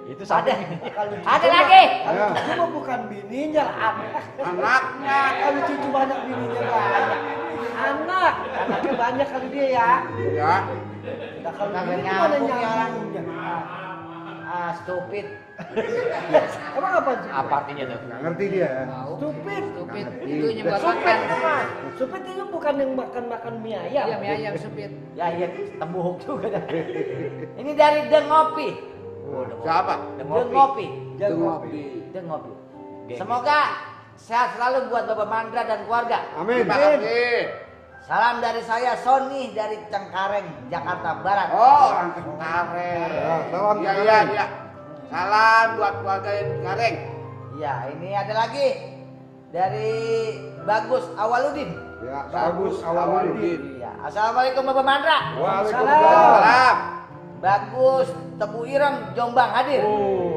Itu Ada. Kalau cucu Ada mah- lagi. Kalau cucu mah bukan bininya, anak. Anaknya. Kalau cucu banyak bininya banyak. Anaknya banyak kali dia ya. Ya. Nah, kalau Kagak bini mana nyambung ya orang. nyambungnya? Stupid. Emang apa sih? apa artinya tuh? Nggak ngerti dia ya. Stupid. Supit. Ngerti. Itu nyebut Supit makan. itu mah. Supit itu bukan yang makan mie ayam. Iya, mie ayam supit. Ya, iya tembuk juga dah. Ini dari Dengopi. Siapa? Dengopi. Dengopi. Dengopi. Semoga sehat selalu buat Bapak Mandra dan keluarga. Amin. Terima kasih. Salam dari saya Sony dari Cengkareng, Jakarta Barat. Oh, orang Cengkareng. Ya, salam Iya, Cengkareng. iya. Salam buat keluarga yang Cengkareng. Ya, ini ada lagi dari Bagus Awaludin. Ya, Bagus Awaludin. Iya. Assalamualaikum Bapak Mandra. Waalaikumsalam. Salam. Bagus Tebu Ireng Jombang hadir.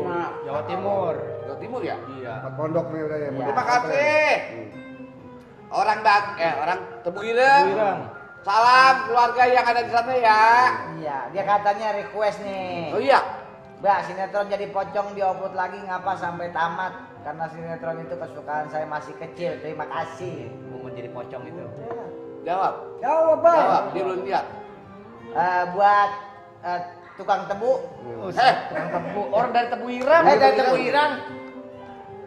Nah, Jawa Timur. Jawa Timur ya? Iya. Empat pondok nih udah ya. Ya. Terima kasih. Orang Tebu Ireng. Salam keluarga yang ada di sana ya. Iya, dia katanya request nih. Oh iya. Mbak, sinetron jadi pocong diupload lagi ngapa sampai tamat? Karena sinetron itu kesukaan saya masih kecil. Terima kasih. Mau menjadi pocong itu. Jawab. Jawab, Bang. Jawab. Dia belum lihat. Buat tukang tebu. Tukang tebu. Orang dari Tebu Ireng. Dari Tebu Ireng.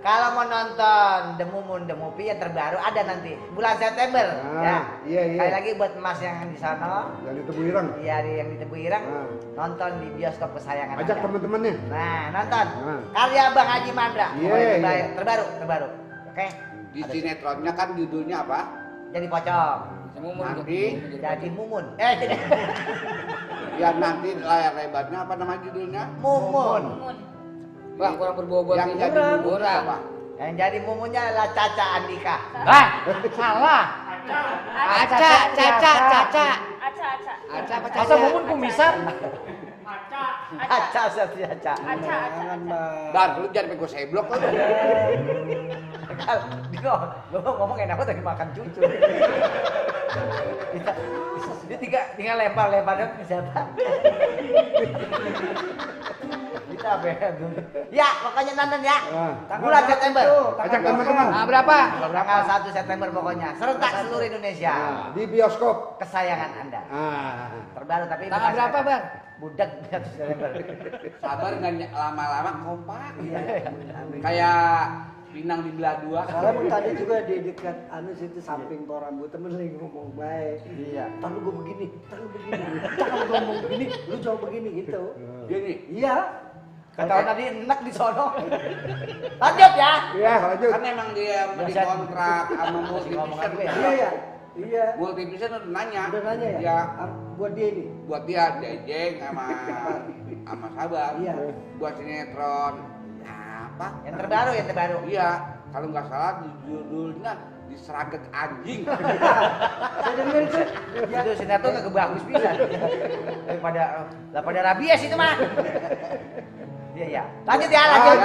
Kalau mau nonton The Mumun The Movie yang terbaru ada nanti bulan September. Ya. Iya, iya. Sekali lagi buat Mas yang di sana. Yang di Tebu Ireng. Iya, yang di Tebu Ireng. Nonton di bioskop kesayangan Ajak Anda. teman-temannya. Nah, nonton. Nah. Karya Bang Haji Mandra. Iya, Oh, iya. terbaru. Oke. Di sinetronnya kan judulnya apa? Jadi pocong. Nanti Jadi mumun. Jadi ya nanti layar lebarnya apa nama judulnya? mumun. Mun. Wah, kurang berbobot Yang ini. jadi judulnya apa? Yang jadi mumunnya adalah Caca Andika. Ah, salah. Aca, caca. Aca. Aca apa Masa mumun kumisan? Caca Satria Caca. Aca. Jangan, Bang. Dan lu jangan pego seblok lu. Dia ngomong enak banget lagi makan cucu. Dia tinggal lempar ke siapa? Kita apa ya? Ya, pokoknya nonton ya. Bulan September. Ajak teman-teman. Nah, berapa? Tanggal 1 September pokoknya. Serentak seluruh Indonesia. Di bioskop. Kesayangan Anda. Terbaru tapi Tanggal berapa, Bang? Budak 1 September. Sabar nggak lama-lama kompak. Iya. Kayak Pinang di belah dua. Karena tadi juga di dekat situ samping pohon rambut temen lagi ngomong baik. Iya. Ntar lu gua begini, ntar lu begini. Ntar kalau gua ngomong begini, lu jawab begini gitu. Gini. Iya. Kata tadi enak di sono. Lanjut ya. Iya, lanjut. Kan emang dia dikontrak sama Multivision. Iya. Multivision udah nanya. Udah nanya ya? Ya, Buat dia ini. buat dia Jeng sama Sabar. Iya. Buat sinetron. Apa? Yang terbaru. Iya, kalau nggak salah judulnya Diseraget Anjing. Saya dengerin tuh. Itu sinetron nggak bagus bisa. Daripada rabies itu mah. Iya. Lanjut ya, lanjut.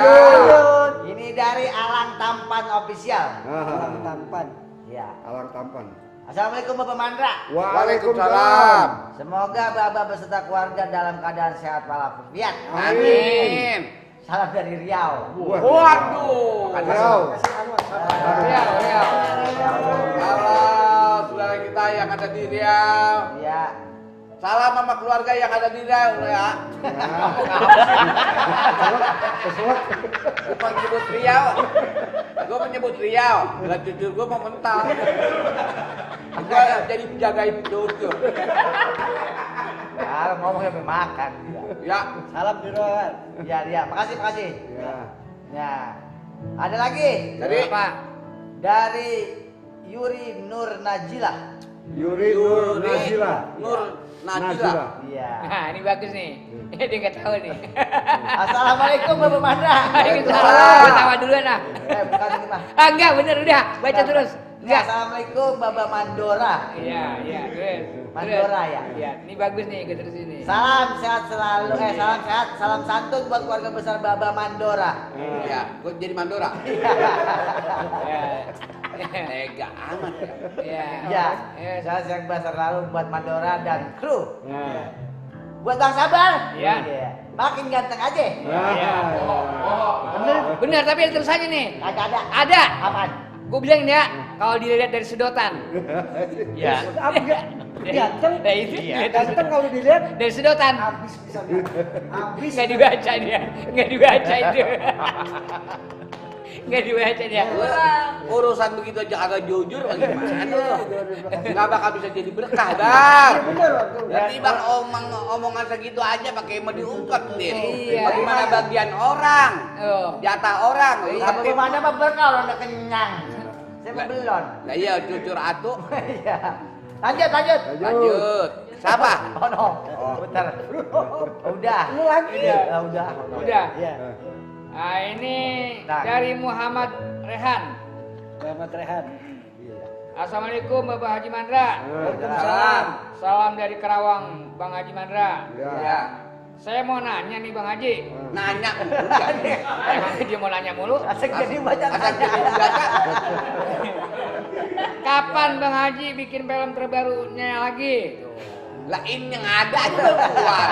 Ini dari Alang Tampan Official. Alang Tampan. Iya. Alang Tampan. Assalamualaikum Bapak Mandra. Waalaikumsalam. Semoga Bapak beserta keluarga dalam keadaan sehat walafiat. Amin. Salam dari Riau. Waduh. Riau. Riau. Halo, saudara kita yang ada di Riau. Iya. Salam sama keluarga yang ada di Riau ya. Gue menyebut Riau. Gak jujur gue mau mental. Gue jadi jagain jujur. Kalau ngomong sampai makan. Ya. Salam di ruangan. Iya. Makasih. Ya. Ya. Ada lagi? Dari Apa? Dari Yuri Nur Najila. Yuri Nur Najila. Nur Najila. Iya. Nah, ini bagus nih. Dia nggak tahu nih. Assalamualaikum Bapak Mandra. Waalaikumsalam. Gue tawa duluan lah. Bukan ini mah. Enggak, bener udah. Baca terus. Ya, Assalamualaikum Bapak Mandora. Iya, terus. Mandora ya. Iya, ini bagus nih, gue terus ini. Salam sehat selalu, salam sehat, salam santun buat keluarga besar Baba Mandora. Ya, gue jadi Mandora. Iya. Tega amat ya. Ya, salam sehat besar selalu buat Mandora dan kru. Buat Bang Sabar. Iya. Makin ganteng aja. Bener, tapi ada terusannya nih. Kagak ada. Ada. Apaan? Gue bilang ya, kalau dilihat dari sedotan. Ya. Apa ganteng? Nah itu Ganteng kalau dilihat dari sedotan. habis bisa lihat. Habis. Nggak dibaca dia, nggak dibaca itu. Nggak dibaca dia. Urusan begitu aja agak jujur bagaimana lu? Nggak bakal bisa jadi berkah, Dar. Bener waktu. Nanti bang omongan segitu aja pakai mau diungkap nih. Iya. Bagaimana bagian orang? Oh. Jatah orang. Bapak mana mah berkah orang udah kenyang. Saya mah belum. Lah iya jujur atuh. Iya. Lanjut. Lanjut. Siapa? Oh no. Bentar. Udah. Lu lagi. Udah. Udah. Iya. Nah ini Nah. dari Muhammad Rehan. Muhammad Rehan. Assalamualaikum Bapak Haji Mandra. Waalaikumsalam. Salam dari Karawang, Bang Haji Mandra. Ya. Saya mau nanya nih Bang Haji. Nanya. Dia mau nanya mulu. Asik jadi baca. Asal jadi baca. Kapan Bang Haji bikin film terbarunya lagi? Lah ini yang ada aja belum keluar.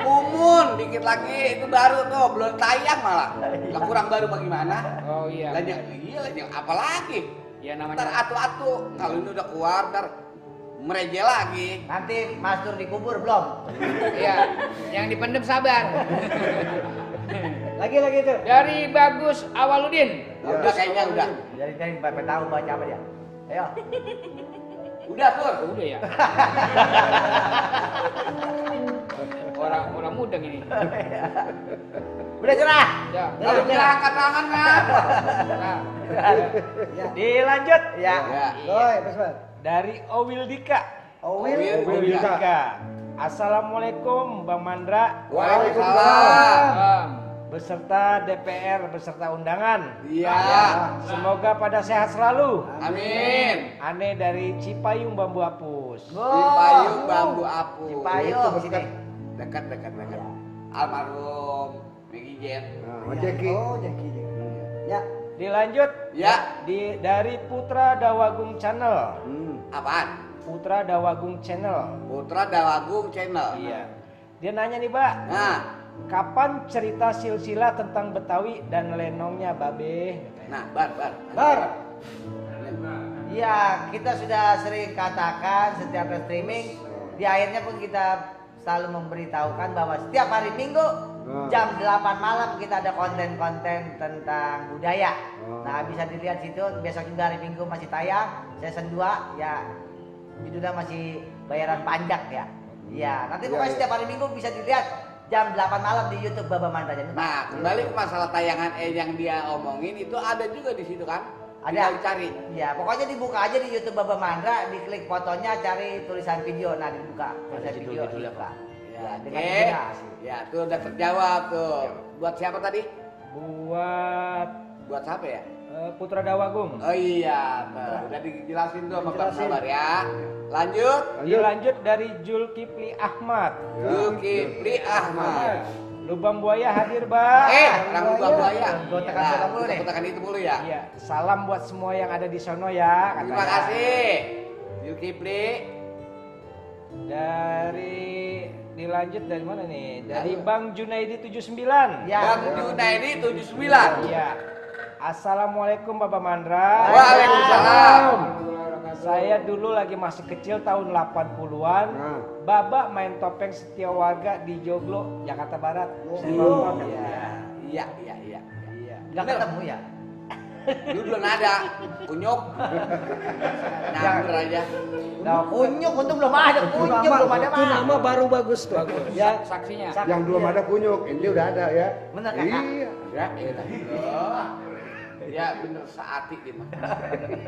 Mumun dikit lagi itu baru tuh belum tayang malah. Lah kurang baru bagaimana? Oh iya. Lah yang apa lagi? Ya Ntar namanya. atu-atu kalau ini udah keluar ntar merejel lagi. Nanti Mas Tur dikubur belum? Iya. Yang dipendem sabar. Lagi tuh. Dari Bagus Awaludin. Udah kayaknya udah. Jadi Bapak tahu baca apa dia? Ayo. Udah Tur. Udah ya. Orang mudeng ini. Udah cerah. Ya. Kalau dia angkat tangan kan. Nah, Dilanjut. Ya. Ya. Oi, Mas. Dari Owil Dika. Owil. Owil Dika. Assalamualaikum Bang Mandra Waalaikumsalam. beserta DPR beserta undangan. Iya. Semoga pada sehat selalu. Amin. Ane dari Cipayung Bambu Apus. Cipayung Bambu Apus. Cipayung sini. Dekat. Almarhum Megi Jen. Nah, Jeki. Oh, Jeki. Ya. Dilanjut Ya. dari Putra Dawagung Channel. Apaan? Putra Dawagung Channel. Putra Dawagung Channel. Iya. Dia nanya nih, Pak. Nah, Kapan cerita silsilah tentang Betawi dan lenongnya Babe? nah, bar. Iya, kita sudah sering katakan setiap streaming di akhirnya pun kita selalu memberitahukan bahwa setiap hari Minggu jam 8 malam kita ada konten-konten tentang budaya. Nah, bisa dilihat situ. Besok juga hari Minggu masih tayang season 2 ya. Judulnya masih bayaran pajak ya. Iya, nanti pokoknya setiap hari Minggu bisa dilihat jam 8 malam di YouTube Baba Mandra. Jangan lupa. Nah, kembali ke masalah tayangan yang dia omongin itu ada juga di situ kan? Ada. Tinggal cari. Ya, pokoknya dibuka aja di YouTube Baba Mandra, diklik fotonya, cari tulisan video, nah dibuka tulisan video, dibuka. Ya, dengan Oke. imajinasi. Ya, tuh udah terjawab tuh. Buat siapa tadi? Buat siapa ya? Putra Dawagung. Oh iya, udah dijelasin tuh sama Bang Sabar ya. Lanjut. Dilanjut dari Zulkifli Ahmad. Zulkifli Ahmad. Lubang buaya hadir, Bang. Orang lubang buaya. Gua tekan Nah, dulu nih. gua tekan itu dulu ya. Iya, salam buat semua yang ada di sono ya. Terima katanya. kasih. Zulkifli. Dilanjut dari mana nih? Dari Bang Junaidi 79. Ya. Bang Junaidi 79. Iya. Assalamualaikum Bapak Mandra. Waalaikumsalam. Saya dulu lagi masih kecil tahun 80-an. Baba main topeng setia warga di Joglo, Jakarta Barat. Saya nonton. Iya. Enggak ketemu ya? Dulu belum ada. Kunyuk. Nyamber aja. Nah, kunyuk untung belum ada, kunyuk belum ada. Itu nama baru bagus tuh. Ya, Saksinya. Yang belum ada kunyuk, ini udah ada ya. Bener kakak? Iya. Ya, ya bener saati dia mah.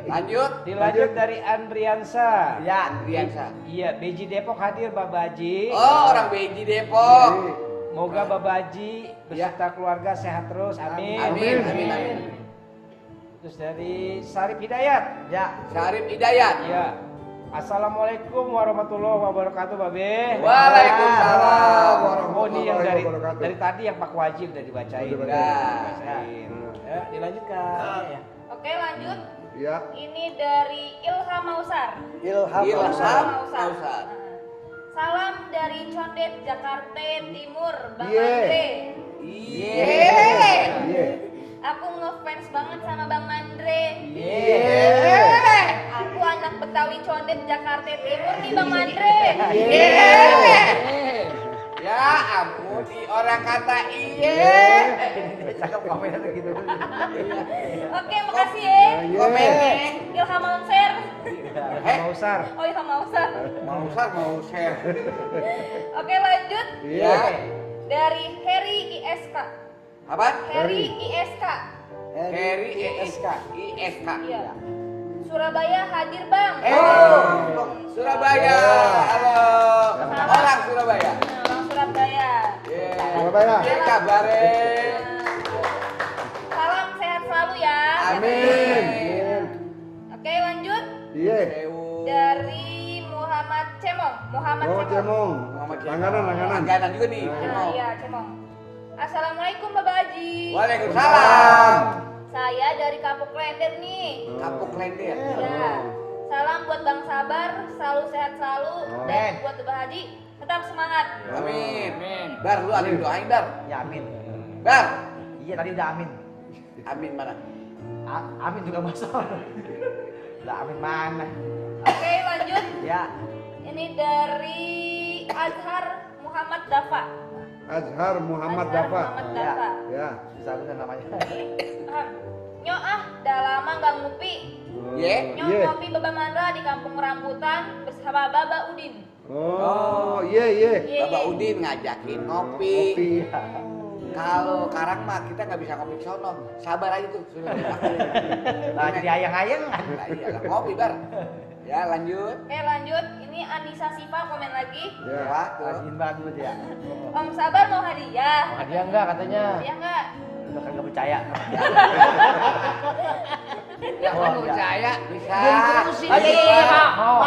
Lanjut. Dilanjut dari Andriansa. Ya, Andriansa. Iya, Beji Depok hadir Babaji. Oh, orang Beji Depok. Moga Babaji beserta keluarga sehat terus. Amin. Amin, amin, amin. Terus dari Sarip Hidayat. ya. Syarif Hidayat. Iya. Assalamualaikum warahmatullahi wabarakatuh, Babe. Waalaikumsalam. Oh, ini yang dari wabarakatuh. tadi yang Pak Wajib udah dibacain. Udah Dibacain. Ya, dilanjutkan. Ya. Oke, lanjut. Iya. Ini dari Ilham Mausar. Ilham Mausar. Mausar. Salam dari Condet, Jakarta Timur, Bang Iya. Andre. Iya. Aku ngefans banget sama Bang Mandre. Iya. Aku anak Betawi Condet, Jakarta Timur nih Bang Mandre. Ya ampun, orang kata iye. Cakep komennya gitu. Oke, makasih ya. Komennya. Ilham Mausar. Mausar. Oh, Ilham Mausar. Mau share. Oke, lanjut. Iya. Dari Heri ISK. Apa? Heri ISK. Heri ISK. ISK. Iya. Surabaya hadir Bang. Surabaya. Halo. Orang Surabaya. Nah, Bang Surabaya. Surabaya. Kabarin. Salam sehat selalu ya. Amin. Oke, lanjut. Iya. Dari Muhammad Cemong. Muhammad Oh, Cemong. Cemong. Langganan. Langganan juga nih. Nah, iya, Cemong. Assalamualaikum Bapak Haji. Waalaikumsalam. Saya dari Kapuk Klender nih. Kapuk Klender. Ya. Salam buat Bang Sabar, selalu sehat selalu. Dan buat Bapak Haji, tetap semangat. Amin. Bar, lu ada yang doain, Bar? Ya, amin. Bar. Iya, tadi udah amin. Amin mana? Amin juga masuk. Lah, amin mana? Oke, lanjut. Ya. Ini dari Azhar Muhammad Dafa. Azhar Muhammad Azhar Dafa. Muhammad Dafa. Ya. Bisa bener namanya. Nyok dah lama nggak ngupi. Nyok ngopi Baba Mandra di Kampung Rambutan bersama Baba Udin. Oh, iya. Bapak Udin ngajakin ngopi. Kalau karang mah kita nggak bisa ngopi ke sono. Sabar aja tuh. Nah, jadi ayang-ayang. Nah, iya, ngopi, Bar. Ya, lanjut. Oke, lanjut. Ini Anissa Siva komen lagi. Ya, tuh. Rajin banget ya. Om Sabar mau hadiah. Hadiah enggak katanya? Hadiah enggak? Udah kagak percaya. Ya, nggak percaya bisa. Oh, iya, mau.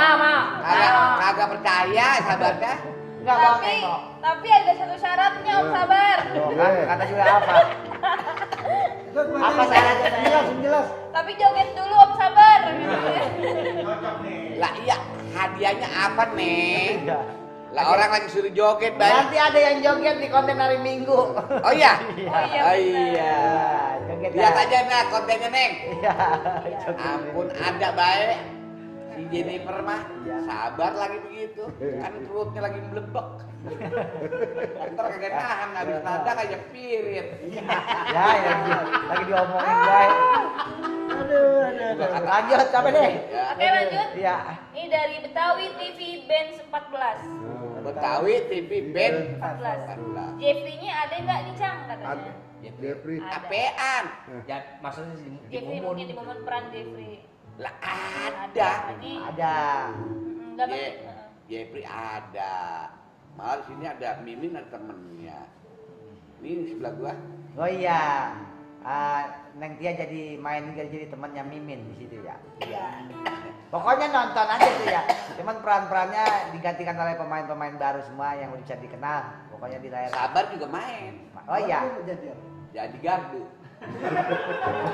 Kagak percaya sabarnya. Enggak mau tengok. Tapi ada satu syaratnya Om Sabar. Kan kata juga apa? Apa syaratnya? Jelas. Tapi joget dulu Om Sabar. Lah iya, hadiahnya apa, Neng? Lah orang lagi suruh joget, Bay. Nanti ada yang joget di konten hari Minggu. Oh iya? Oh iya. Joget. Lihat aja nah kontennya, Neng. Iya. Ampun ada baik. Si Jennifer mah sabar lagi begitu. Kan perutnya lagi melebek. Ntar kagak nahan habis nada kayak pirit. Ya, lagi diomongin, Bay. Aduh. Lanjut, sampai deh. Oke, lanjut. Iya. Ini dari Betawi TV Band 14. Betawi TV Band 14. Jeffrey-nya ada nggak nih Cang katanya? Jeffrey. Apean. Ya, maksudnya di Jeffrey Mumun. mungkin di momen peran Jeffrey. Lah ada. Lagi. Ada. Enggak Jeffrey ada. Malah di sini ada Mimin ada temennya. Ini sebelah gua. Oh iya. Neng Tia jadi jadi temannya Mimin di situ ya. Iya. Pokoknya nonton aja tuh ya. Cuman peran-perannya digantikan oleh pemain-pemain baru semua yang udah bisa dikenal. Pokoknya di layar. Sabar juga main. Oh iya. Jadi gardu.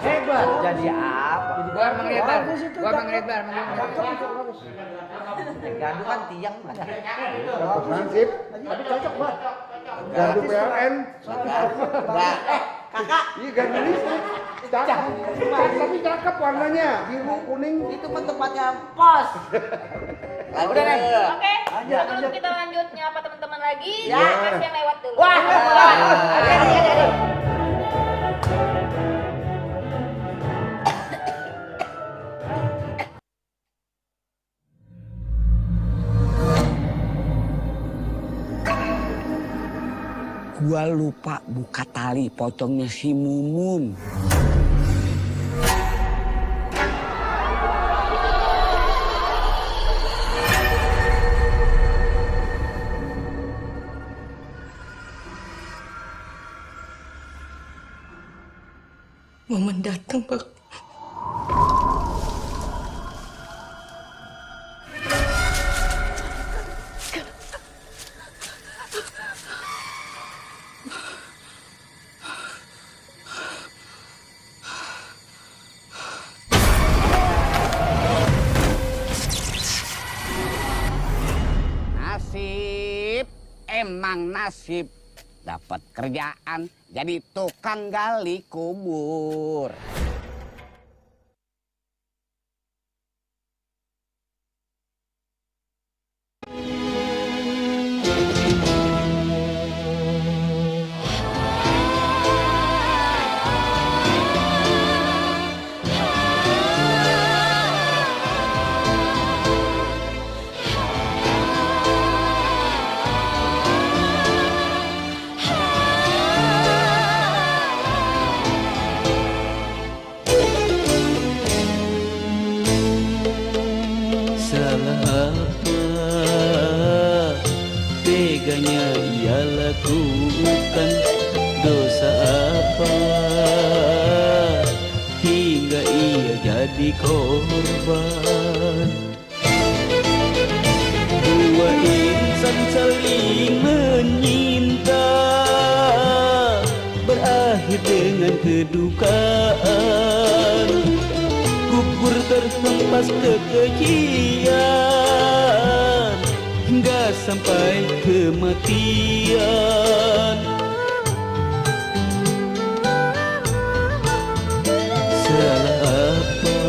Hebat. Jadi apa? Gua menglebar. Gua menglebar. Gardu kan tiang. Hansip. Tapi cocok buat. Gardu PLN. Enggak. Kakak. Iya gardu listrik. Cakep. Tapi cakep warnanya. Biru, kuning. Itu kan tempatnya pos. Udah deh. Oke, sebelum kita lanjut nyapa teman-teman lagi, Ya. kasih yang lewat dulu. Wah. Ada. Gua lupa buka tali pocongnya si Mumun. Momen datang, Bang. Nasib, emang nasib. Dapat kerjaan jadi tukang gali kubur. Salah apa teganya ia lakukan, dosa apa hingga ia jadi korban. Dua insan saling menyinta berakhir dengan kedukaan. Kubur terhempas kekejian hingga sampai kematian. Salah apa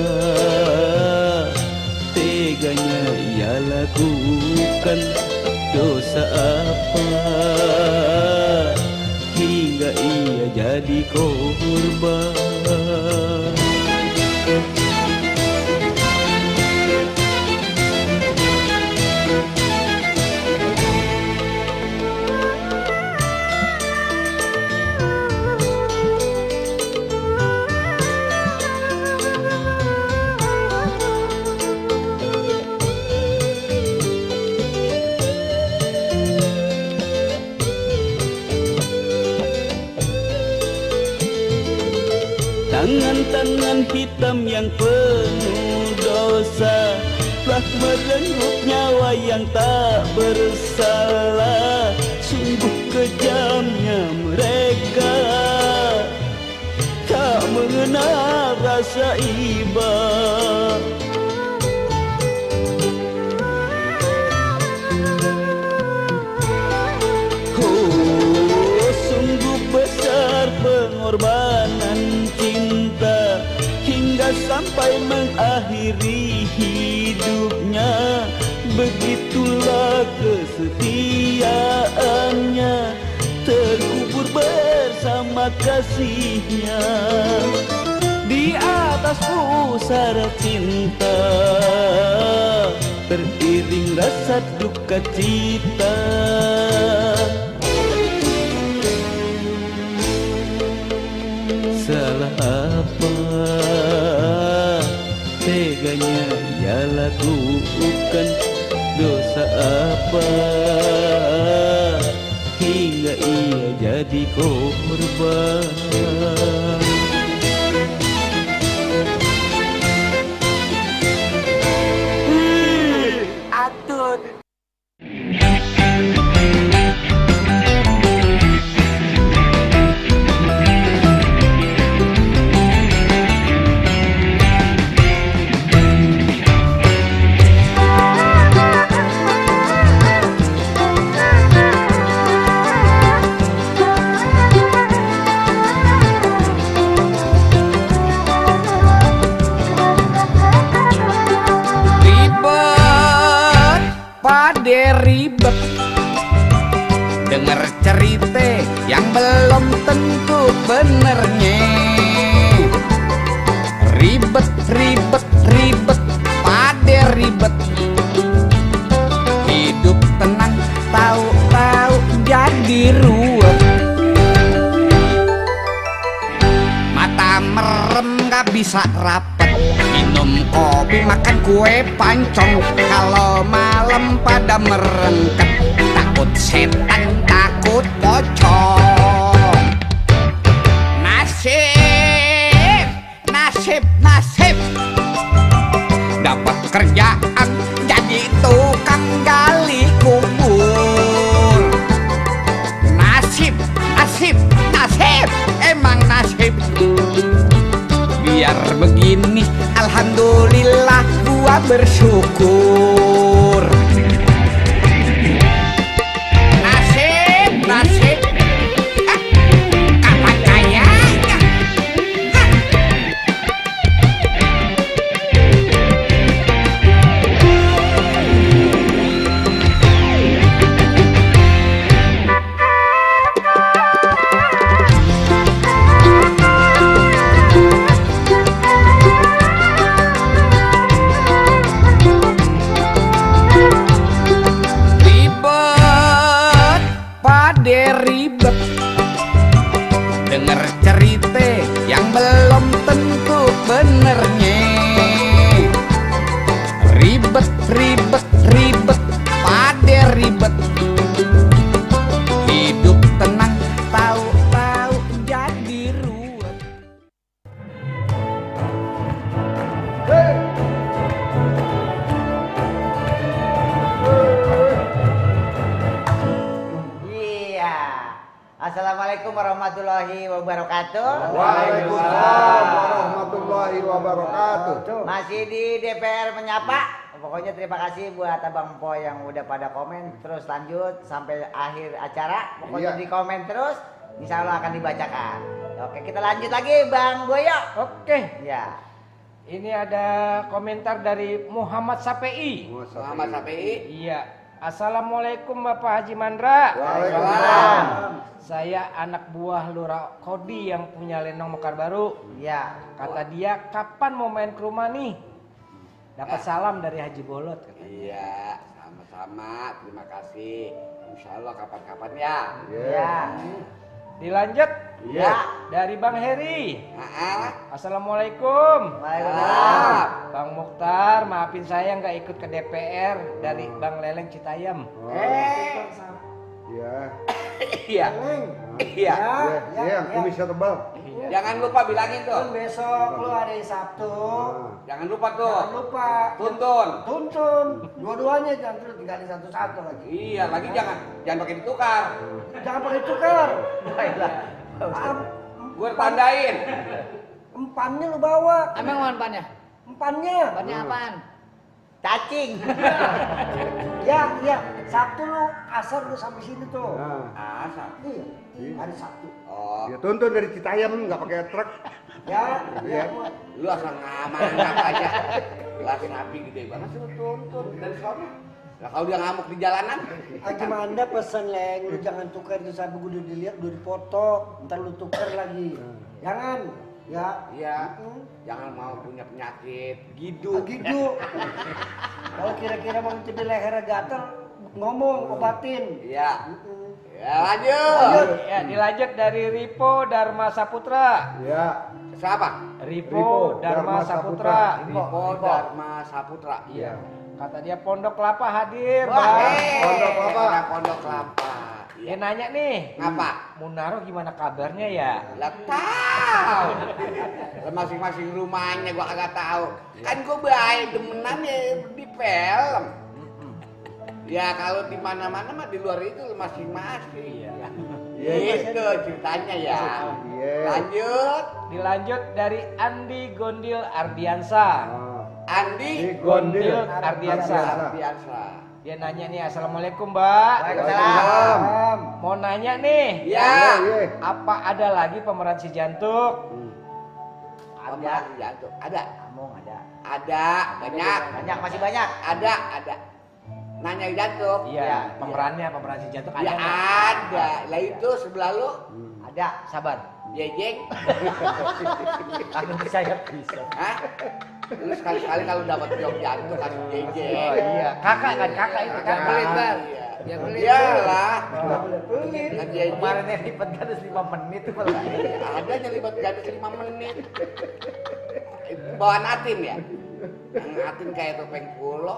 teganya ia lakukan, dosa apa hingga ia jadi korban. Tangan-tangan hitam yang penuh dosa telah merenggut nyawa yang tak bersalah. Sungguh kejamnya mereka, tak mengenal rasa iba. Oh, sungguh besar pengorbanan cinta hingga sampai mengakhiri hidupnya. Begitulah kesetiaannya, terkubur bersama kasihnya di atas pusara cinta. teriring rasa duka cita. Salah apa teganya ia lakukan, dosa apa hingga ia jadi korban. Atut. Ribet denger cerita yang belum tentu benernya. Ribet, ribet, ribet, pade ribet. Hidup tenang, tahu-tahu jadi ruwet. Mata merem gak bisa rapet, minum kopi makan kue pancong. Kalau malam pada merengket, takut setan, takut pocong. Nasib, nasib, nasib, dapat kerjaan jadi tukang gali kubur. Nasib, nasib, nasib, emang nasib. Biar begini, alhamdulillah gua bersyukur. Nasib, nasib, kapan kayanya? Ribet denger cerita yang belum tentu benernya. Ribet, ribet, ribet, pade ribet. Hidup tenang, tahu-tahu jadi ruwet. Assalamualaikum warahmatullahi wabarakatuh. Waalaikumsalam warahmatullahi wabarakatuh. Masih di DPR menyapa. Pokoknya terima kasih buat Abang Po yang udah pada komen. Terus lanjut sampai akhir acara. Pokoknya di komen terus, insya Allah akan dibacakan. Oke, kita lanjut lagi Bang Boyo. Oke. Ya. Ini ada komentar dari Muhammad Sapei. Muhammad Sapei. Iya. Assalamualaikum Bapak Haji Mandra. Waalaikumsalam. Saya anak buah Lurah Kodi yang punya Lenong Mekar Baru. Ya. Kata dia, kapan mau main ke rumah nih? Dapat salam dari Haji Bolot. Katanya. Iya, sama-sama. Terima kasih. Insya Allah kapan-kapan ya. Ya. Dilanjut. Ya. Dari Bang Heri. Assalamualaikum. Waalaikumsalam. Bang Mukhtar, maafin saya nggak ikut ke DPR dari Bang Leleng Citayam. Iya. Iya. Iya. Iya, kumisnya tebal. Jangan lupa bilangin tuh. Besok lu hari Sabtu. Jangan lupa tuh. Jangan lupa. Tuntun. Tuntun. Dua-duanya jangan terus tinggalin satu-satu lagi. Iya, lagi jangan pakai ditukar. Jangan pakai tukar. Gue tandain. Empannya lu bawa. Emang mau empannya? Empannya. Empannya apaan? Cacing. Ya, Sabtu lu asar lu sampai sini tuh. Asar. Iya. Hari Sabtu. Oh. Ya tuntun dari Citayam nggak pakai truk. Ya. Lu asal ngaman aja. Gelas sapi gede banget sih lu tuntun dari sana. Lah kalau dia ngamuk di jalanan, Gimana pesan Leng, lu jangan tukar itu sapi gue udah dilihat, udah dipoto, ntar lu tukar lagi. Jangan. Ya. Iya. Jangan mau punya penyakit gidu. Gitu. Kalau kira-kira mau di lehernya gatel, ngomong obatin. Iya. Ya lanjut. Ya, dilanjut dari Ripo Dharma Saputra. Ya. Siapa? Ripo Dharma Saputra. Ripo Dharma Saputra. Iya. Kata dia Pondok Kelapa hadir, Wah, Bang. Pondok Kelapa. Orang Pondok Kelapa. Dia nanya nih, Ngapa? Munaro gimana kabarnya ya? Lah tahu. Lah masing-masing rumahnya gua kagak tahu. Kan gua baik demenan ya di film. Ya kalau di mana-mana mah di luar itu masing-masing. Itu ceritanya ya. Iya. Lanjut. Dilanjut dari Andi Gondil Ardiansa. Andi Gondil Ardiansa. Biasa. Dia nanya nih, Assalamualaikum Mbak. Waalaikumsalam. Mau nanya nih, Ya. apa ada lagi pemeran si Jantuk? Ada. Jantung. Ada. Ngomong ada. Ada. Banyak. Banyak, masih banyak. Ada. Nanya jantung. Iya, pemeran si Jantuk ada Ya nggak? ada. Lah itu sebelah lu. Ada, sabar. Jejeng. Aku saya bisa. Hah? Lu sekali-kali kalau dapat job jantung kasih jejeng. Oh iya, kakak kan, kakak itu Yang kakak. pelit, Bang. Iya. Yang pelit. Iyalah. Kan jejeng. Kemarin yang lipat gadis 5 menit itu malah. Ada nyelibat gadis 5 menit. Bawa Natin ya? Yang Natin kayak topeng pulo.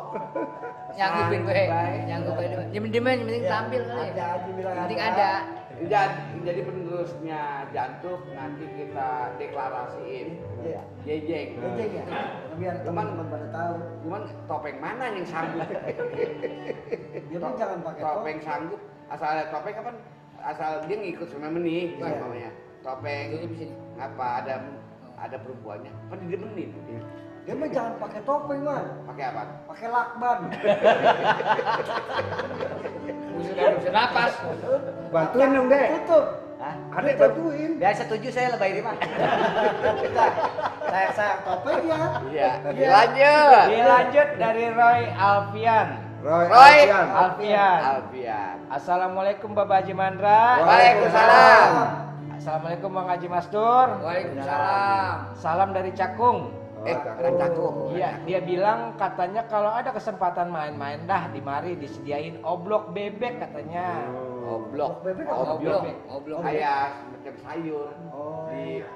Nyanggupin gue, nyanggupin. Diem-diem yang penting tampil kali. Ada aja bilang Yang penting ada. Jadi penerusnya jantung nanti kita deklarasiin. Iya. Jejeng. Jejeng ya. Biar teman-teman pada tahu. Cuman topeng mana yang sanggup? Dia pun jangan pakai Topeng sanggup. Asal ada topeng kapan? Asal dia ngikut sama meni, Iya. namanya. Topeng. Jadi bisa. Apa ada perempuannya? Kan didemenin. Dia mah jangan pakai topeng man. Pakai apa? Pakai lakban. Sudah bisa napas. Bantuin dong, Dek. Tutup. Hah? Adek bantuin. Biar setuju saya lebay Rima. Saya topeng ya. Iya. Lanjut. Dilanjut dari Roy Alfian. Roy. Roy. Alfian. Alfian. Alfian. Assalamualaikum Bapak Haji Mandra. Waalaikumsalam. Assalamualaikum Bang Haji Mastur. Waalaikumsalam. Salam dari Cakung. Orang cakung. Iya, dia bilang katanya kalau ada kesempatan main-main dah di mari disediain oblok bebek katanya. Oblok. Bebek Oblong, oblong. Kayak semacam sayur. Oh.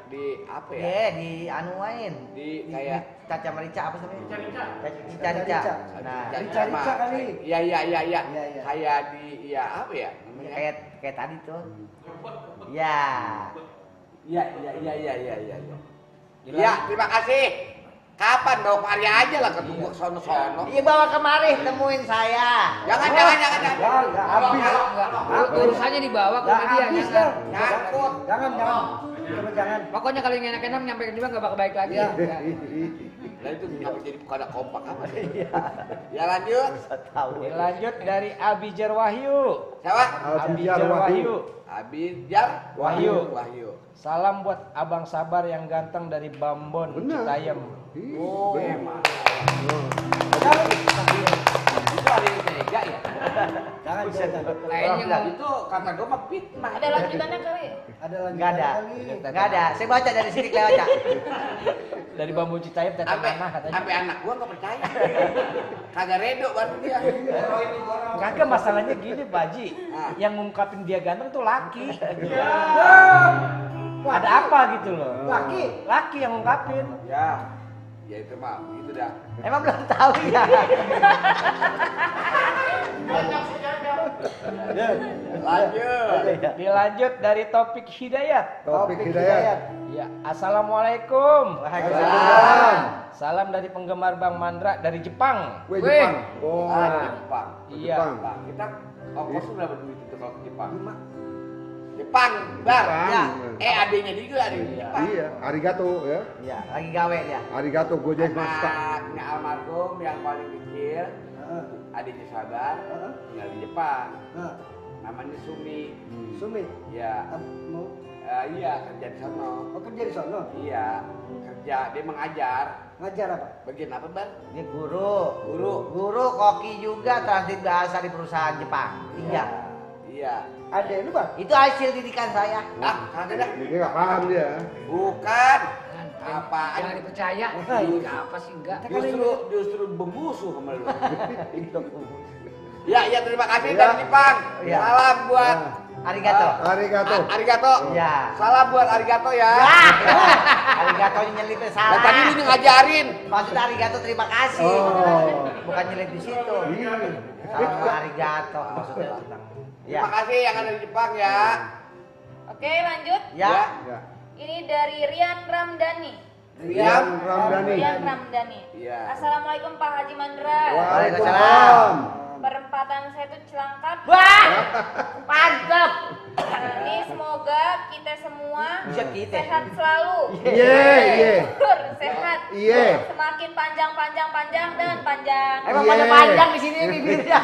Di apa ya? Iya, di anuain. Di kayak Caca merica apa namanya? Cica-cica. Rica. Nah, Rica kali. Iya. Iya, iya. Kayak di apa ya namanya? kayak tadi tuh. Ya. Iya. Iya, terima kasih. Kapan bawa kemari aja lah ke tubuh sono-sono. Iya bawa kemari temuin saya. Jangan. Enggak habis. Urusannya dibawa ke Enggak media. habis Jangan. dah. Nyangkut. Jangan. Coba jangan. Pokoknya kalau yang enak-enak nyampe ke dia nggak bakal baik lagi. Iya. Ya. Nah itu kenapa jadi bukan kompak apa? Ya lanjut. Tahu. Dilanjut dari Abijar Wahyu. Siapa? Abijar Wahyu. Abijar Wahyu. Salam buat Abang Sabar yang ganteng dari Bambon Benar. Citayam. Oh, Bener. emang. Itu hari Tega ya. Jangan. Kayaknya Itu kata gue mah fitnah. Ada lanjutannya kali. Ada lagi. Enggak ada. kali. Enggak ada. Saya baca dari sini saya baca. Dari Bambon Citayam tetap Sampai tanah katanya. sampai anak gua nggak percaya. Kagak redo baru dia. Kagak masalahnya gini Pak Haji. Ah. Yang ngungkapin dia ganteng tuh laki. Ada apa gitu loh. Laki yang ngungkapin. Ya. Ya itu mah begitu dah. Emang belum tahu ya. Lanjut. Dilanjut dari Topik Hidayat. Topik Hidayat. Ya, Assalamualaikum. Waalaikumsalam. Salam dari penggemar Bang Mandra dari Jepang. Weh, Weh. Jepang. Oh. Jepang. Iya. Jepang. Nah, kita ongkos berapa duit itu kalau ke Jepang? Jepang, Bar. Ya. Adanya dia juga ada di Jepang. Iya, arigato ya. Iya, lagi gawe dia. Arigato gozaimasu. Anaknya almarhum yang paling kecil, adiknya Sabar, tinggal di Jepang. Namanya Sumi. Sumi. Ya, Mau iya kerja di sana. kerja di sono. Iya, kerja dia mengajar. Ngajar apa? Bagian apa, Bar? Dia guru. Guru. Koki juga transit bahasa di perusahaan Jepang. Iya. Iya. Ada lu bang? Itu hasil didikan saya. Ah, kagak dah. Dia nggak paham dia. Bukan. Apaan? Jangan dipercaya. Apa sih enggak? Justru bermusuh sama lu. Ya, terima kasih dari Jepang. Ya. Salam buat Arigato. Arigato. Ya. Salam buat Arigato ya. Arigato nyelipnya Nah, salah. tadi lu ngajarin. Maksudnya arigato terima kasih. Bukan nyelip di situ. Salah arigato maksudnya tentang. Ya. Terima kasih yang ada di Jepang ya. Oke, lanjut. Ya. Ini dari Rian Ramdhani. Rian Ramdhani. Iya. Assalamualaikum Pak Haji Mandra. Waalaikumsalam. Perempatan saya tuh celangkap. Wah, mantap. Ini semoga kita semua sehat selalu. Iya. Sehat. Iya. Semakin panjang dan panjang. Emang pada panjang di sini bibirnya.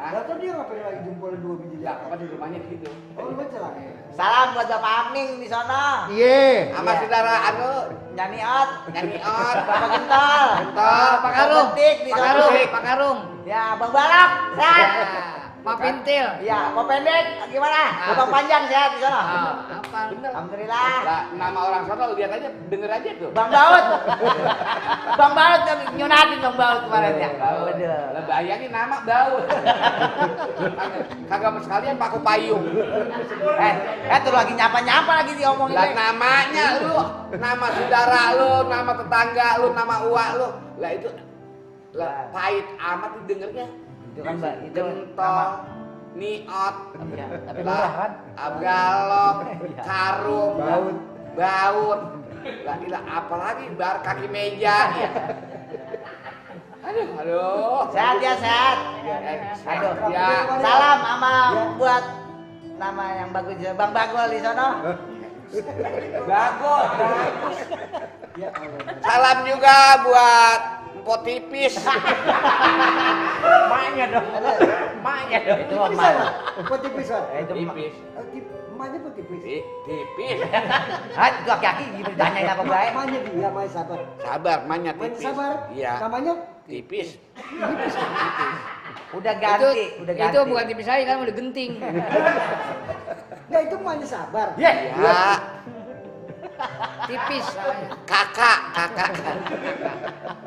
Atau dia ngapain lagi jempolnya 2 biji Ya, apa di rumahnya gitu. Oh, lu baca lah. Salam buat Bapak Aming di sana. Iya. Sama saudara anu Nyanyi ot. Bapak Gental. Pak Karung. Betik di sana. Pak Karung. Ya, Bang Balap. Sehat. Pak Pintil. Ya, Pak Pendek gimana? Bapak Panjang sehat di sana. Apa? Alhamdulillah. Lah, nama orang sana lu lihat aja, denger aja tuh. Bang Baut. Bang Baut nyunatin Bang Baut kemarin ya. Lah bayangin nama Daud. Kagak sekalian paku payung. Tuh lagi nyapa-nyapa lagi diomongin. Lah namanya lu, nama saudara lu, nama tetangga lu, nama uak lu. Lah itu lah pahit amat didengernya. Itu kan Mbak, itu Gentol, niot, tapi murah kan? abgalok, karung, baut. Lah apalagi bar kaki meja. Aduh. Sehat ya, sehat. Aduh. Ya. Salam sama buat nama yang bagus ya, Bang Bagol di sono. Bagol. Salam juga buat Mpok tipis. Maknya dong. Itu emak. Kok tipis kan? Itu Tipis. Emaknya kok tipis? Tipis. Itu laki-laki ditanyain apa baik. Emaknya dia, emaknya sabar. Sabar, emaknya Emaknya tipis. sabar. Iya. Namanya? Tipis. Udah ganti. Itu bukan tipis saya kan udah genting. Nah, itu emaknya sabar. Ya. Tipis. Kakak.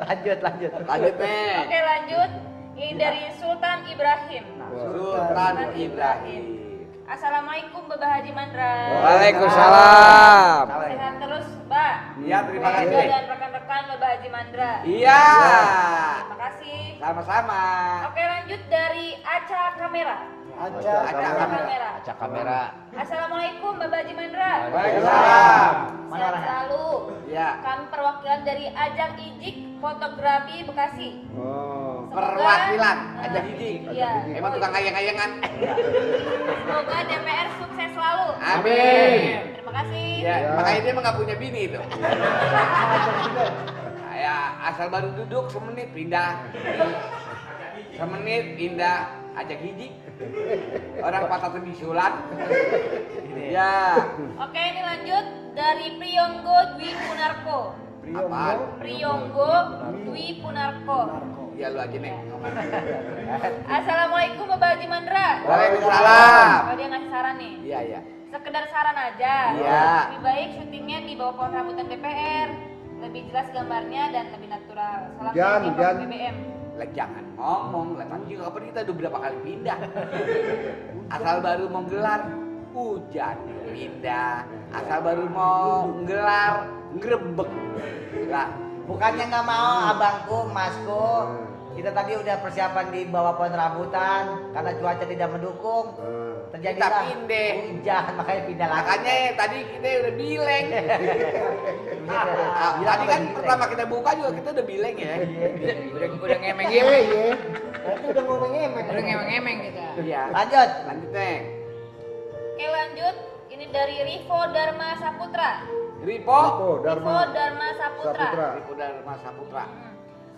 Lanjut. Lanjut nih. Oke, lanjut. Ini dari Sultan Ibrahim. Sultan Ibrahim. Assalamualaikum Bapak Haji Mandra. Waalaikumsalam. Sehat terus, Mbak. Iya, terima Keluarga kasih. dan rekan-rekan Bapak Haji Mandra. Iya. Terima kasih. Sama-sama. Oke, lanjut dari Aca Kamera. Aca kamera. Assalamualaikum Bapak Haji Mandra. Waalaikumsalam. Sehat selalu. Iya. Kami perwakilan dari Ajang Ijik Fotografi Bekasi. Perwakilan Ajang Ijik. Iya. Emang tukang ayang-ayangan. Semoga DPR sukses selalu. Amin. Terima kasih. Ya, makanya dia emang gak punya bini itu. Kayak asal baru duduk semenit pindah. Semenit pindah Ajang Ijik. Orang patah bisulan. Ya. Oke, ini lanjut dari Priyonggo Dwi Punarko. Apaan? Priyonggo Dwi Punarko. Ya lu aja nih. Assalamualaikum Bapak Haji Mandra. Waalaikumsalam. Oh, dia ngasih saran nih. Iya. Sekedar saran aja. Iya. Lebih baik syutingnya di bawah pohon rambutan DPR. Lebih jelas gambarnya dan lebih natural. Salam dari Bapak BBM. Lah jangan ngomong, lah tadi juga kita udah berapa kali pindah. Asal baru mau gelar hujan pindah. Asal baru mau gelar grebek. Lah Bukannya nggak mau abangku, masku. Kita tadi udah persiapan di bawah pohon rambutan karena cuaca tidak mendukung. Terjadilah kita pindah. hujan, makanya pindah lagi. Makanya tadi kita udah bileng. Tadi kan pertama kita buka juga kita udah bileng ya. Udah ngemeng-ngemeng. Itu udah ngomong-ngemeng. Udah ngemeng-ngemeng kita. Iya. Lanjut. Lanjut Neng. Oke, lanjut. Ini dari Rivo Dharma Saputra. Ripo Rivo Dharma Saputra. Ripo Dharma Saputra.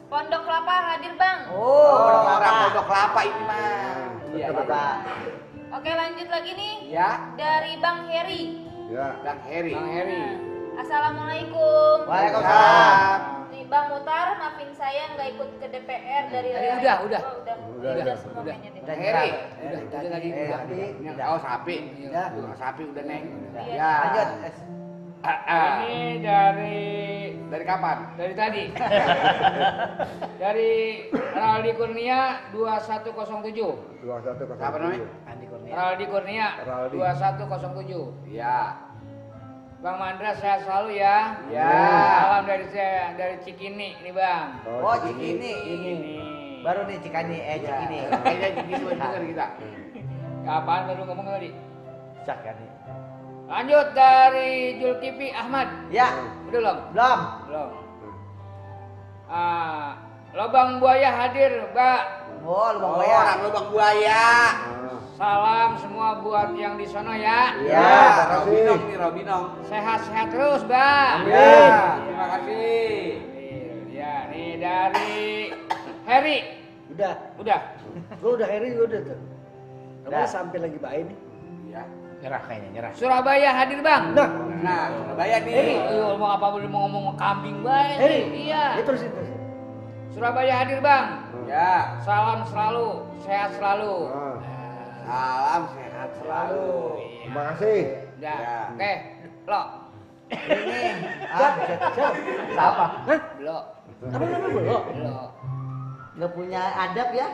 Pondok Kelapa hadir, Bang. Orang Pondok Kelapa ini mah. Iya, Bapak. Oke, lanjut lagi nih. Ya. Dari Bang Heri. Ya. Bang Heri. Assalamualaikum. Waalaikumsalam. Nih Bang Mutar, maafin saya nggak ikut ke DPR dari Udah. Udah semua kayaknya deh. Bang Heri. Udah, tadi lagi. Oh sapi. Ya. Sapi udah Neng. Iya. Ya. Lanjut. Ini dari kapan? Dari tadi. Dari Raldi Kurnia 2107. 2107. Siapa namanya? Raldi Kurnia Raldi. 2107. Ya. Bang Mandra sehat selalu ya. Ya. Salam dari saya dari Cikini nih Bang. Oh, Cikini. Ini. Baru nih Cikini, Cikini. Kayaknya Cikini baru dengar kita. Kapan baru ngomong tadi? Cak kan nih. Lanjut dari Julkipi Ahmad. Ya. Udah belum? Belum. Belum. Lobang buaya hadir, Mbak. Oh, lubang buaya. Orang lubang buaya. Salam semua buat yang di sono ya. Ya, Robinong nih, Robinong. Sehat-sehat terus, Mbak. Ya, terima kasih. Ya, nih dari Heri. Udah. Udah. Gua udah Heri udah tuh. Udah. Kamu sampai lagi baik nih. Ya. Nyerah kayaknya, nyerah. Surabaya hadir, Bang. Nah, Surabaya nih. Ayo, mau apa boleh mau ngomong kambing baik. Heri. Iya. Terus. Surabaya hadir, Bang. Ya. Salam selalu, sehat selalu. Salam sehat selalu. Terima kasih. Ya. Ya. Oke, lo. Ini siapa? Lo. Apa namanya Belo? Lo. Gak punya adab ya?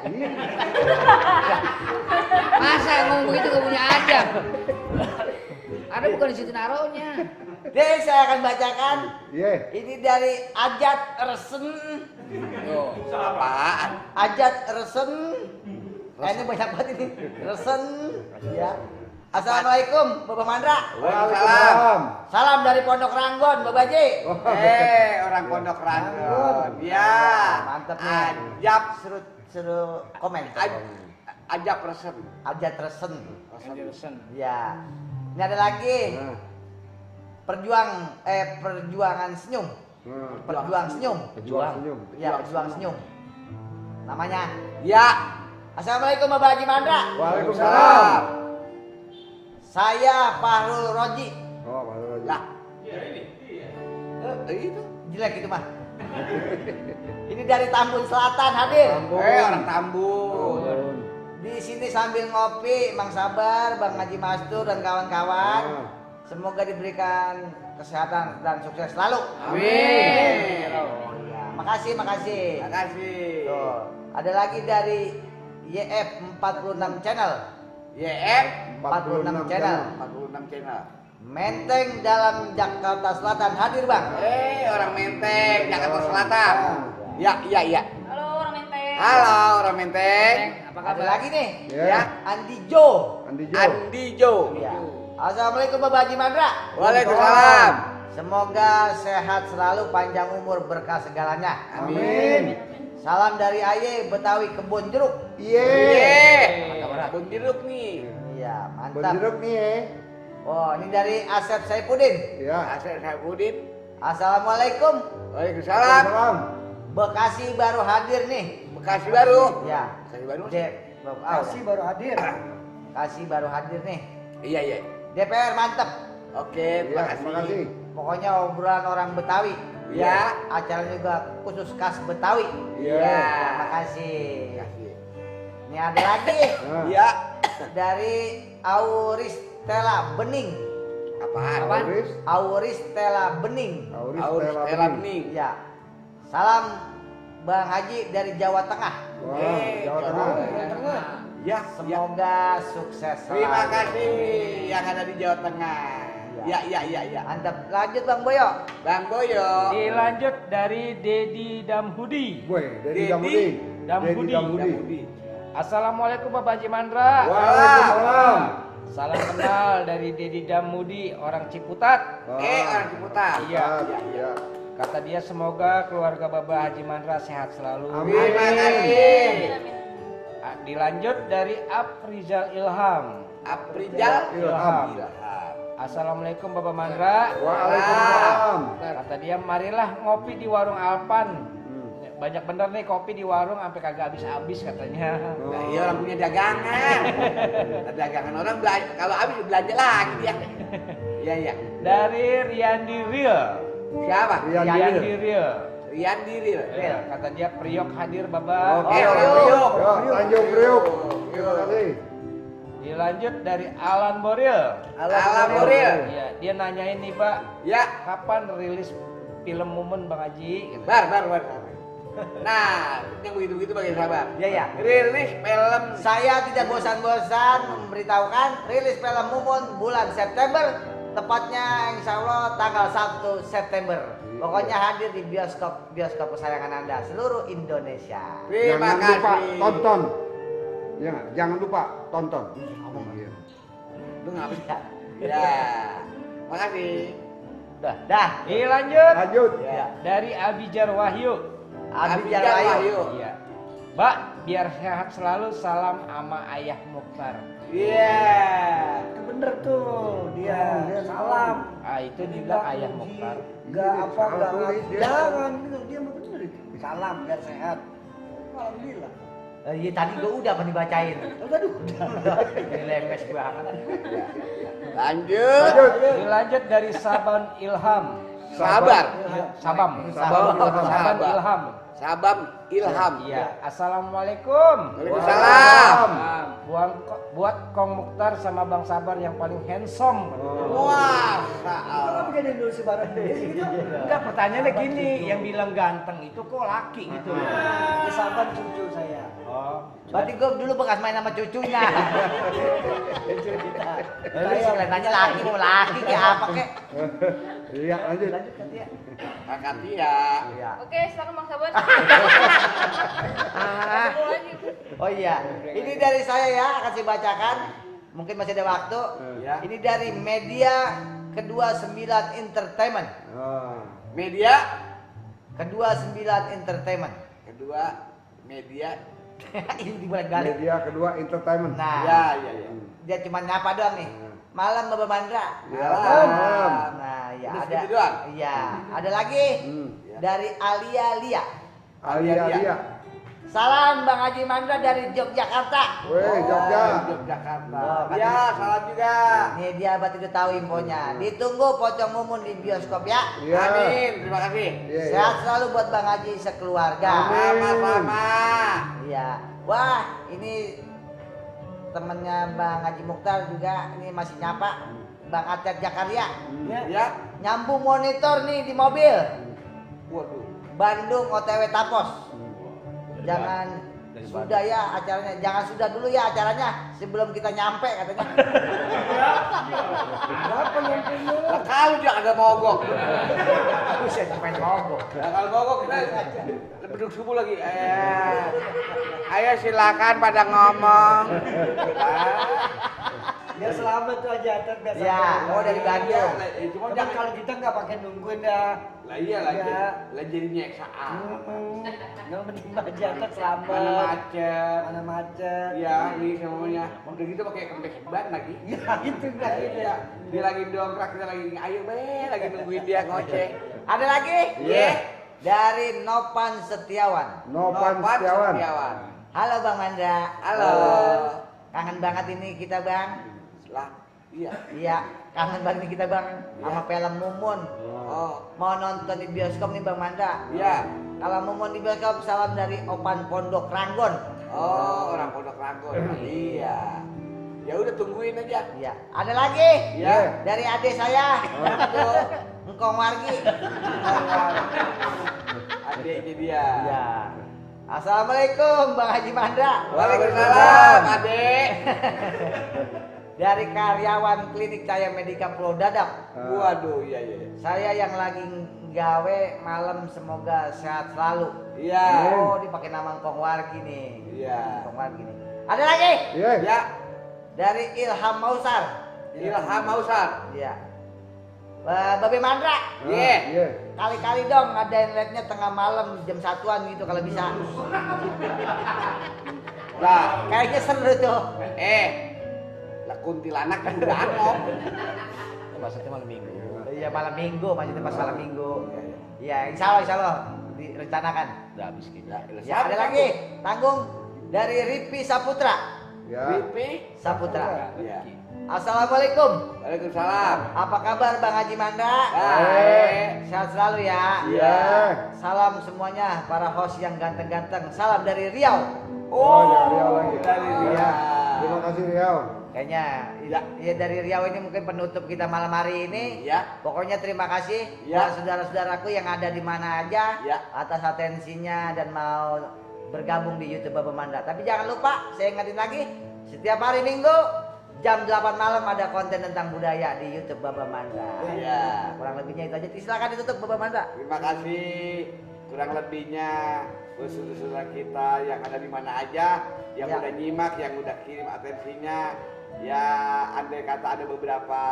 Masa ngomong begitu gak punya adab? Ada bukan di situ naruhnya. Jadi saya akan bacakan. Iya. Ini dari Ajat Resen. Apaan? Ajat Resen. Ini banyak banget ini. Resen. Ya. Assalamualaikum, Bapak Mandra. Waalaikumsalam. Salam dari Pondok Ranggon, Bapak Ji. Orang Pondok Ranggon. Ya. Mantap nih. Ajab Suruh komen. Ajab resen. Ajat Resen. Anderson. Ya. Ini ada lagi. Perjuangan senyum. Perjuang senyum. Pejuang senyum. Ya, perjuang senyum. Namanya. Ya. Assalamualaikum Bapak Haji Mandra. Waalaikumsalam. Saya Fahrul Roji. Oh, baru aja. Lah. Itu. Jelek itu mah. Ini dari Tambun Selatan hadir. Orang Tambun. Di sini sambil ngopi, Mang Sabar, Bang Haji Mastur dan kawan-kawan. Semoga diberikan kesehatan dan sukses selalu. Amin. Ya, makasih. Makasih. Tuh, ada lagi dari YF 46 channel. YF 46 channel. 46 channel. Menteng dalam Jakarta Selatan hadir, Bang. Orang Menteng, Jakarta Selatan. Ya. Halo orang Menteng. Halo, orang Menteng. Apa Ada kabar? lagi nih. Ya. Andi Jo. Andi Jo. Ya. Assalamualaikum Bapak Haji Mandra. Waalaikumsalam. Semoga sehat selalu, panjang umur, berkah segalanya. Amin. Salam dari Aye Betawi Kebun Jeruk. Kebun jeruk nih. Iya, Kebun mantap. jeruk nih ya. Oh, ini dari Asep Saipudin. Ya. Asal Saipudin. Assalamualaikum. Waalaikumsalam. Bekasi baru hadir nih. Bekasi baru. Ya. Bekasi baru. Bekasi baru hadir. Bekasi baru hadir nih. Iya. DPR mantep. Oke, terima kasih. Pokoknya obrolan orang Betawi. Ya. Acara juga khusus khas Betawi. Iya. Terima kasih. Ini ada lagi. Iya. Dari Auristela Bening. Apaan? Auristela Bening. Auristela Bening. Ya. Salam Bang Haji dari Jawa Tengah. Jawa Tengah. Ya. Semoga sukses selalu. Terima kasih yang ada di Jawa Tengah. Ya. Mantap. Lanjut Bang Boyo. Bang Boyo. Dilanjut dari Dedi Damhudi. Dedi Damhudi. Damhudi. Assalamualaikum Bapak Haji Mandra. Waalaikumsalam. Salam kenal dari Dedi Damhudi, orang Ciputat. Orang Ciputat. Iya. Iya. Kata dia semoga keluarga Bapak Haji Mandra sehat selalu. Amin. Terima kasih. Dilanjut dari Afrizal Ilham. Afrizal Ilham. Assalamualaikum Bapak Mandra. Waalaikumsalam. Kata dia marilah ngopi di warung Alpan. Banyak bener nih kopi di warung sampai kagak habis-habis katanya. Nah, iya orang punya dagangan. Dagangan orang belanja, kalau habis belanja lagi dia. Iya. Dari Riyandi Real. Siapa? Riyandi Real. Riyandi Real. Ya, kata dia Priok hadir Bapak. Oke, orang Priok. Tanjung Priok. Terima kasih. Dilanjut dari Alan Boril. Alan Boril. Iya, dia nanyain nih Pak, Ya, kapan rilis film Mumun Bang Haji? Gitu. bar. Nah, yang begitu-begitu bagi sahabat. Ya ya. Rilis film Saya tidak bosan-bosan memberitahukan rilis film Mumun bulan September, tepatnya insya Allah tanggal 1 September. Pokoknya hadir di bioskop kesayangan Anda seluruh Indonesia. Terima Jangan lupa kasih. tonton. Ya, jangan lupa tonton. Iya. Lu ngapain? Ya. Makasih. Dah. Oke lanjut. Lanjut. Ya. Dari Abijar Wahyu. Abijar Abijar Wahyu. Wahyu. Iya. Mbak, biar sehat selalu, salam ama Ayah Mukhtar. Iya. Itu bener tuh dia. Salam. Ah itu dibilang Ayah Mukhtar. Gak apa Salah gak tulis dia. jangan gitu, dia mah bener itu. Salam biar sehat. Alhamdulillah. Iya tadi gua udah apa dibacain. Aduh. Ini lemes banget. Lanjut. Dilanjut dari Saban Ilham. Sabar. Sabam. Sabar. Ilham. Sabam Ilham. Iya. Assalamualaikum. Waalaikumsalam. Buat Kong Mukhtar sama Bang Sabar yang paling handsome. Wah, Kenapa jadi dulu sebarang gitu? Enggak, pertanyaannya gini, yang bilang ganteng itu kok laki gitu. Sabar cucu saya. Oh. Berarti gua dulu bekas main sama cucunya. Cerita. Lu kelihatannya laki mau laki kayak apa kek? Iya, lanjut. Kakak Tia. Iya. Oke, silakan Bang Sabar. Ah. Ketemu lagi. Oh iya, ini dari saya ya, kasih bacakan. Mungkin masih ada waktu. Ya. Ini dari Media Kedua 9 Entertainment. Media. Kedua 9 Entertainment. Kedua media. Ini dimulai balik. Media kedua entertainment. Nah, Ya. dia cuma nyapa doang nih. Malam Bapak Mandra. Malam. Nah, ya Udah ada. segitu doang? Iya, ada lagi Ya. dari Alia Lia. Alia. Salam Bang Haji Mandra dari Yogyakarta. Weh, Jogja. Yogyakarta. Oh, Ya, salam juga. Nih dia berarti udah tahu infonya. Ditunggu Pocong Mumun di bioskop ya. Iya. Amin. Terima kasih. Iya, iya. Sehat selalu buat Bang Haji sekeluarga. Sama-sama. Iya. Wah, ini temennya Bang Haji Mukhtar juga ini masih nyapa. Bang Atet Jakaria. Ya. Nyambung monitor nih di mobil. Waduh. Bandung OTW Tapos. Jangan sudah ya acaranya. Jangan sudah dulu ya acaranya sebelum kita nyampe katanya. Berapa nyampe-nya? Lah kalau dia agak mogok. Buset, main mogok. Nah, kalau mogok kita beduk subuh lagi. Ayo silakan pada ngomong. Biar selamat tuh aja Tet, biar Ya, sampai. mau dari Bandung. Cuma Cuman jangan. kalau kita nggak pakai nungguin dah. Lah iya lah. Ya. Lah jadi nyeksaan. Yang penting aja Tet selamat. Mana macet. Mana macet. Iya, ini semuanya. Udah gitu pakai kempes ban lagi. Ya itu enggak gitu. Iya. Dia lagi dongkrak, kita lagi ayo be, lagi nungguin dia ngoceh. Ada lagi? Iya. Dari Nopan Setiawan. Nopan Setiawan. Halo Bang Mandra. Halo. Kangen banget ini kita Bang. Lah, iya. Iya, kangen banget ini kita Bang sama film Mumun. Oh, Mau nonton di bioskop nih Bang Mandra. iya. Kalau Mumun di bioskop salam dari Opan Pondok Ranggon. Oh, orang Pondok Ranggon. Iya. Ya udah tungguin aja. Iya. Ada lagi? Iya. Dari adik saya. Tuh, Engkong Wargi. Adiknya dia. Iya. Assalamualaikum Bang Haji Mandra. Waalaikumsalam, Adek. Dari karyawan klinik Cahaya Medika Pulau Dadap. Waduh, iya iya. Saya yang lagi gawe malam semoga sehat selalu. Iya. Oh, dipakai nama Engkong Wargi nih. Iya. Engkong Wargi nih. Ada lagi? Iya. Ya, Dari Ilham Mausar. Ilham Mausar. Iya. Babe Mandra. Iya. Iya. Kali-kali dong ngadain live-nya tengah malam jam 1-an gitu kalau bisa. Lah, Kayaknya seru tuh. lah kuntilanak kan udah angop. Maksudnya malam minggu. Iya malam minggu, maksudnya pas malam minggu. Iya, insya Allah direncanakan. Udah habis gitu. Ya ada lagi, tanggung dari Ripi Saputra. Ya. Pipi. Saputra. Iya. Assalamualaikum. Waalaikumsalam. Apa kabar Bang Haji Mandra? Baik. Sehat selalu ya. Iya. Salam semuanya para host yang ganteng-ganteng. Salam dari Riau. Oh, dari Riau lagi. Dari Iya. dia. Terima kasih Riau. Kayaknya ya dari Riau ini mungkin penutup kita malam hari ini. Ya. Pokoknya terima kasih Ya. buat saudara-saudaraku yang ada di mana aja Ya. atas atensinya dan mau bergabung di YouTube Baba Mandra. Tapi jangan lupa, saya ingatin lagi, setiap hari Minggu jam 8 malam ada konten tentang budaya di YouTube Baba Mandra. Iya. Kurang lebihnya itu aja. Silakan ditutup Baba Mandra. Terima kasih. Kurang lebihnya saudara kita yang ada di mana aja, yang Ya. udah nyimak, yang udah kirim atensinya. Ya, andai kata ada beberapa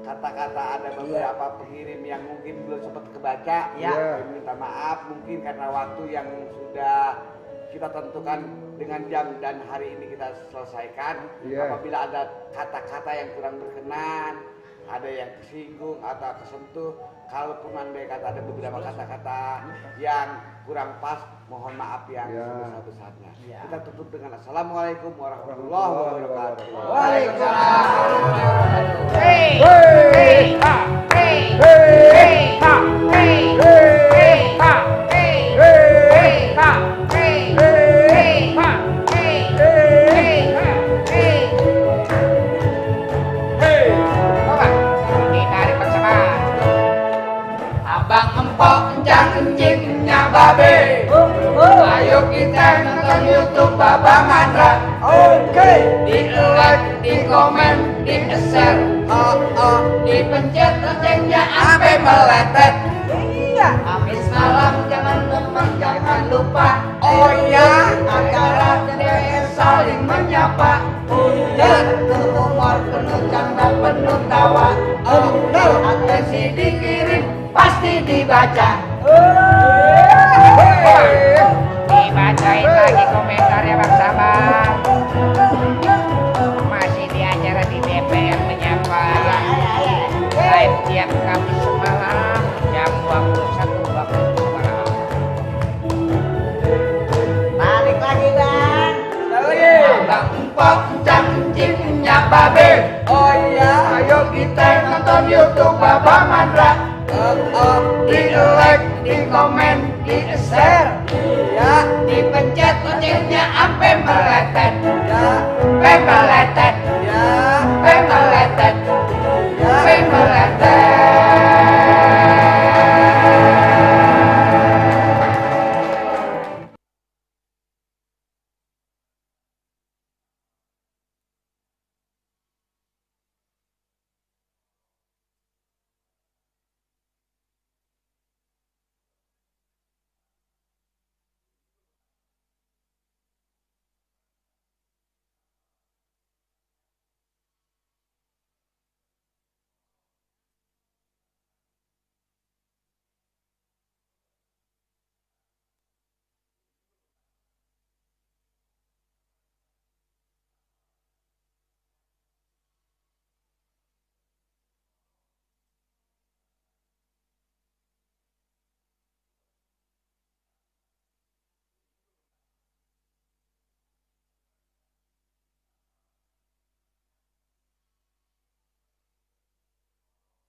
kata-kata, ada beberapa pengirim yang mungkin belum sempat kebaca. Ya. Kami minta maaf mungkin karena waktu yang sudah kita tentukan dengan jam dan hari ini kita selesaikan. Ya. Apabila ada kata-kata yang kurang berkenan, ada yang kesinggung atau kesentuh, kalaupun andai kata ada beberapa kata-kata yang kurang pas, mohon maaf yang sebesar-besarnya. Kita tutup dengan Assalamualaikum warahmatullahi wabarakatuh. Waalaikumsalam warahmatullahi wabarakatuh. Hey, hey, ha, hey, hey, ha, hey, hey, ha, hey, hey, ha, hey, hey, ha, hey, hey, ha, hey. Hey, apa? Ditarik bersama. Abang empok kencang kencingnya babe. Ayo kita nonton YouTube Baba Mandra. Oke. Di like, di komen, di share, dipencet loncengnya sampai meletet. Iya. Habis malam jangan lupa. Oh ya. Acara dan saling menyapa. Penuh humor, penuh canda, penuh tawa. Atensi dikirim, pasti dibaca. Dibacain lagi komentarnya Bang Sabar. Masih di acara di DPR menyapa. Live tiap Kamis malam jam 21 waktu malam. Balik lagi Bang. Abang empok kencang kencingnya babe. Oh ya. Ayo kita nonton YouTube Baba Mandra. Di like, di komen, di share, Ya. dipencet loncengnya sampai meletet. Ya. Sampai meletet. Ya. Sampai meletet.